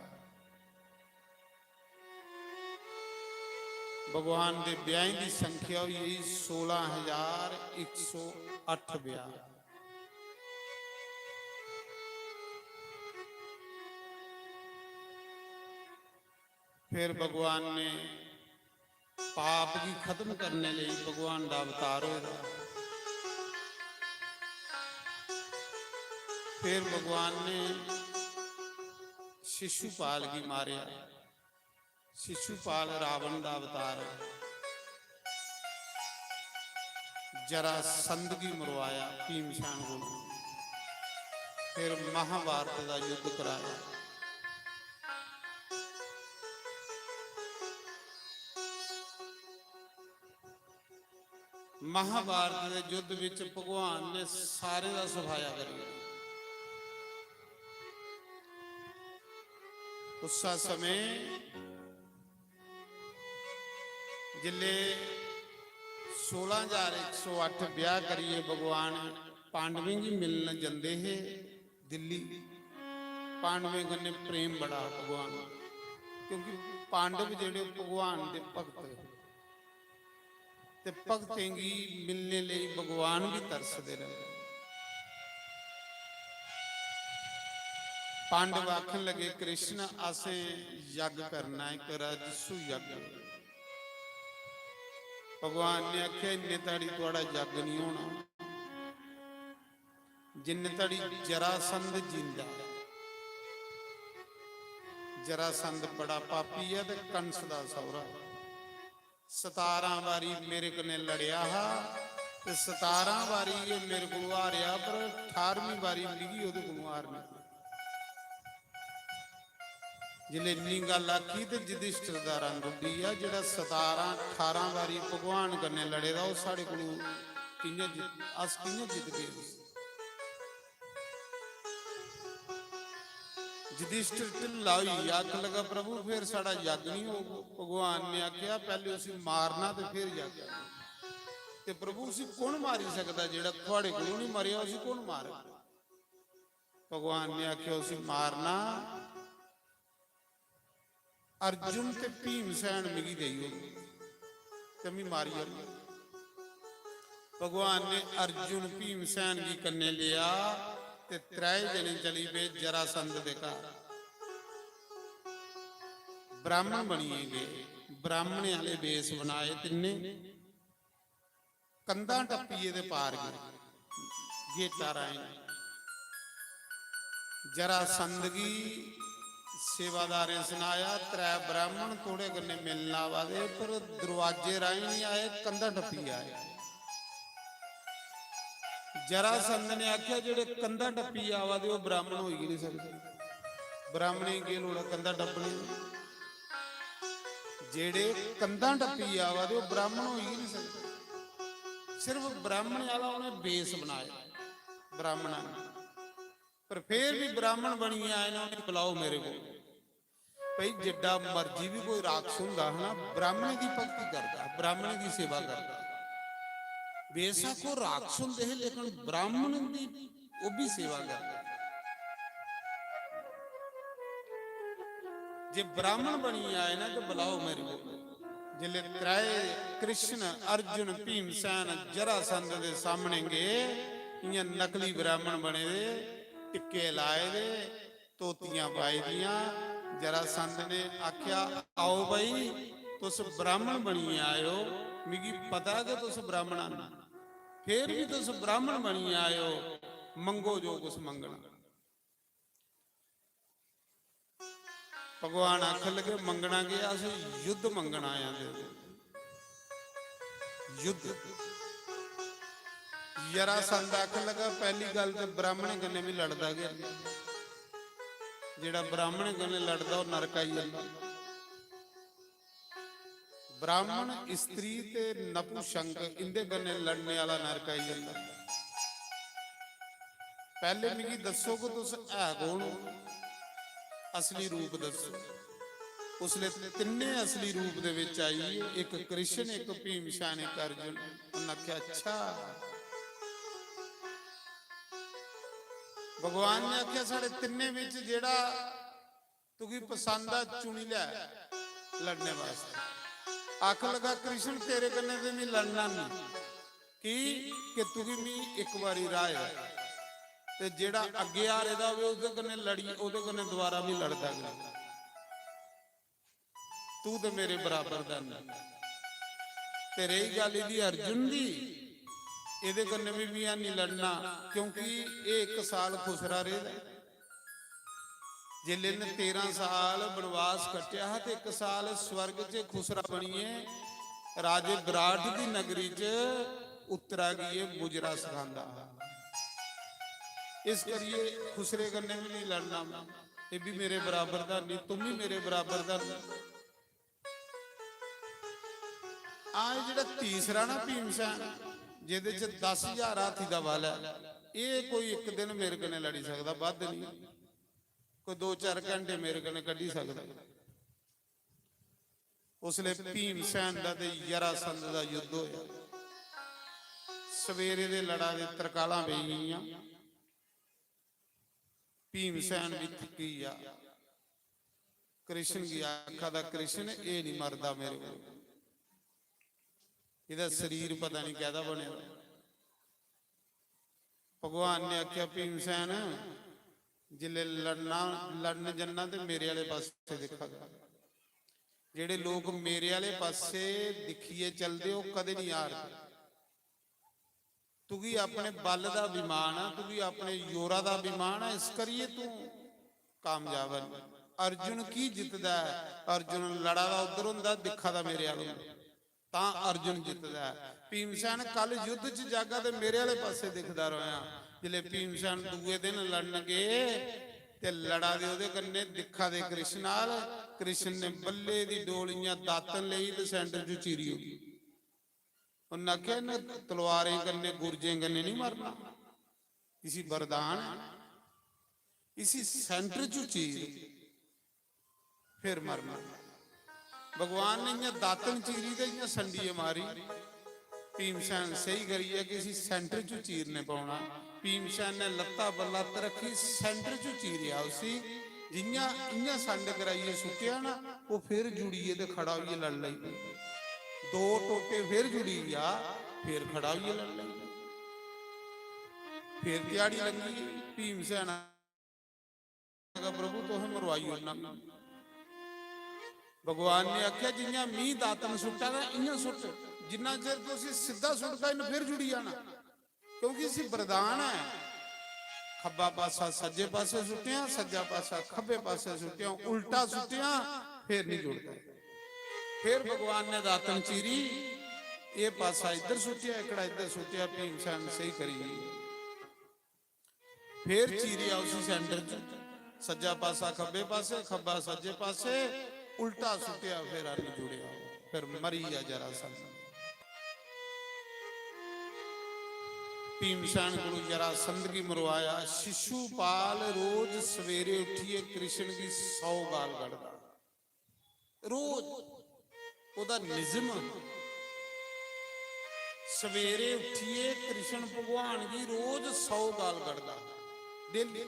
भगवान दे ब्याहें दी संख्या होई गेई सोलां हजार इक सौ अट्ठ ब्याह। फिर भगवान ने पाप गी खत्म करने लेई भगवान दा अवतार होए दा। फिर भगवान ने शिशुपाल गी मारेआ। शिशुपाल रावण दा अवतार ऐ। जरासंध गी मरवाया भीमसेन कोल। फिर महाभारत दा युद्ध कराया। महाभारत दे युद्ध विच भगवान ने सारें दा सफाया करी ओड़ेआ। उस्सै समें जिसलै सोलां हजार इक सौ अट्ठ ब्याह करियै भगवान पांडवें गी मिलन जंदे हे दिल्ली, पांडवें कन्नै प्रेम बड़ा हा भगवान दा, क्योंकि पांडव जेह्ड़े भगवान दे भक्त हे। ते भक्तें गी मिलने लेई भगवान बी तरसदे रहे। पांडव आखन लगे, "कृष्ण, असें यज्ञ करना, इक राजसू यज्ञ।" भगवान ने आखेआ, "इन्ने ताड़ी थुआड़ा यज्ञ नहीं होना, जिन्ने ताड़ी जरासंध जींदा ऐ।" जरासंध बड़ा पापी ऐ ते कंस दा सौरा। सतारां बारी मेरे कन्नै लड़ेआ हा ते सतारां बारी एह् मेरे कोलू हारेआ, पर ठारमीं बारी मिगी ओह्दे कोलू हार निकली। जिसलै इन्नी गल्ल आखी ते युधिष्ठिर दा रंग उड्डी गेआ, जेह्ड़ा सतारां ठारां बारी भगवान कन्नै लड़े दा, ओह् साढ़े कोलू कि'यां जित-, अस कि'यां जितगे? युधिष्ठिर ढिल्ला होई गेआ, आखन लगा, "प्रभु, फिर साढ़ा यज्ञ नहीं होग।" भगवान ने आखेआ, "पैह्ले उसी मारना ते फिर यज्ञ।" ते प्रभु, उसी कु'न मारी सकदा जेह्ड़ा थुआड़े कोलू नहीं मरेआ, उसी कु'न मारग? भगवान ने आखेआ, "उसी मारना, अर्जुन ते भीमसेन मिगी देई ओड़ ते मी मारी ओड़।" भगवान ने अर्जुन भीमसेन गी कन्नै लेआ ते त्रै जने चली पे जरासंध दे घर। ब्राह्मण बनियै गे, ब्राह्मणें आह्ले वेश बनाए तिन्ने। कंधां टप्पियै ते पार गे, गेटा राहें। जरासंध गी सेवादारें सनाया, "त्रै ब्राह्मण थुआढ़े कन्नै मिलन आवा दे, पर दरोआजे राहें निं आए, कंधां टप्पियै आए।" जरासंध ने आखेआ, "जेह्ड़े कंधां टप्पियै आवा दे, ओह् ब्राह्मण होई गै निं सकदे। ब्राह्मणें गी केह् लोड़ ऐ कंधां टप्पने दी? जेह्ड़े कंधां टप्पियै आवा दे, ओह् ब्राह्मण होई गै निं सकदे।" सिर्फ ब्राह्मण आह्ला उ'नें बेस बनाया, ब्राह्मणां ने। पर फिर भी ब्राह्मण बनियै आए न, उ'नेंगी बुलाओ मेरे कोल। भाई, जिड्डा मर्जी भी कोई राक्षस हुंदा हा ना, ब्राह्मणें दी भक्ति करदा, ब्राह्मणें दी सेवा करदा। बेशक ओह् राक्षस हुंदे हे, लेकिन ब्राह्मण दी ओह् भी सेवा करदा। जे ब्राह्मण बनियै आए ना, ते बुलाओ मेरे कोल। जिसलै त्रै कृष्ण, अर्जुन, भीमसेन, जरासंध दे सामने गे, इ'यां नकली ब्राह्मण बने दे, टिक्के लाए दे, धोतियां पाई दियां। जरासंध ने आखेआ, "आओ भाई, तुस ब्राह्मण बनियै आए ओ, मिगी पता ऐ कि तुस ब्राह्मण न, फिर भी तुस ब्राह्मण बनियै आए ओ, मंगो जो कुछ मंगना।" भगवान आखन लगे, "मंगना केह्? अस युद्ध मंगन आए आं तेरे कोल। युद्ध।" जरासंध आखन लगा, "पैह्ली गल्ल ते ब्राह्मणें कन्नै बी लड़दा गै निं। जेह्ड़ा ब्राह्मणें कन्नै लड़दा, ओह् नरक आई जंदा। ब्राह्मण, स्त्री ते नपुंसक, इंदे कन्नै लड़ने आह्ला नरक आई जंदा। पैह्ले मिगी दस्सो कि तुस है कौन ओ? असली रूप दस्सो।" उसलै तिन्ने असली रूप दे विच आई, इक कृष्ण, इक भीमसेन, इक अर्जुन। उन्नै आखेआ, "अच्छा।" भगवान ने आखेआ, "साढ़े तिन्ने विच जेह्ड़ा तुगी पसंद आ, चुनी लै लड़ने वास्तै।" आखन लगा, "कृष्ण, तेरे कन्नै ते मी लड़ना निं, की कि तुगी मी इक बारी र्हाए दा, ते जेह्ड़ा अग्गें हारे दा होवे, ओह्दे कन्नै लड़ी, ओह्दे कन्नै दोबारा मी लड़दा गै निं। तू ते मेरे बराबर दा निं।" ते रेही गल्ल एह्दी अर्जुन दी, एह्दे कन्नै बी मी हैनी लड़ना, क्योंकि एह् इक साल खुसरा रेह्दा ऐ। जिसलै इन्न तेरां साल बनवास कट्टेआ हा ते इक साल स्वर्ग च खुसरा बनियै राजे विराट दी नगरी च उत्तरा गी एह् मुजरा सखांदा हा। इस करियै खुसरे कन्नै बी निं लड़ना, एह् बी मेरे बराबर दा निं, तुम बी मेरे बराबर दा निं। हां, एह् जेह्ड़ा तीसरा ना भीमसेन, जेह्दे च दस ज्हार हाथी दा बल ऐ, एह् कोई इक दिन मेरे कन्नै लड़ी सकदा, बद्ध निं। कोई दो चार घैंटे मेरे कन्नै कड्ढी सकदा। उसलै भीमसेन दा ते जरासंध दा युद्ध होया। सवेरे दे लड़ा दे, तरकालां पेई गेइयां। भीमसेन बी थक्की गेआ। कृष्ण गी आखा दा, "कृष्ण, एह् निं मरदा मेरे कोल, एह्दा शरीर पता निं कैह्दा बने दा।" भगवान ने आखेआ, "भीमसेन, जिसलै लड़ना, लड़न जन्ना ते मेरे आह्ले पासै दिक्खा कर। जेह्ड़े लोक मेरे आह्ले पासै दिक्खियै चलदे, ओह् कदें निं हारदे। तुगी अपने बल दा अभिमान ऐ, तुगी अपने जोरा दा अभिमान ऐ, इस करियै तू कामयाब है।" अर्जुन की जितदा ऐ? अर्जुन लड़ा दा उद्धर होंदा, दिक्खा दा मेरे आह्ला होंदा, तां अर्जुन जितदा ऐ। भीमसेन कल युद्ध च जागा ते मेरे आह्ले पासै दिखदा रवेआं। जिसलै भीमसेन दूए दिन लड़न गे ते लड़ा दे ओह्दे कन्नै, दिक्खा दे कृष्ण नाल, कृष्ण ने बल्ले दी डोल इ'यां दातन लेई ते सेंटर च चीरी ओड़ी। उन्नै आखेआ, "इ'नें तलवारें कन्नै, गुरजें कन्नै निं मरना, इसी वरदान ऐ, इसी सेंटर च चीर, फिर मरना।" भगवान ने इ'यां दातन चीरी ते इ'यां संडियै मारी, भीमसेन स्हेई करियै कि इसी सेंटर च चीरने पौना। भीमसेन ने लत्ता बल्ला रक्खी, सेंटर च चीरेआ उसी। जि'यां इ'यां संड कराइयै सुट्टेआ ना, ओह् फिर जुड़ियै ते खड़ा होइयै लड़ लगी। दो टोटे फिर जुड़ी गेआ, फिर खड़ा होइयै लड़ लगी। फिर ध्याड़ी लंघी। भीमसेन आखा, "प्रभु, तुसें मरवाई ओड़ना।" भगवान ने आखेआ, "जि'यां मीं दातन सुट्टा दा, इ'यां सुट्ट। जिन्ना चिर तुस इसी सिद्धा सुट्टदा, इन्न फिर जुड़ी जाना।" क्योंकि इसी वरदान है, "खब्बा पासा सज्जे पासे सुट्टेआ, सज्जा पासा खब्बे पासे सुट्टेआ, उल्टा सुट्टेआ, फिर नहीं जुड़दा।" फिर भगवान ने दातन चीरी, ये पासा इधर सुट्टेआ, एकड़ा इधर सुट्टेआ, भीमसेन स्हेई करी। फिर चीरेआ उसी सेंटर च, सज्जा पासा खब्बे पासे, खब्बा सज्जे पासे, उल्टा सुट्टेआ, फिर अन्न जुड़ेआ, फिर मरी गेआ जरासंध। भीमसेन कोलू जरासंध गी मरवाया। शिशुपाल रोज सवेरे उठियै कृष्ण गी सौ गाल कढदा। रोज ओह्दा निजम। सवेरे उठियै कृष्ण भगवान गी रोज सौ गाल कढदा। डेली,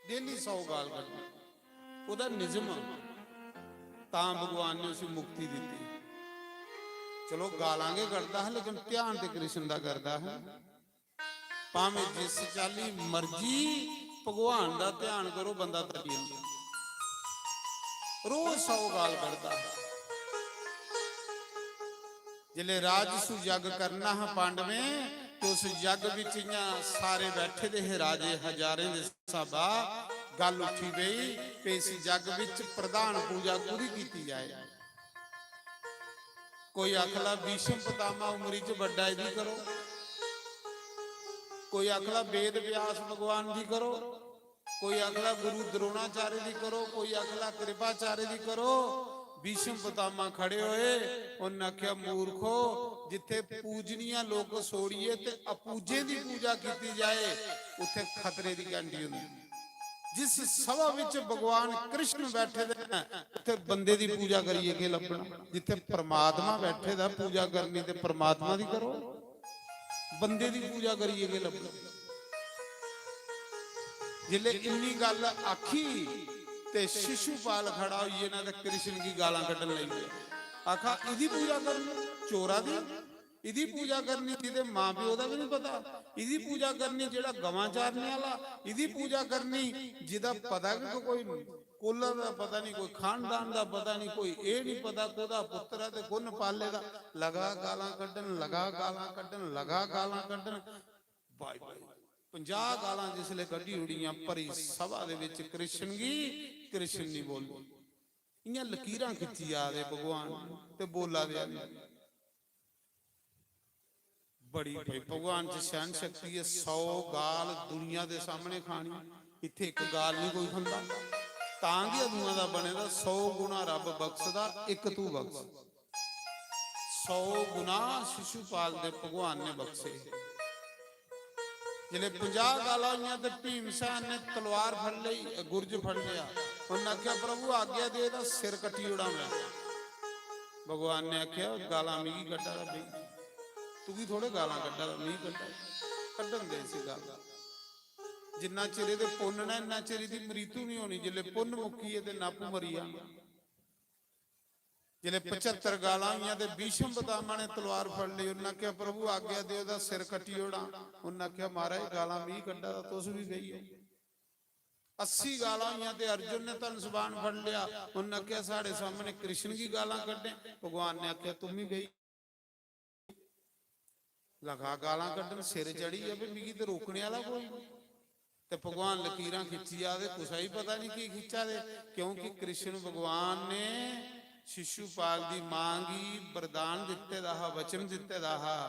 डेली सौ गाल कढदा। ओह्दा निजम। तां भगवान ने उसी मुक्ति दित्ती। चलो, गालां गै कढदा हा, लेकिन ध्यान ते कृष्ण दा करदा हा। भामें जिस चाल्ली मर्जी भगवान दा ध्यान करो, बंदा तरी जंदा। रोज सौ गाल कढदा। जिसलै राजसू जग करना हा पांडवें, ते उस जग बिच इ'यां सारे बैठे दे हे, राजे हजारें दे स्हाबा। गल्ल उठी पेई कि इस जग बिच प्रधान पूजा कुदी कीती जाए। कोई आखला भीष्म पितामह उमरी च बड्डा, एदी करो। कोई आखला वेद व्यास भगवान दी करो। कोई आखला गुरु द्रोणाचार्य दी करो, कोई आखला कृपाचार्य दी करो। भीष्म पितामह खड़े होए, उन्हें आख्या, "मूर्खो, जिथे पूजनीय लोक छोड़िए ते अपूजे दी पूजा कीती जाए, उथे खतरे दी घंटी होंदी।" जिस सभा विच भगवान कृष्ण बैठे दे न, उथे बंदे दी पूजा करिए के लभना? जिथे परमात्मा बैठे दा, पूजा करनी ते परमात्मा दी करो, बंदे दी पूजा करिए के लभना? जिसले इन्नी गल्ल आखी ते शिशुपाल खड़ा होइए ना ते कृष्ण गी गालां कड्ढन लगी पे। आखा, "इदी पूजा करनी, चोरा दी, इदी पूजा करनी, जिदे मां प्यो दा भी नहीं पता, इदी पूजा करनी, जेड़ा गवां चारने आला, इदी पूजा करनी, जिदा पता भी कोई कुल दा पता नहीं, कोई खानदान दा पता नहीं, कोई एह नहीं पता कोदा पुत्र है ते कुन पाले दा।" लगा गालां कड्ढन, लगा गालां कड्ढन, लगा गालां कड्ढन। भाई, भाई, पंजाह गालां जिसले कड्ढी उड़ियां भरी सभा दे विच कृष्ण गी, कृष्ण नहीं बोले। इयां लकीरां खिच्ची जा दे भगवान ते बोला दे आंदे। बड़ी भाई भगवान च सहन शक्ति है, सौ गाल दुनिया दे सामने खानी, इत्थे एक गाल नहीं कोई खंदा। तां गै अदुआं दा बने दा, सौ गुणा रब बख्शदा, एक तू बख्श। सौ गुणा शिशुपाल दे भगवान ने बख्शे। जिसले पंजाह गालां होइयां ते भीमसेन ने तलवार फड़ लेई, गुरज फड़ लिया। उन्हें आख्या, "प्रभु, आज्ञा दे, दा सिर कट्टी ओड़ा मैं।" भगवान ने आख्या, "गालां मिगी कड्ढा दा बई, तुगी थोड़े गालां कड्ढा दा, मिगी कड्ढा दा। कड्ढन दे इसी गालां। जिन्ना चिर एदे पुन्न ने, इन्ना चिर एदी मृत्यु नहीं होनी। जिसले पुन्न मुक्की गे ते नापू मरी जाना।" जिसले पचहत्तर गालां होइयां ते भीष्म पितामह ने तलवार फड़ लेई। उन्हें आख्या, "प्रभु, आज्ञा देओ, दा सिर कट्टी ओड़ां।" उन्हें आख्या, "महाराज, गालां मिगी कड्ढा दा, तुस भी बेही जाओ।" अस्सी गालां होइयां ते अर्जुन ने धनुष बाण फड़ लिया। उन्हें आख्या, "साढ़े सामने कृष्ण गी गालां कड्ढे।" भगवान ने आख्या, "तुम ही बेही।" लगा गालां कड्ढन, सिर चढ़ी गेआ, "भी मिगी ते रोकने आह्ला कोई निं।" ते भगवान लकीरां खिच्ची जा दे, कुसै गी पता निं की खिच्चा दे, क्योंकि कृष्ण भगवान ने शिशुपाल दी मां गी वरदान दित्ते दा हा, वचन दित्ते दा हा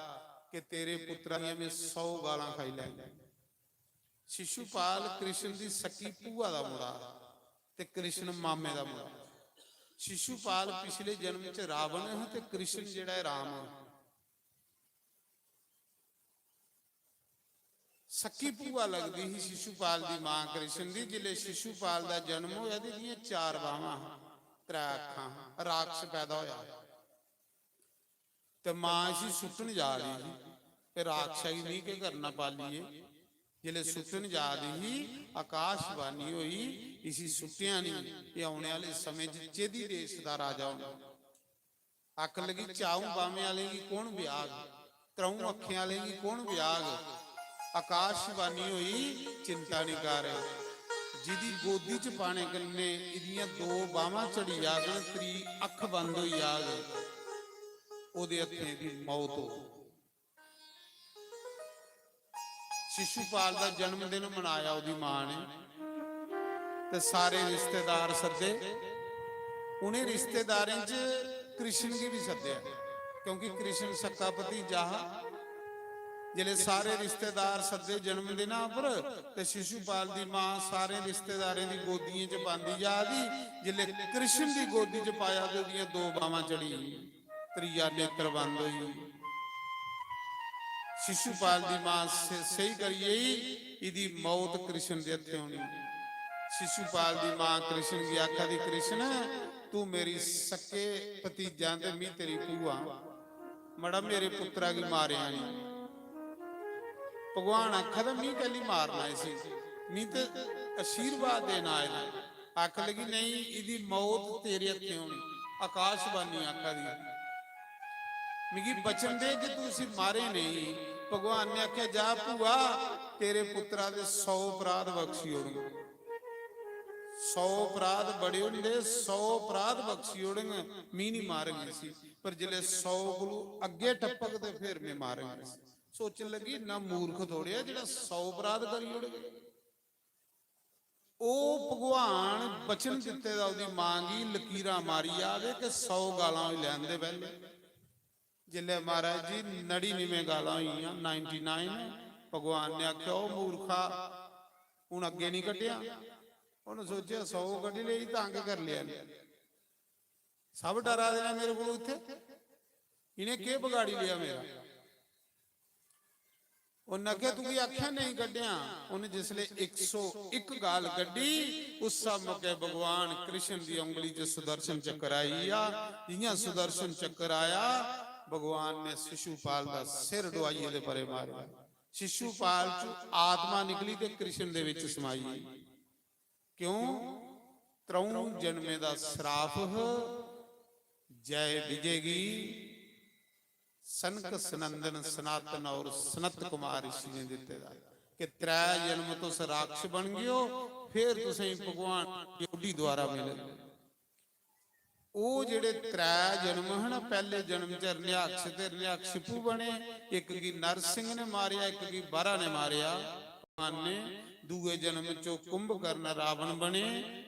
कि तेरे पुत्तरा दियां में सौ गालां खाई लैंग। शिशुपाल कृष्ण दी सक्की भूआ दा मुड़ा ते कृष्ण मामे दा मुड़ा। शिशुपाल पिछले जन्म च रावण हा ते कृष्ण जेह्ड़ा ऐ राम हा। सक्की भूआ लगदी ही शिशुपाल दी मां कृष्ण दी। जिसलै शिशुपाल दा जन्म होया ते इदियां चार बाहवां हां, त्रै अक्खां हां, राक्षस पैदा होया। ते मां इसी सुट्टन जा दी ही। ते राक्षसा गी मी केह् करना पालियै? जिसलै सुट्टन जा दी ही, आकाशवाणी होई, "इसी सुट्टेआ निं, एह् औने आह्ले समें च चेदी देश दा राजा होना।" आखन लगी, "चाऊं बाह्में आह्लें गी कौन ब्याह्ग? त्र'ऊं अक्खें आह्लें गी कौन ब्याह्ग?" आकाशवाणी होई, "चिंता निं कर, जिदी गोदी च पाने कन्नै इदियां दो बाह्मां झड़ी जाङन, त्री अक्ख बंद होई जाग, ओह्दे हत्थें दी मौत हो।" शिशुपाल दा जन्मदिन मनाया ओह्दी मां ने, ते सारे रिश्तेदार सद्दे। उ'नें रिश्तेदारें च कृष्ण गी बी सद्देआ, क्योंकि कृष्ण सक्का भतीजा हा। जिसलै सारे रिश्तेदार सद्दे जन्मदिना पर, ते शिशुपाल दी मां सारे रिश्तेदारें दी गोदियें च पांदी जा दी। जिसलै कृष्ण दी गोदी च पाया ते ओह्दियां दो बावां चढ़ी, त्रीया नेत्र बंद होई। शिशुपाल दी मां से-, स्हेई करी गेई, "इदी मौत कृष्ण दे हत्थे होनी।" शिशुपाल दी मां कृष्ण गी आखा दी, "कृष्ण, तू मेरी सक्के भतीजा ते मी तेरी भूआ, मड़ा, मेरे पुत्रा गी मारेआ निं।" भगवान आखा दा, "मी कैली मारना इसी? मी ते आशीर्वाद देना आए दा।" आखन लगी, "नेईं, इदी मौत तेरे हत्थें होनी।" आकाशवाणी आखा दी, "मिगी वचन दे कि तू इसी मारे नेईं।" भगवान ने आखेआ, "जा भूआ, तेरे पुत्रा दे सौ अपराध बख्शी ओड़ङ। सौ अपराध बड़े होंदे, सौ अपराध बख्शी ओड़ङ, मी निं मारङ इसी। पर जिसलै सौ कोलू अग्गें टप्पग ते फिर में मारङ इसी।" सोचन लगी, "इन्ना मूर्ख थोड़े ऐ जेह्ड़ा सौ अपराध करी ओड़ग।" ओह् भगवान वचन दित्ते दा ओह्दी मां गी लकीरां मारी आवे कि सौ गालां होई लैन दे पैह्ले। जिसलै महाराज जी नड़िनमें गालां होई गेइयां, नाइंटी नाइन, भगवान ने आखेआ, "ओह् मूर्खा, हून अग्गें निं कड्ढेआ।" उ'न्न सोचेआ, "सौ कड्ढी लेई तां केह् करी लेआ इ'न्नै? सब डरा दे न मेरे कोल इत्थै, इ'नें केह् बगाड़ी लेआ मेरा?" उ'न्न आखेआ, "तुगी आखेआ नेईं कड्ढेआं।" उ'न्न जिसलै इक सौ इक गाल कड्ढी, उस्सै मौके भगवान कृष्ण दी उंगली च सुदर्शन चक्कर आई गेआ। जि'यां सुदर्शन चक्कर आया, भगवान ने शिशुपाल दा सिर डुआइयै ते परे मारेआ। शिशुपाल च आत्मा निकली ते कृष्ण दे बिच समाई गेई। क्यों? त्र'ऊं जन्में दा श्राप ह, जय विजय गी सनक सनंदन सनातन और सनत कुमार ऋषि ने दित्ते दा कि त्रै जन्म तुस राक्षस बन गए हो, फिर तुसें भगवान योगी द्वारा मिले। ओह् जेह्ड़े त्रै जन्म हे ना, पैह्ले जन्म च हरण्याक्ष ते हरण्याक्षिपु बने, इक गी नरसिंह ने मारेआ, इक गी बरा ने मारेआ भगवान ने। दूए जन्म च ओह् कुंभकर्ण रावण बने,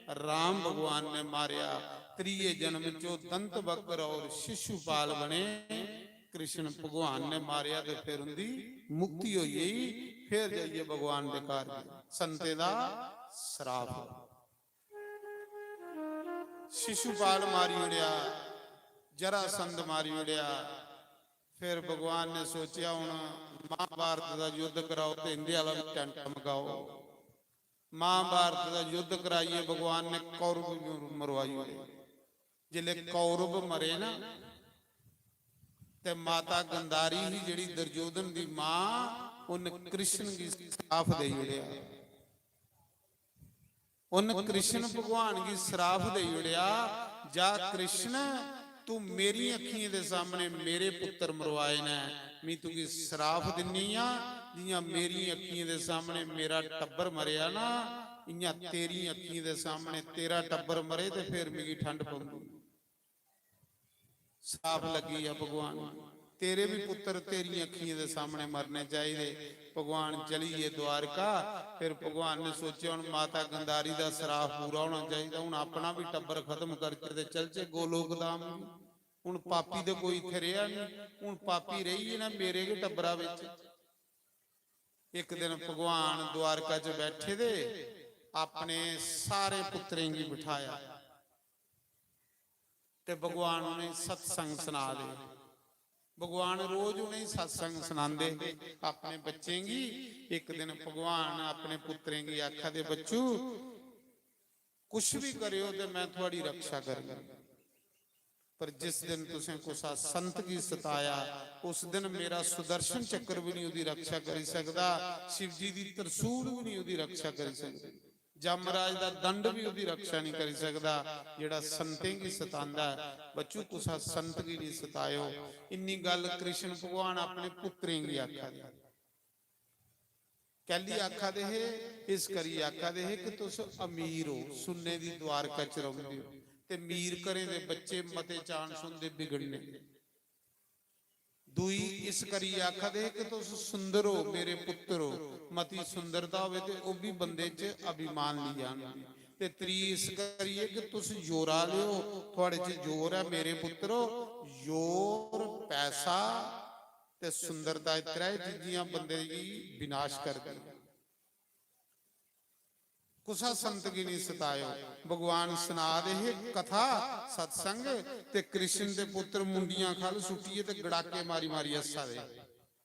राम भगवान ने मारेआ। त्रिये जन्म च ओह् दंत वक्र और शिशुपाल बने, कृष्ण भगवान ने मारेआ ते फिर उंदी मुक्ति होई गेई। फिर जाइयै भगवान दे घर गए। संतें दा श्राप। शिशुपाल मारी ओड़ेआ, जरासंध मारी ओड़ेआ। फिर भगवान ने सोचेआ, "हुन महाभारत दा युद्ध कराओ ते इंदे आह्ला बी टैंटा मकाओ।" महाभारत दा युद्ध कराइयै भगवान ने कौरव बी मरवाई ओड़े। जिसलै कौरव मरे ना, ते माता गंधारी ही जेह्ड़ी दुर्योधन दी मां, उन्न कृष्ण गी श्राप देई ओड़ेआ। उन्न कृष्ण भगवान गी श्राप देई ओड़ेआ, "जा कृष्ण, तू मेरी अक्खियें दे सामने मेरे पुत्तर मरवाए न, में तुगी श्राप दिन्नी आं, जि'यां मेरी अक्खियें दे सामने मेरा टब्बर मरेआ ना, इ'यां तेरी अक्खियें दे सामने तेरा टब्बर मरे ते फिर मिगी ठंड पौंदी।" श्राप लग्गी गेआ भगवान, "तेरे भी पुत्तर तेरी अक्खियें दे सामने मरने चाहिदे।" भगवान चली गे द्वारका। फिर भगवान ने सोचेआ, "हुन माता गंधारी दा श्राप पूरा होना चाहिदा, हुन अपना भी टब्बर खत्म करचै ते चलचै गोलोक धाम गी। हुन पापी ते कोई इत्थै रेहा नहीं, हुन पापी रेही गे ना मेरे गै टब्बरा बिच।" इक दिन भगवान द्वारका च बैठे दे, अपने सारे पुत्तरें गी बिठाया ते भगवान उ'नेंगी सत्संग सना दे। भगवान रोज उ'नेंगी सत्संग सनांदे अपने बच्चें गी। इक दिन भगवान अपने पुत्तरें गी आखा दे, "बच्चू, कुछ भी करेओ ते मैं थुआड़ी रक्षा करगा।" पर जिस दिन तुसें कुसा संत गी सताया, उस दिन मेरा सुदर्शन चक्र भी नहीं ओदी रक्षा करी सकदा, शिव जी दी तरसूल भी नहीं ओदी रक्षा करी सकदी, जमराज दा दंड भी ओदी रक्षा नहीं करी सकदा। जेड़ा संतें गी सतांदा ऐ, बच्चू, कुसा संत गी नहीं सतायो। इन्नी गल्ल कृष्ण भगवान अपने पुत्रें गी आखा दे। कैली आखा दे हे? इस करी आखा दे हे कि तुस अमीर हो, सुन्ने दी द्वारका च रौंह्दे हो, ते मीर घरें दे बच्चे मते चांस होंदे बिगड़ने। दूई इस करी आखा दे हे कि तुस सुंदर हो, मेरे पुत्तर हो, मती सुंदरता होवे ते ओह् बी बंदे च अभिमान ली जान। ते त्री इस करियै कि तुस जोरा आह्ले हो, थुआड़े च जोर ऐ, मेरे पुत्तर हो, जोर, पैसा ते सुंदरता, एह् त्रै चीजियां बंदे गी विनाश करदियां। कुसा संत गी नहीं सतायो। भगवान सना दे हे कथा, सत्संग, ते कृष्ण दे पुत्र मुंडियां खल सुट्टियै ते गड़ाके मारी मारी हस्सा दे।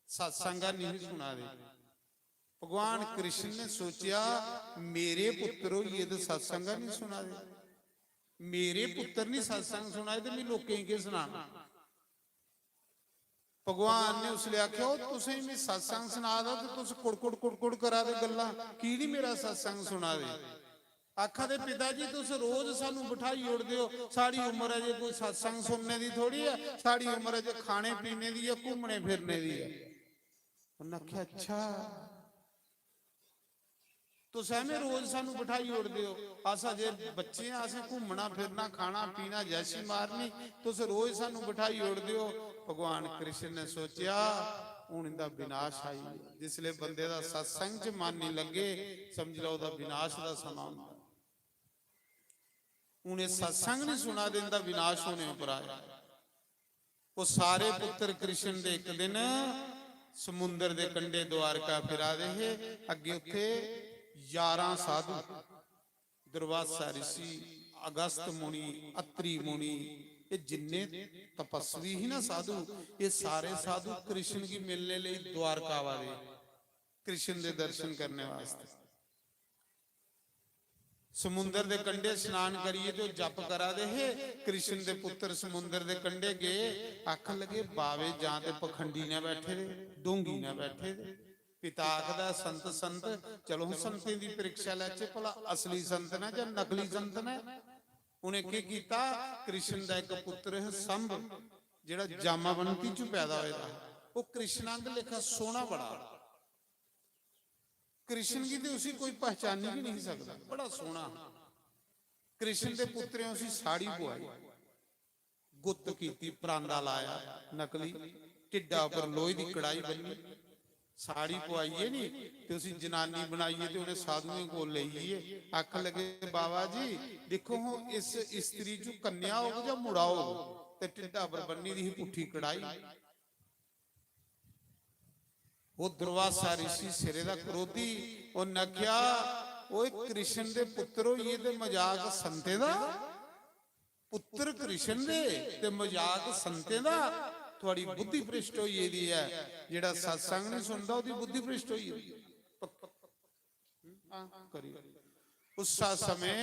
सत्संग गै नहीं सुना दे। भगवान कृष्ण ने सोचेआ, मेरे पुत्र होइयै ते सत्संग गै नहीं सुना दे, मेरे पुत्र नहीं सत्संग सुना दे, ते मैं लोकें गी केह् सनाना? भगवान ने उसलै आखेआ, "ओह् तुसें गी में सत्संग सना दा ते तुस कुड़कुड़ कुड़कुड़ करा दे गल्लां, की निं मेरा सत्संग सुना दे?" आखा दे, "पिता जी, तुस रोज सानू बठाई ओड़दे ओ, साढ़ी उम्र अजें कोई सत्संग सुनने दी थोड़ी ऐ, साढ़ी उम्र अजें खाने पीने दी ऐ, घूमने फिरने दी ऐ।" उन्नै आखेआ, "अच्छा, तुस ऐवें रोज सानू बठाई ओड़दे ओ, अस अजे बच्चे आं, असें घूमना फिरना, खाना पीना, जैशी मारनी, तुस रोज सानू बठाई ओड़दे ओ।" भगवान कृष्ण ने सोचेआ, "हून इंदा विनाश आई गेआ।" जिसले बंदे दा सत्संग च मन नहीं लग्गे, समझ लैओ, ओह्दा विनाश दा समां होंदा। हून एह् सत्संग नहीं सुना दे, इंदा विनाश होने उप्पर आया। ओह् सारे पुत्र कृष्ण दे इक दिन समुंदर दे कंढे द्वारका फिरा दे हे। अग्गे उत्थे यारां साधु, दुर्वासा ऋषि, अगस्त मुनि, अत्रि मुनि, ये जिन्ने तपस्वी ही ना साधु, ये सारे साधु कृष्ण गी मिलने लेई द्वारका आवा दे, कृष्ण दे दर्शन करने वास्ते। समुंदर दे कंढे स्नान करियै ते ओह् जप करा दे हे। कृष्ण दे पुत्र समुंदर दे कंढे गे, आखन लगे, "बावे जां ते पखंडी ने बैठे दे, ढोंगी ने बैठे दे।" पिता आखदा, "संत, संत, चलो हां संतें दी परीक्षा लैचे, भला असली संत ने जां नकली संत ने?" उ'नें केह् कीता? कृष्ण दा इक पुत्र हा संभ, जेह्ड़ा जामावंती च पैदा होए दा हा, ओह् कृष्ण आंग लेखा सोह्ना बड़ा। कृष्ण गी ते उसी कोई पहचानी गै नहीं सकदा, बड़ा सोह्ना हा। कृष्ण दे पुत्रें उसी साड़ी पुआई, गुत्त कीती, परांदा लाया नकली, ढिड्डा उप्पर लोहे दी कड़ाई बन्नी, साड़ी पुआइयै नी ते उसी जनानी बनाइयै ते उ'नें साधुएं कोल लेई गे। आखन लगे, "बाबा जी, दिक्खो हां, इस स्त्री चों कन्या होग जां मुड़ा होग?" ते ढिड्डा उप्पर बन्नी दी ही पुट्ठी कड़ाई। ओह् दुर्वासा ऋषि सिरे दा क्रोधी, उन्न आखेआ, "ओए कृष्ण दे पुत्तर होइयै ते मजाक संतें दा? पुत्तर कृष्ण दे ते मजाक संतें दा? थुआड़ी बुद्धि भ्रष्ट होई गेदी ऐ। जेह्ड़ा सत्संग नहीं सुनदा, ओह्दी बुद्धि भ्रष्ट होई गेदी।" हां, करियो। उस समय